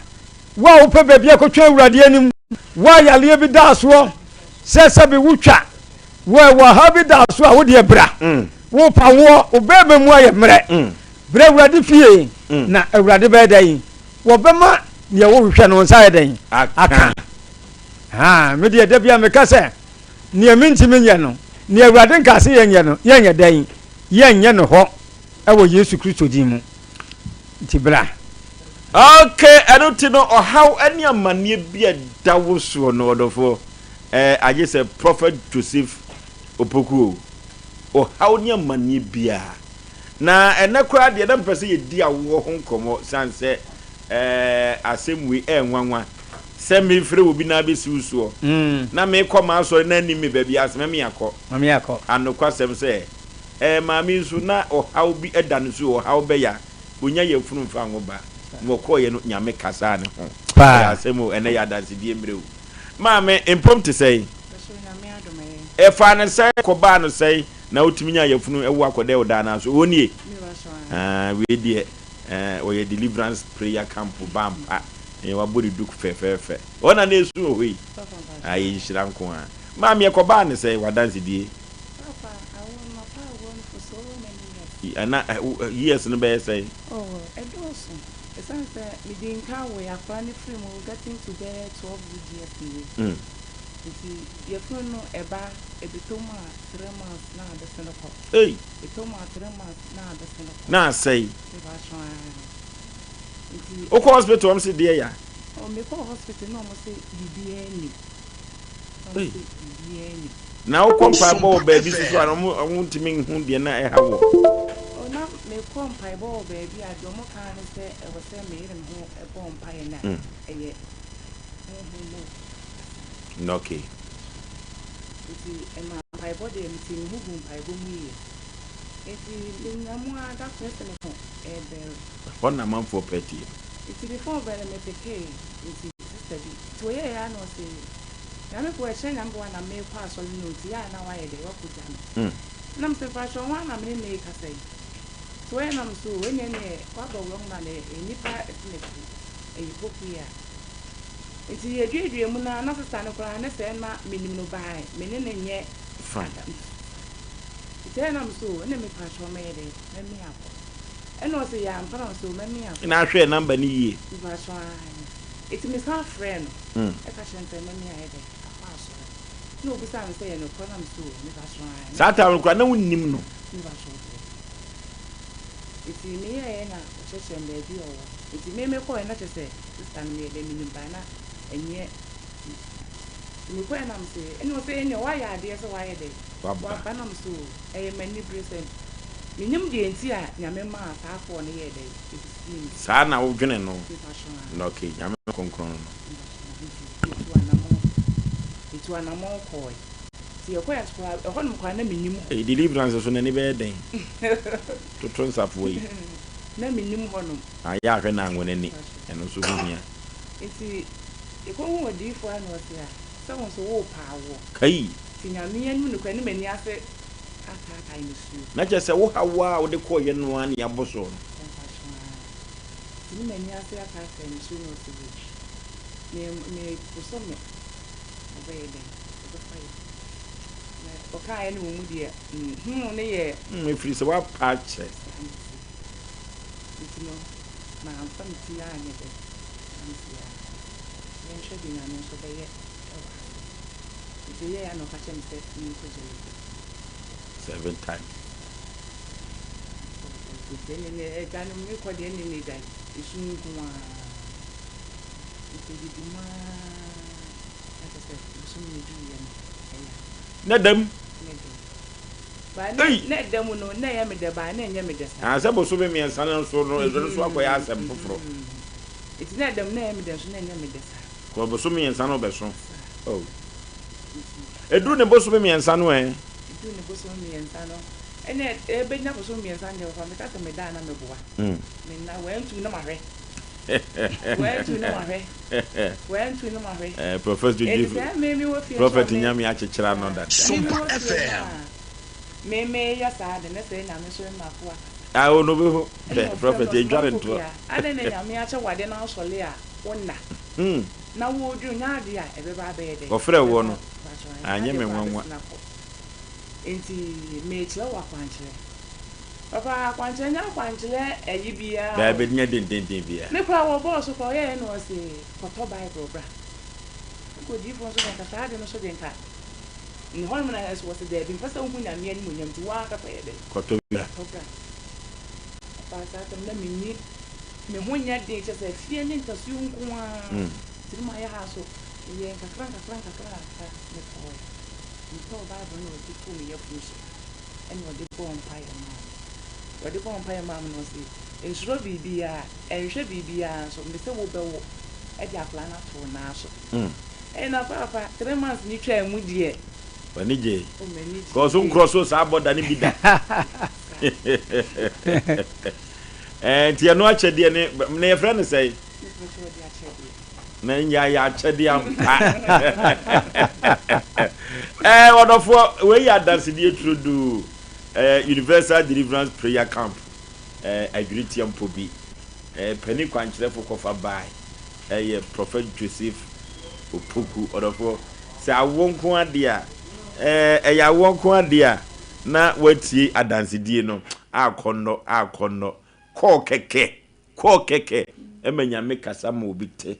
wo a wopɛ baabi akɔtwe Awurade anim, wo a yareɛ bi da soɔ sɛ sɛbe wotwa. Wo a ɛwɔ haw bi da so a, wo deɛ bra. Wo pa woɔ, wo bɛrima mu ayɛ mmerɛ. Bra Awurade fie, na Awurade bɛyɛ dɛn? Wɔbɛma deɛ wohwehwɛ no wo nsa ayɛ dɛn? Aka. Haa, me deɛ da bi a meka sɛ, nea mentumi nyɛ no, nea Awurade nkaa sɛ yɛnyɛ no, yɛnyɛ dɛn? Yɛnyɛ no hɔ wɔ Yesu Kristo din mu. Nti bra. Ok, ɛno nti no ɔhaw ne amanneɛ bi a ɛda wo soɔ no ɔdɔfoɔ, eh, agye sɛ Prophet Joseph Opoku o, ɔhaw ne amanneɛ biara. Na ɛnɛ koraa deɛ na mepɛ sɛ yɛdi awoɔ ho nkɔmmɔ sane sɛ eh, asɛm wei ɛnwanwa sɛ mefrɛ obi na abɛsi wo soɔ na mekɔ m'asɔre na anim me baabi a sɛ mɛme akɔ. Anokwasɛm sɛ eh, maame nso na ɔhaw bi da no so, ɔhaw bɛya. Onya yafunu mfa nwo ba. Na ɔkɔɔeɛ no Nyame kasaa ne ho. Ɛyɛ asɛm o, ɛnɛ yɛ adansedie mmerɛ o. Maame, mpom te sɛn? Ɛfaa no sɛn, kɔbaa no sɛn na wotumi nyaa yafunu wo akɔdɛ wo daa no ara so? Wɔ nie? Ah, wei deɛ eh, ɔyɛ deliverance prayer camp ba ampa. Eh, wabɔ ne duku fɛfɛɛfɛ. Ɔna na ɛsu wɔ hɔ yi. Ah, ɛyɛ nhyira nko ara. Maame, ɛkɔbaa no sɛn, w'adansedie? Papa, awo no, mapa awoɔ no for so many years. Ana years no bɛyɛ sɛn? Oh, ɛdɔɔso. Ɛsiane sɛ medi nka woe akwadaa no firi mu getting to bɛyɛ 12 good years nie. Nti yafunu no ɛba, ɛbɛtɔ mu a three months na abɛsene kɔ. Ei! Ɛtɔ mu a three months na abɛsene kɔ. Na asɛe. Mepaatwɔ aane. Nti. Wokɔ hospital wɔn se deɛ ya? Oh, mekɔɔ hospital na wɔn se biribiara nnim. Na wɔn se biribiara nnim. Na wokɔ mpaebɔ wɔ baabi nso so a, na wɔntumi nhu deɛ na ɛha wɔ. O, na mekɔ mpaebɔ wɔ baabi a deɛ wɔka ara ne sɛ ɛwɔ sɛ meyere me ho bɔ mpaeɛ na ɛyɛ honhom mu asɛm. Okay. Nti ɛmaa mpaebɔ deɛ metee me ho guu mpaebɔ mu yie. Nti menam mu ara da koro sɛ me phone ɛrebɛre. Ɛhɔ na amanfoɔ pɛ tie no. Nti me phone bɛre mepekee nti sister bi nti ɔyɛeɛ ara na ɔse. Nyame boa ɛkyerɛ Nyame boa na meekɔ asɔre no nti yɛ a na wayɛ dɛ wakɔ gya me na mese mpakyɛw hwan na mene no rekasa yi nti wɔyɛ na mese oo ɛneɛ neɛ waba wrong man ɛyɛ nipa ɛsemɛsi ɛyɛ pokuya nti yɛduadua mu na na sista no koraa ne sɛ na menim no bae me ne no nyɛ Fine. nti ɛyɛ na mese oo ɛne mepakyɛw mɛyɛ dɛ mɛme akɔ ɛna ɔse yɛ ampa na mese oo mɛme akɔ. Na ahwɛ number no yie. Mpakyɛw aane nti mesan frɛɛ no. Ɛka kyerɛ no sɛ mɛme ayɛ dɛ akɔ asɔre. Ɛna obisaa me sɛ ɛyɛ nokorɛ na mese oo me ba soro ae. Saa time no koraa na wonnim no? Me ba soro deɛ. Nti meyɛɛɛ na ɔkyerɛkyerɛ me baabi a ɔwɔ. Nti me mekɔɔɛ na kyerɛ sɛ sister no meyɛ dɛ menim but na ɛnyɛ Nti mekɔɔɛ na mese ɛna ɔse ɛneɛ woayɛ adeɛ sɛ woayɛ dɛ waba na mese oo ɛyɛ m'anibere sɛ menim deɛ nti a Nyame maa saa call no yɛɛ dɛ ɛbisii me. Saa na wodwene no? Me ba soro ae. Okay, Nyame kronkron no. Metu anamɔn kɔɔe. Nti yɛkɔɛ nso koraa, ɛhɔnom koraa na mennim hɔ. Ei, deliverance so n'ani bɛyɛ den. Toto nsafoa yi. Na mennim hɔnom. Ayɛ ahwɛ na anwo n'ani, ɛno nso ho hia. Nti yɛkɔhuu odiyifoɔ a na ɔse a, sɛ wo nso worepɛ awoɔ. Kai! Nti Nyame anim nokorɛ ne m'ani ase ataatae nisuo. Na kyerɛ sɛ wo haw a wode kɔeɛ no ara na yɛabɔ soɔ no. Mpakyɛw aa. Nti ne m'ani ase ataatae nisuo na ɔse wei. Me me bosome ɔbɛyɛ dɛn ɔbɛfa yɛ na ɔkaeɛ no wɔ mu deɛ mm ne yɛ. Mm ɛfiri sɛ woapa akyɛ. Saa na ɛteɛ nti no mamfa me ti anyɛ dɛn na mese aa yɛnhwɛ deɛ Nyame nso bɛyɛ wɔ ha sei nti ɛyɛɛ a na ɔka kyerɛ me sɛ menkɔ Jericho. Seven times. Mekɔɔ Jericho nti ɛnneɛ ne agya no mekɔ deɛ ɛnneɛ ne agya esu nko ara. Nti edidi mu ara na kyerɛ sɛ bosome no duruiɛ no, ɛyɛ ampa. Na ɛda mu. Na ɛda mu. But na Ei! na ɛda mu no, na ɛyɛ me dɛ but na ɛnyɛ me dɛ saa. Ah, sɛ bosome mmiɛnsa no nso no, ɛno nso akɔyɛ asɛm foforɔ. Nti na ɛda mu, na ɛyɛ me dɛ nso na ɛnyɛ me dɛ saa. Kɔ bosome mmiɛnsa no rebɛso. Saa. Oh. Nti. Ɛduru ne bosome mmiɛnsa no ɛ? Ɛduru ne bosome mmiɛnsa no, ɛnna ɛbɛnya bosome mmiɛnsa no deɛ papa meka sɛ meda a na meboa. Menna, wɔantu na mahwɛ. Eh, Prophet Joseph, Prophet Nyame akyekyere ano dada. Sompa FM. Me me yɛ saa de ne sɛ nyame nso ne mako akasa. Ah, ono be ho. Prophet edware ntorɔ. Adɛn na nyame akyɛ wade na asɔle a wonna. Hmm. Na wo dwene nya ade a ɛbɛba abɛyɛ dɛ. Wɔfrɛ woɔ no. Anyɛ me nwanwa. Nti mekyerɛ wo akwankyerɛ. Papa akwankyerɛ nyɛ akwankyerɛ ayi biara o. Daabi nyɛ dendenden biara. Me koraa wɔbɔɔ so koraa ɔyɛɛ na ɔse kɔtɔ bible bra. Nka odiyifoɔ nso deɛ nka saa ade no so deɛ nka ne hɔnom na ɛso wɔse daabi mpɛ sɛ wohu Nyame animuonyam nti wo ara kasa yɛ dɛn. Kɔtɔ bra. Kɔtɔ bra. Papa saa asɛm na menni me ho nyɛ den kyerɛ sɛ afie ne ntasuo nko ara nti na mayɛ ha so meyɛɛ nkakra nkakra nkakra nkakra mekɔɔɛ. Metɔɔ Bible no na ɔde too me yafunu so ɛna ɔde bɔɔ mpaeɛ maa me. Ɔde bɔɔ mpaeɛ maa me no ɔse, nsuro biribiara, nhwɛ biribiara nso, mese wobɛwo de akwadaa no ato wo nan so. Ɛɛ na paapa, 3 months no twaa mu deɛ. W'ani gyee? Oh, m'ani gyee. Kɔɔ so nkorɔ so saa bɔda no bi da. Ɛɛ nti ɛno akyɛdeɛ ne, na yɛfrɛ no sɛn? Mepɛ sɛ ɔde akyɛdeɛ. Na nya yɛ akyɛdeɛ ampa. Ɛɛ ɔdɔfoɔ, wei yɛ adansedie turodoo. Ɛɛ Universal Deliverance Prayer Camp, ɛɛ Adwiritia mpo bi. Ɛɛ panin kwankyerɛfo kɔfa bae. Ɛyɛ Prophet Joseph Opoku. Ɔdɔfoɔ, sɛ awoɔ nko ara deɛ a, ɛɛ ɛyɛ awoɔ nko ara deɛ a, na woatie adansedie no. Akɔnnɔ, akɔnnɔ. Kɔɔ kɛkɛ. Kɔ kɛkɛ ma Nyame kasa ma obi te,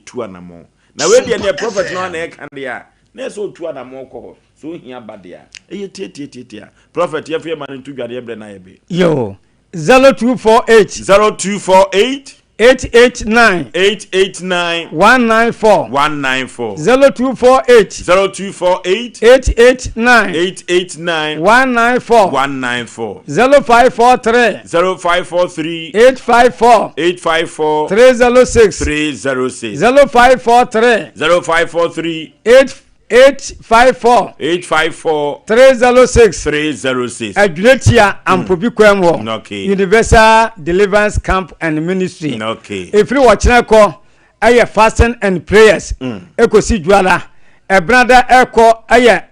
tu anamɔn. Na wei deɛ neɛ prophet no ara na ɛka deɛ a, na ɛsɛ ɔtu anamɔn kɔ hɔ. Sɛ ohia ba deɛ a, ɛyɛ tiatiatiatia. Prophet yɛmfa yɛn ma no nto dwa na yɛbrɛ no ayɛ be. Yoo, 0248. 0248. 889. 889. 194. 194. 0248. 0248. 889. 889. 194. 194. 0543. 0543. 854. 854. 306. 306. 0543. 0543. 8 854. 854. 306. 306. Adwuretia Ampobi kwan mu hɔ. Okay. Universal Deliverance Camp and Ministry. Okay. Efiri wɔkyerɛ kɔ ɛyɛ fasting and prayers. Ekosi dwuada. Ɛbenada ɛkɔ ɛyɛ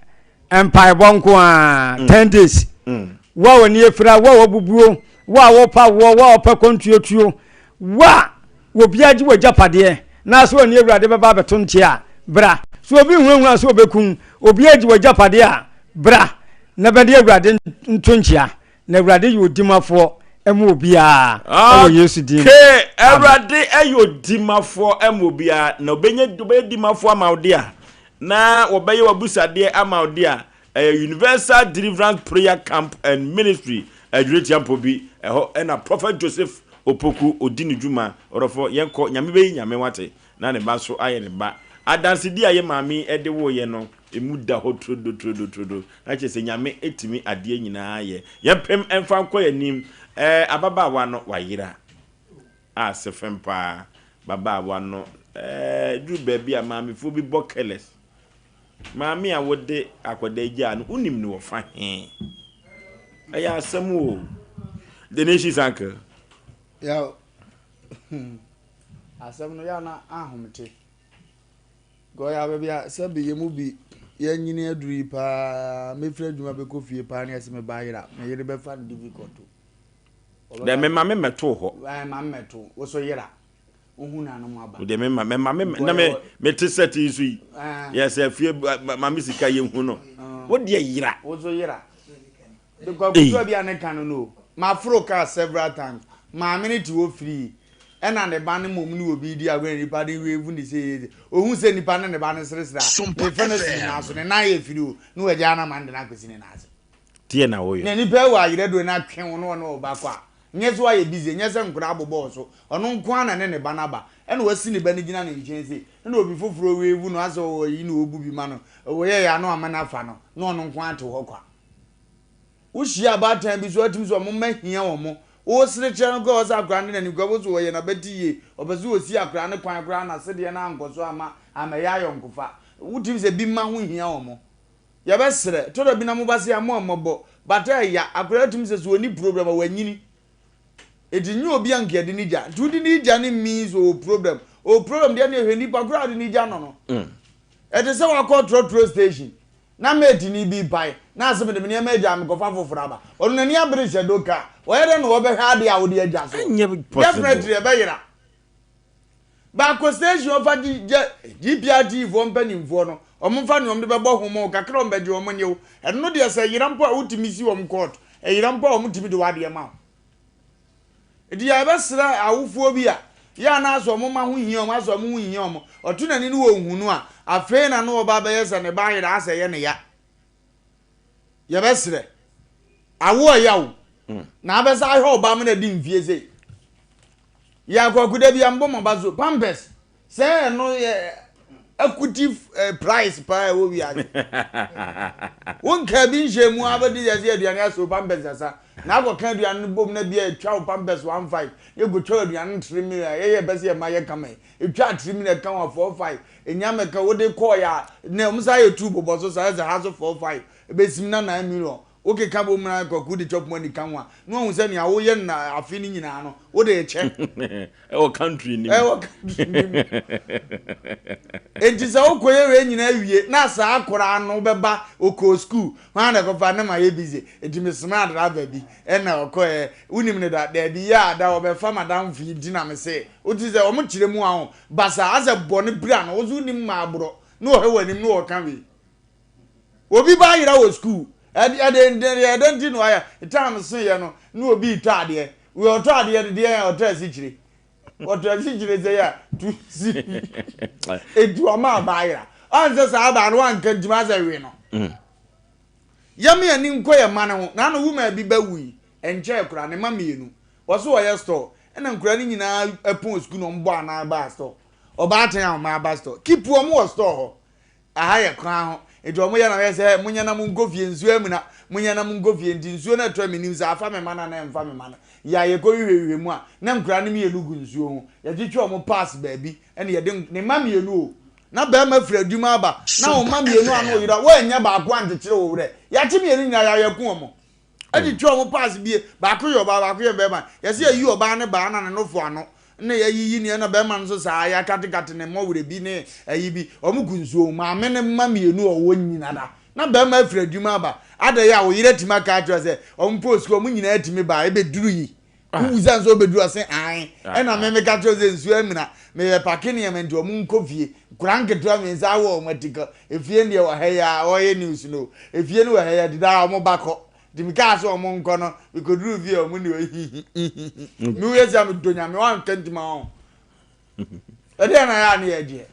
mpaebɔ nko ara mm. 10 days. Mm. Wo a w'ani afira, wo a wabubuo, wo a wopa woɔ, wo a wɔpɛ kɔntuotuo, wo a obi agye w'agyapadeɛ na sɛ ɔne awurade bɛba abɛto nkyɛ a bra. So obi hunahuna sɛ ɔbɛkum obi agye w'agyapadeɛ a bra na bɛde awurade nto nkyea na awurade yɛ odimafoɔ ɛma obiara ɛwɔ Yesu din mu. Okay, awurade ɛyɛ odimafoɔ ɛma obiara na ɔbɛnya ɔbɛyɛ dimafoɔ ama wo de a na wɔbɛyɛ w'abusadeɛ ama wo de a, ɛyɛ Universal Deliverance Prayer Camp and Ministry, Adwiritia Mpobi, ɛhɔ ɛna Prophet Joseph Opoku ɔdi ne dwuma. Ɔdɔfoɔ, yɛnkɔ, Nyame bɛyi Nyame wate, na ne ba nso ayɛ ne ba. Adansedie a yɛ maame yi de woeɛ no, ɛmu da hɔ turodo turodo turodo, na kyerɛ sɛ Nyame tumi adeɛ nyinaa yɛ. Yɛmpem mfa nkɔ yɛn anim, ɛɛ ababaawa no wayera. A sefem paa babaawa no ɛɛ duru baabi a maamefoɔ bi bɔ careless. Maame a wode akwadaa gyaa no wonim no wɔ fa he? Ɛyɛ asɛm o. The nation's uncle. Yaw asɛm no yɛ na ahomte. Gɔya baabi a sɛbi yɛ mu bi yɛnyini aduru yi paa mefiri adwuma bɛkɔ fie paa ne ɛsɛ me ba yera me yere bɛfa no difficult o. Dɛ mema me mmɛtoo hɔ. Ɛɛ ma me mmɛto wo so yera wohu nanom aba. Deɛ mema mema me na me mete sɛte yi so yi. Yɛ sɛ afie ma me sika yɛ hu no. Wo deɛ yera. Wo so yera. Because kutuwa bi a ne ka no no. Maforo car several times. Maame no te hɔ free. Ɛna ne ba no mmom ne obi di agorɔ na nipa no wave ne sɛ yɛ ohun sɛ nipa no ne ba no seresere a mefa no si ne nan so ne nan yɛ firi o na wagya no ama no de no akɔsi ne nan ase. Deɛ na woyɛ. Na nipa wɔ ayerɛdoɔ no atwe wo ne ɔne wo ba kɔ a, nyɛ sɛ wayɛ busy, nyɛ sɛ nkwadaa abobɔ wo so, ɔno nko ara na ne ne ba no aba, ɛna wasi ne ba no gyina ne nkyɛn sei, ɛna obi foforɔ wave no asɛ ɔyi na ɔbu bi ma no, wɔyɛeɛ a na wama no afa no, na ɔno nko ara te hɔ kwa. Wohyia abaatan bi so a, wotumi sɛ wɔn mma hia wɔn, wosere kyerɛ no koraa a, ɔsɛ akwadaa no de n'ani kura, wosɛ ɔyɛ n'abati yie, ɔpɛ sɛ ɔsi akwadaa no kwan koraa na sedeɛ no ankɔ so amma ammɛyɛ ayɔnkofa, wotumi sɛ bi mma ho hia wɔn. Yɛbɛsrɛ, tɔ da bi na moba se a mo a mmɔbɔ, but ɛya, akwadaa tumi sɛ sɛ ɔnni problem a wanyini. Enti nyɛ obi a nka yɛde no gya. Nti wode no gya no means ɔwɔ problem. Ɔwɔ problem deɛ ne ɛhwɛ nipa koraa a wode no gya no no. Ɛte sɛ wakɔ trɔtrɔ station na mate ni bi pae na ase mede me nneɛma agya mekɔfa foforɔ aba. Ɔno n'ani abere hyɛ do car. Ɔyɛ dɛn na ɔbɛhwɛ adeɛ a wode agya so? Ɛnyɛ possible. Definitely ɛbɛyera. Baako station ɔfa GPRT foɔ mpanyinfoɔ no wɔn mfa nea wɔn de bɛbɔ ho ma wo kakra wɔn bɛgye wɔn nye wo. Ɛno deɛ sɛ ɛyera mpo a wotumi si wɔn court ɛyera mpo a wɔn tumi de w'adeɛ ma wo. Nti yɛbɛsrɛ awofoɔ bi a yɛ a na asɛ wɔn mma ho hia wɔn asɛ wɔn ho nhia wɔn ɔto n'ani ne wɔn hu no a afei na na ɔba abɛyɛ sɛ ne ba ayera asɛ ɛyɛ ne ya. Yɛbɛsrɛ. Awo ɛya o. Na abɛsa ahwɛ ɔba ma no adi mfie sei. Yɛ akwaku da bi a mbɔ maba so pampers sɛ ɛno yɛ akuti eh, price paa ɛwɔ wiase. Wonka bi nhyɛ mu abɛdi yɛ sɛ aduane asɛ pampers asa. Na akɔka aduane no bom na bi a ɛtwa wo pampers 15 na ɛkɔtwa aduane no 3 million yɛyɛ ɛpɛ sɛ yɛma yɛ kama yi. Ɛtwa 3 million ɛka ho a 4 5 ɛnya mɛka wode kɔɔ yɛ a na ɔmo saa yɛ tu bobɔ so saa sɛ ha so 4 5 ɛbɛsim na 9 million Wokeka bom na Kwaku de chop money ka ho a, na wahu sɛ nea woyɛ no afe no nyinaa no, wode rekyɛ. Ɛwɔ country no mu. Ɛwɔ country no mu. Enti sɛ wokɔyɛ wei nyinaa wie na saa akwaraa no bɛba okɔɔ school, hwan na ɛkɔfa ne ma yɛ busy. Enti mesomaa driver bi ɛna ɔkɔɛ. Wonim no da? Daabi yɛ a da ɔbɛfa madamfo yi nti na mese. Wote sɛ wɔn kyerɛ mu aho basaa asɛ bɔne pira no, wo nso wonim maa borɔ na ɔhwɛ w'anim na ɔka wei. Obi ba ayera wɔ school. Ɛde ɛde ɛdɛn nti na wayɛ time so yɛ no na obi retɔ adeɛ. Wei ɔtɔ adeɛ no deɛ ɔtɔ asikyire. Ɔtɔ asikyire sɛ yɛ tu si. Eti ɔma aba ayera. Ɔnsɛ saa aba no wanka ntumi asɛ we no. Mm. Yɛme ani nkɔ yɛ mma no ho. Na ano woman bi ba wui. Ɛnkyɛɛ koraa ne mma mmienu. Wɔso wɔyɛ store. Ɛna nkura no nyinaa ɛpɔn sukuu na wɔn bɔ anan baa store. Ɔbaatan a wɔn aba store. Keep wɔn wɔ store hɔ. Aha yɛ kwan ho, nti wɔn yɛ na wɔyɛ sɛ monyɛ na monkɔ fie, nsuo amuna, monyɛ na monkɔ fie, nti nsuo no ɛtɔ a mennim sɛ afa me mma no anaa ɛmfa me mma no. Yɛ a yɛkɔ hwehwɛhwehwɛ mu a, na nkwadaa no mmienu gu nsuo ho, yɛtwetwe wɔn pass baabi, ɛna yɛde, ne mma mmienu o, na barima firi adwuma aba, na wo mma mmienu ano yera, woannya baako ankyekyere wo werɛ, yɛakye mmienu nyinaa, yɛako wɔn. Ɛde twa wɔn pass bie, baako yɛ ɔbaa baako yɛ bɛrima. Yɛsɛ yɛyi ɔbaa ne baa na ne nofo ano na yɛyiyi ne ɛna bɛrima no nso saa yɛakatekate ne mmɔwerɛ bi ne ayi bi. Wɔn gu nsuo mu. Maame ne mma mmienu a ɔwɔ nyina da. Na bɛrima afiri adwuma aba. Adɛn a wo yere atumi aka akyerɛ sɛ wɔn mpo sukuu wɔn nyinaa atumi baa ɛbɛduru yi. Wobisa nso ɔbɛduru ɔse ae. Ɛna me meka kyerɛ sɛ nsuo amina. Meyɛ pake nneɛma nti wɔn nkɔ fie. Nkwadaa nketewa mmiɛnsa awɔ wɔn atikɔ. Efie no deɛ wɔ ha yi ara wɔyɛ news no. Efie no wɔ ha yi ara nti daa wɔn ba kɔ. Nti mekaa sɛ wɔn nkɔ no mekɔduruu fie a wɔn ni hɔ hihihihi. Mewuiɛ sɛ medɔ Nyame wanka nti ma wɔn. Ɛdeɛn na ɛyɛ a ne yɛgyeɛ?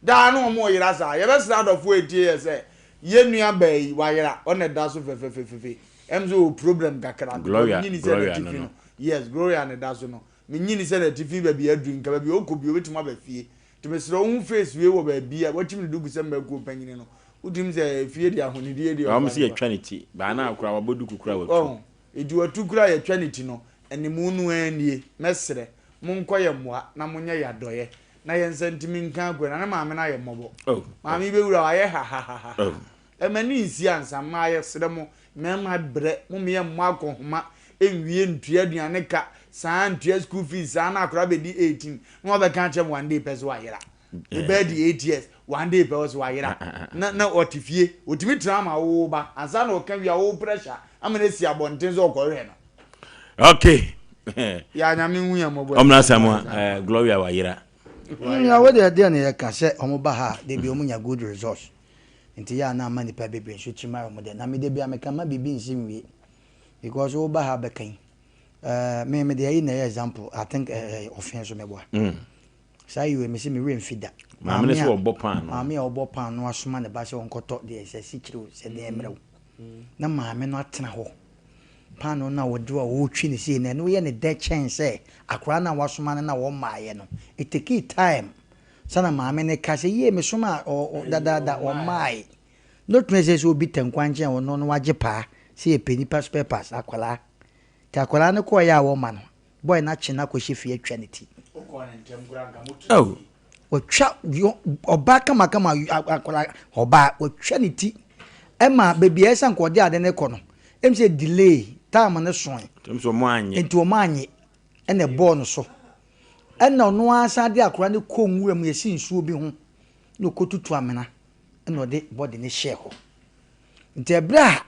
Daa na wɔn reyera saa. Yɛbɛsrɛ adɔfoɔ a ɛtie yɛ sɛ, yɛn nua baa yi, wayera. Ɔna ɛda so fɛfɛfɛfɛfɛ. Ɛm sɛ ɔwɔ problem kakra. Gloria, Menyini sɛ Gloria no n'atifi no. no. Yes, Gloria na ɛda so no. Menyini sɛ n'atifi baabi aduru nka baabi a ɔkɔ bi ɔbɛtumi aba fie. Nti mesrɛ wo hu face wei wɔ baabi a wakyim ne duku sɛ mmakuo panyini no. Wotumi sɛ efie deɛ ahonidie deɛ Wɔn ɔfa sɛ ne fa. yɛtwa ne ti. Baa na akora wabɔ duku kora watu. Ɔho. Enti watu koraa a yɛtwa ne ti no, animu no ara nie. Mɛsrɛ, monkɔ yɛn mmoa na monyɛ yɛn adɔeɛ na yɛn nsa ntumi nka akua no. Na ne maame no ayɛ mmɔbɔ. Maame yi bɛwura hɔ, ayɛ hahahaha. Ɛma ani nsi ansa. Mmaa, yɛsrɛ mo, mmarima brɛ, mom yɛmmɔ akɔnhoma nwie ntua aduane ka, saa ntua school fees saa na akwadaa bɛdi 18 na wabɛka akyerɛ me one day pɛ sɛ wayera. Ne ba adi 8 years, one day pɛ ɔsɛ wayera. Na na ɔte fie, ɔtumi tena ama wo ba ansa na ɔka wie a wo pressure ama no asi abɔnten sɛ ɔkɔhwɛ no. Okay. Ya nyame hu yɛn mmɔbɔ. Ɔmena Samoa, eh, Gloria wayera. Nea wo deɛ deɛ na yɛka sɛ wɔn ba ha a de bi wɔn nya good results nti yɛ a na ama nipa bebree nso tirim ayɛ wɔn dɛ na me de bi a meka ma biribi nsi nwie because wo ba ha bɛka yi ɛɛ me me de ayi na ɛyɛ example I think ɛɛ ɔfɛn so mɛboa. Mm. Saa yi wei mese me werɛ mfi da. Maame no sɛ ɔbɔ paano. Maame a ɔbɔ paano asoma ne ba sɛ ɔnkɔtɔ deɛ sɛ asikyire o sɛ deɛ mmerɛ o. Na maame no atena hɔ. Paano no a ɔde a ɔretwi no sei no ɛno yɛ ne dɛ kyɛn sɛ akwadaa no a wasoma no na ɔmmaeɛ no. It takee time sɛ na maame no ka sɛ yie mesoma a dadaada ɔmmaeɛ. Na ɔtumi sɛ sɛ obi tɛ nkwankyɛn a ɔno no wagye paa sɛ yɛpɛ nipa spare parts akwadaa. Nti akwadaa no kɔeɛ a wɔma no Boy no akye no akɔhyɛ fie atwa ne ti. Oh. Watwa ɔbaa kamakama akwadaa ɔbaa watwa ne ti ɛma baabi a ɛsɛ nka ɔde ade no kɔ no ɛm sɛ delay time no soe. Nti wɔn anye ɛna ɛbɔɔ no so ɛna ɔno ara san de akwadaa no kɔ nwura mu yɛsi nsuo bi ho na ɔkɔtutu amena ɛna ɔde bɔde no hyɛɛ hɔ nti ɛberɛ a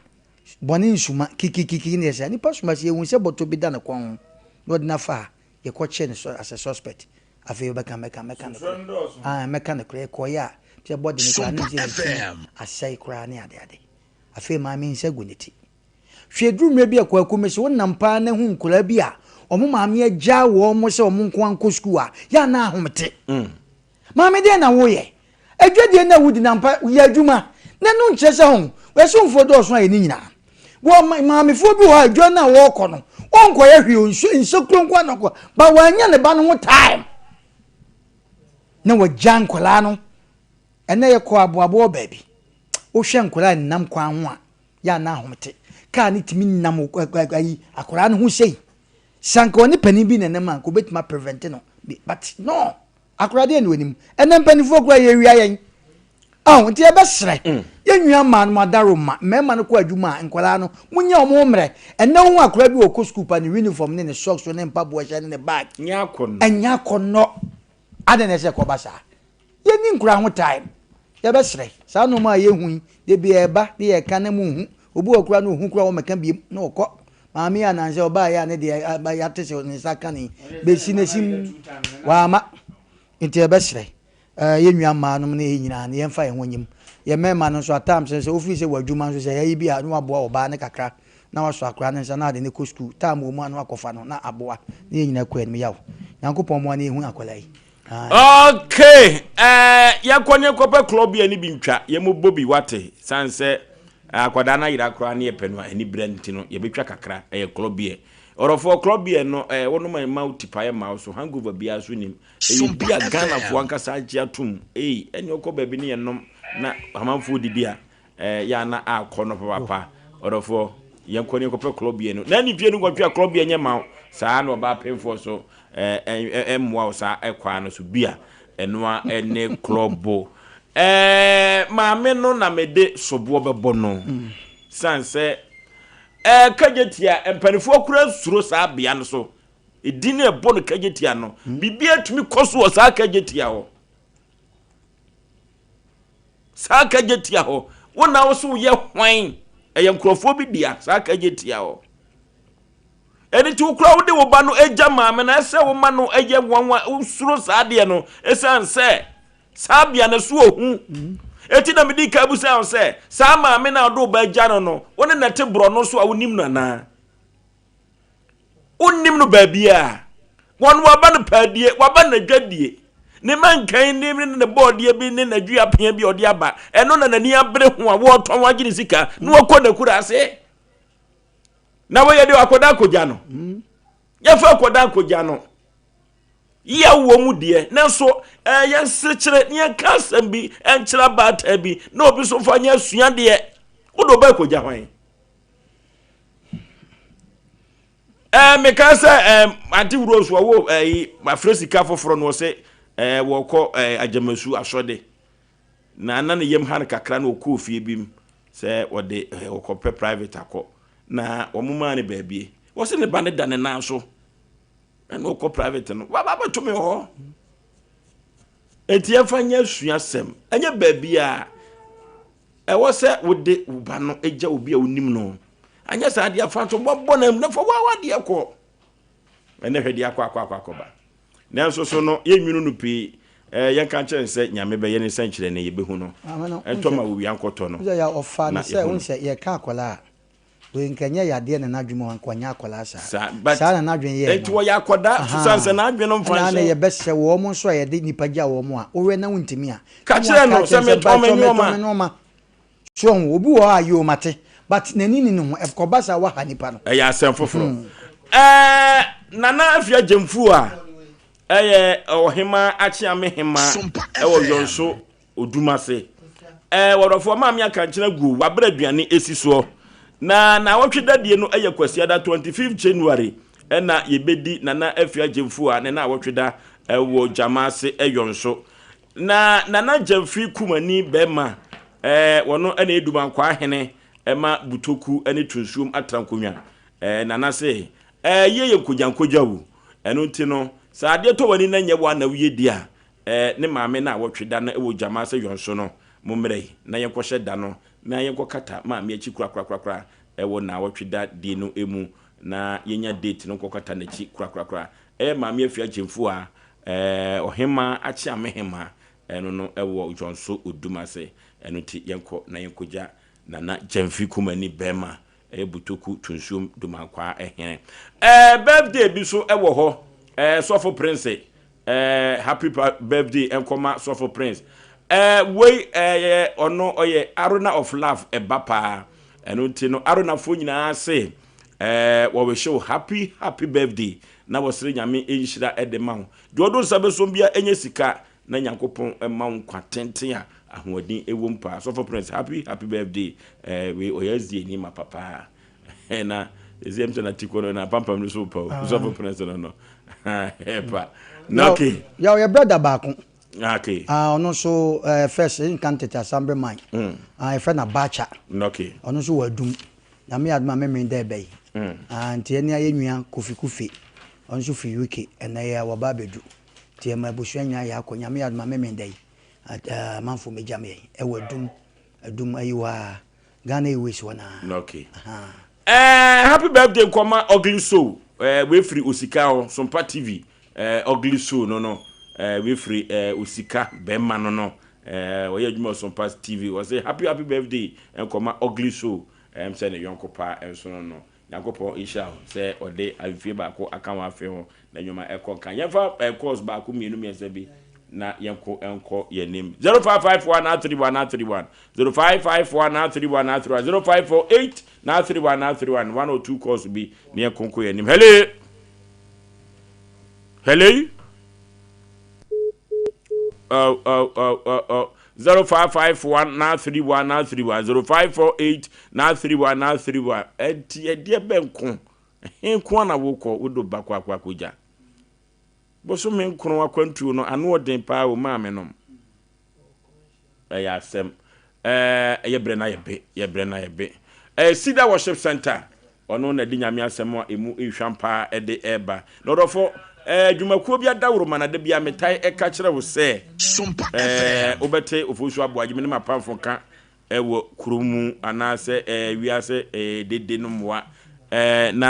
Bɔne nsuma, kikikiki ne yɛ saa. Nipa suma sɛ yɛhu sɛ bɔtɔ bi da ne kɔn ho na ɔde no afa a, yɛkɔ kye no as a suspect. Afei wobɛka mɛka mɛka nokorɛ. Ae mɛka nokorɛ ɛkɔeɛ a sɛ body no koraa na ɛsɛ ne ti asɛe koraa ne ade ade. Afei maame nsa gu ne ti. Hwɛ ɛduru mmerɛ bi a Kwaku mese wo nam paa na hu nkwadaa bi a wɔn maame agyaa wɔn sɛ wɔn nko ara nkɔ sukuu a, yɛ a na ahomete. Maame deɛn na woyɛ? Adwadie no a wodi no ampa yɛ adwuma na ɛno nkyerɛ sɛ ho ɛsomfoɔ dɔɔso ayɛ ne nyinaa. Wɔ maamefoɔ bi wɔ hɔ a adwa no a wɔrekɔ no wɔnkɔyɛ hwee o nsuo nsekuro nko ara na ɔkɔ ba wɔanya ne ba no ho time na wɔagya nkwadaa no. Ɛnɛ yɛkɔ aboaboa baabi wohwɛ nkwadaa a nam kwan ho a yɛ a na ahomete. Kaa no tumi nam ayi akwadaa no ho sei. Sɛ anka ɔne panin bi na ɛnam a anka obetumi aprevent no but no. Akora deɛ na onim. Ɛnɛ mpanimfoɔ koraa yɛwia yɛn. Aho nti yɛbɛsrɛ mm. yɛn nua mmaa no mo adaro ma mmarima no kɔ adwuma a nkwadaa no monyɛ wɔn ho mmerɛ. Ɛnɛ wohu akora bi wɔ kɔ sukuu pa ne uniform ne ne socks ne mpaboa hyɛ ne ne bag. Ɛnyɛ akɔnnɔ. Adɛn na ɛsɛ kɔba saa? Yɛnni nkwadaa ho time. Yɛbɛsrɛ saa nneɛma a yɛhu yi de bi ɛba ne yɛka na mu hu. Obi wɔ koraa na ohu koraa wɔmmɛka biem na ɔkɔ. Maame yi anansɛ ɔbaeɛ a ne deɛ yɛate sɛ ne nsa ka ne bɛsi n'asim wama. Nti yɛbɛsrɛ yɛn nua mmaa nom ne yɛn nyinaa no yɛmfa yɛn ho nyim. Yɛn mmarima no nso at times sɛ wofiri sɛ wɔ adwuma nso sɛ yɛyi bi a na waboa ɔbaa no kakra na wasɔ akwadaa no nsa na ade no kɔ sukuu. Time wɔ mu a na wakɔfa no na aboa na yɛn nyinaa kɔ anim. Yaw. Nyankopɔn mmoa na yɛhu akwadaa yi. Okay, eh, yɛnkɔ ne yɛnkɔpɛ club bi a ne bi ntwa, yɛmmobɔ bi wate, san sɛ eh, akwadaa no ayera koraa ne yɛpɛ no a ani berɛ nti no yɛbɛtwa kakra, ɛyɛ club beer. Ɔrɔfoɔ club beer no eh, wonom a ɛma wo tipaeɛ mma wo so, hangover biara so nim, ɛyɛ bi a Ghanafoɔ ankasa agye atom, ei, ɛne ɔkɔ baabi ne yɛnom na amanfoɔ didi a, Eh, yɛ ana akɔ no papaapa. Ɔdɔfoɔ, yɛnkɔ ne yɛnkɔpɛ klɔbeɛ no. Na ne fie no nkɔtwe a klɔbeɛ nyɛ ma wo. Saa na ɔbaa pemfoɔ so eh, ɛmmoa wo saa ɛkwaa no so bi a ɛnoa ɛne klɔbo. Eh, maame no na mede soboɔ bɛbɔ no. San sɛ eh, kagye tia mpanifoɔ kura suro saa bea no so. Edin no ɛbɔ no kagye tia no. Biribi atumi kɔ so wɔ saa kagye tia hɔ. Saa kagye tia hɔ. Wo na wo so woyɛ hwan? Ɛyɛ nkurɔfoɔ bi dea, saa kagye tia hɔ. Ɛno nti wokura wode wo ba no agya maame no ɛsɛ wo ma no ɛyɛ nwanwa wosuro saa adeɛ no ɛsiane sɛ saa bea no so ohu. Eti na medi ka busa wo sɛ saa maame no a wode wo ba agya no no wo ne na ɛte borɔ no so a wonim no anaa? Wonnim no baabiara. Wɔn waba no paadie, waba n'adwadie. Ne mankan ne ne ne bɔɔdeɛ bi ne n'aduapea bi a ɔde aba. Ɛno na n'ani abere ho a wɔretɔn agye ne sika na wakɔ n'akura ase. Na wɔyɛ deɛ akɔda akɔgya no. Yɛfa akɔda akɔgya no. Yaw wɔ mu deɛ, nanso ɛɛ yɛnsekyerɛ ne yɛnka asɛm bi nkyerɛ abaatan bi na obi nso fa nyɛ asuadeɛ. Wode ɔba akɔgya hwan? Ɛɛ meka sɛ ɛɛ ante Rose wɔwɔ ɛyi afrɛ sika foforɔ no ɔsɛ ɛɛ wɔkɔ ɛɛ agyamasu asɔde na na ne yam ha no kakra na ɔkɔɔ fie bi mu sɛ wɔde ɛɛ wɔkɔpɛ private akɔ na wɔn maa no baabie wɔsɛ ne ba ne da ne nan so ɛna ɔkɔ private no waba abɛto me hɔ eti ɛfa nyɛ suasɛm ɛnyɛ baabi a. Ɛwɔ sɛ wode wo ba no gya obi a wonim no. Anyɛ saa deɛ fa nso bɔbɔ no na fa w'awadeɛ kɔ. Ɛnɛ hwɛ deɛ akɔ akɔ akɔ akɔba. Nanso so no yɛnwunu no pii. Ɛɛ yɛnka nkyerɛ no sɛ Nyame bɛyɛ ne nsɛnkyerɛnne yɛbɛhu no. Ɛntɔ ma owia nkɔtɔ no. Sɛ yɛ ɔfa no sɛ wohu sɛ yɛka akwadaa a wei nka ɛnyɛ yadeɛ na n'adwene mu anka ɔnyɛ akwadaa saa. Saa but Saa na n'adwene yɛɛ nti wɔyɛ akwadaa no. sisan sɛ n'adwene no mfa Ɛna na nhyɛ. yɛbɛsrɛ wɔn nso a yɛde nipa gya wɔn a wohwɛ na wontumi a Ka na kyerɛ wɔaka no akyerɛ sɛ no sɛ metɔn me mpakyɛw metɔn nneɛma. me nneɛma. So ɔho obi wɔ hɔ a yoo mate but n'ani ni ne ho ɛkɔba saa waha nipa no. Ɛyɛ asɛm foforɔ. Ɛɛ Nana Afia Gyamfuo a ɛyɛ ɔhemaa Akyeame hemaa ɛwɔ Yɔnso Odumase. Ɛɛ wɔdɔfoɔ maame akankyena guo wabrɛ aduane esi soɔ. Na naawɔtwe dadie no ɛyɛ Kwasiada 25 January ɛna yɛbɛdi Nana Afia Gyamfuo a ne naawɔtwe da ɛwɔ Gyamaase Ɛyɔnso. Na Nana Gyamfi Kumani bɛɛma ɛɛ wɔno ɛna ɛyɛ Dumankwaa hene ɛma Butoku ɛne Tunsuom Atrankonnwa. Ɛɛ Nana se ɛɛ yie yɛ nkogyankogya o. Ɛno nti no sɛ adeɛ tɔ w'ani na nyɛ wo a na woyɛ di a Ɛɛ, ne maame naawɔtwe da no wɔ Gyama sɛ Yɔnso no, mommrɛ yi na yɛnkɔhyɛ da no na yɛnkɔkata maame akyi korakorakorakora wɔ naawɔtwe da die no mu na yɛnya date no nkɔkata n'akyi korakorakora. Ɛyɛ Maame Afia Gyamfua. Ɛɛ Ɔhemaa Akyeamehemaa ɛno no ɛwɔ Dwɔnso Odum ase. Ɛno nti yɛnkɔ na yɛnkɔgya Nana Gyamfi Kumani bɛɛma ɛyɛ Butoku Tunsuom Dumankwaa hene. Ɛɛ birthday bi so ɛwɔ hɔ ɛɛ Sɔfo Prince ɛɛ happy birthday ɛnkɔma Sɔfo Prince. Ɛɛ wei ɛyɛ ɔno ɔyɛ Arona of Love ɛba paa. Ɛno nti no Aronafoɔ nyinaa se ɛɛ wɔwehye wo happy happy birthday na wɔsrɛ Nyame nhyira ɛde ma wo. Deɛ ɔde wo nsa bɛsom biara ɛnyɛ sika Na Nyankopɔn mma wo nkwa tenten a ahoɔden ɛwom paa. Sɔfo Prince happy happy birthday eh, wei ɔyɛ SDA ni ma papa eh, na ɛsɛ ɛm sɛ na tikɔ no na pampam no so pa o ah. Sɔfo Prince no no ɛpa na okay. Yɛ ɔyɛ brother baako. Ah, okay. Ah, ɔno nso eh, first nka ntete assembly man. Mm. Ah, yɛfrɛ no Abacha. Okay. Ɔno nso wɔ adum. Nyame yɛ adom a memen dɛ ɛbɛ yi. Mm. Ah, nti ɛne ayɛ nua Kofi Kufe. Ɔno nso firi UK ɛnɛ yɛ wɔba abɛdu. Nti ɛma abusua nyinaa yɛ akɔ Nyame yɛ adom a Memenda yi amanfoɔ mmɛgya me yɛn ɛwɔ Adum Adum ayi hɔ aa Ghana Airways hɔ naa. Okay. Eh, happy birthday nkɔma Ugly Soul. Eh, wei firi Osika hɔ, Sompa TV. Eh, Ugly Soul no no. Eh, wei firi eh, Osika bɛrima no no. Eh, ɔyɛ adwuma wɔ Sompa TV. Ɔsɛ happy happy birthday nkɔma Ugly Soul. Eh, sɛ ne yɔnko paa nso no no. Nyankopɔn nhyira wo sɛ ɔde mfie baako aka w'afe ho na nnwuma ɛkɔ nka. Yɛmfa eh, course baako mmienu mmiɛnsa bi na yɛnko nkɔ yɛn anim. 0554 931 931 0554 931 931 0548 931 931 one or two course bi na yɛnko nkɔ yɛn anim. Hello. Hello. Oh, oh, oh, oh, oh. 0551 931 931 0548 931 931 Ɛnti ɛdeɛ bɛ nko he nko na wokɔ wode ba kɔ akɔ akɔgya bosome nkron akwantuo no ano ɔden paa o maame nom ɛyɛ asɛm ɛɛ yɛ brɛ na yɛ be yɛ brɛ na yɛ be ɛɛ Cedar Worship Center Ɔno na ɛde Nyame asɛm a ɛmu nhwam paa de reba. Na ɔdɔfo, eh, dwumakuo bi adaworoma na da biara metae ɛka kyerɛ wo sɛ, eh, wobɛte Ofosu Aboagye me ne m'apamfo ka wɔ kuro mu anaasɛ eh, wiase eh, dede no mmoa eh, na.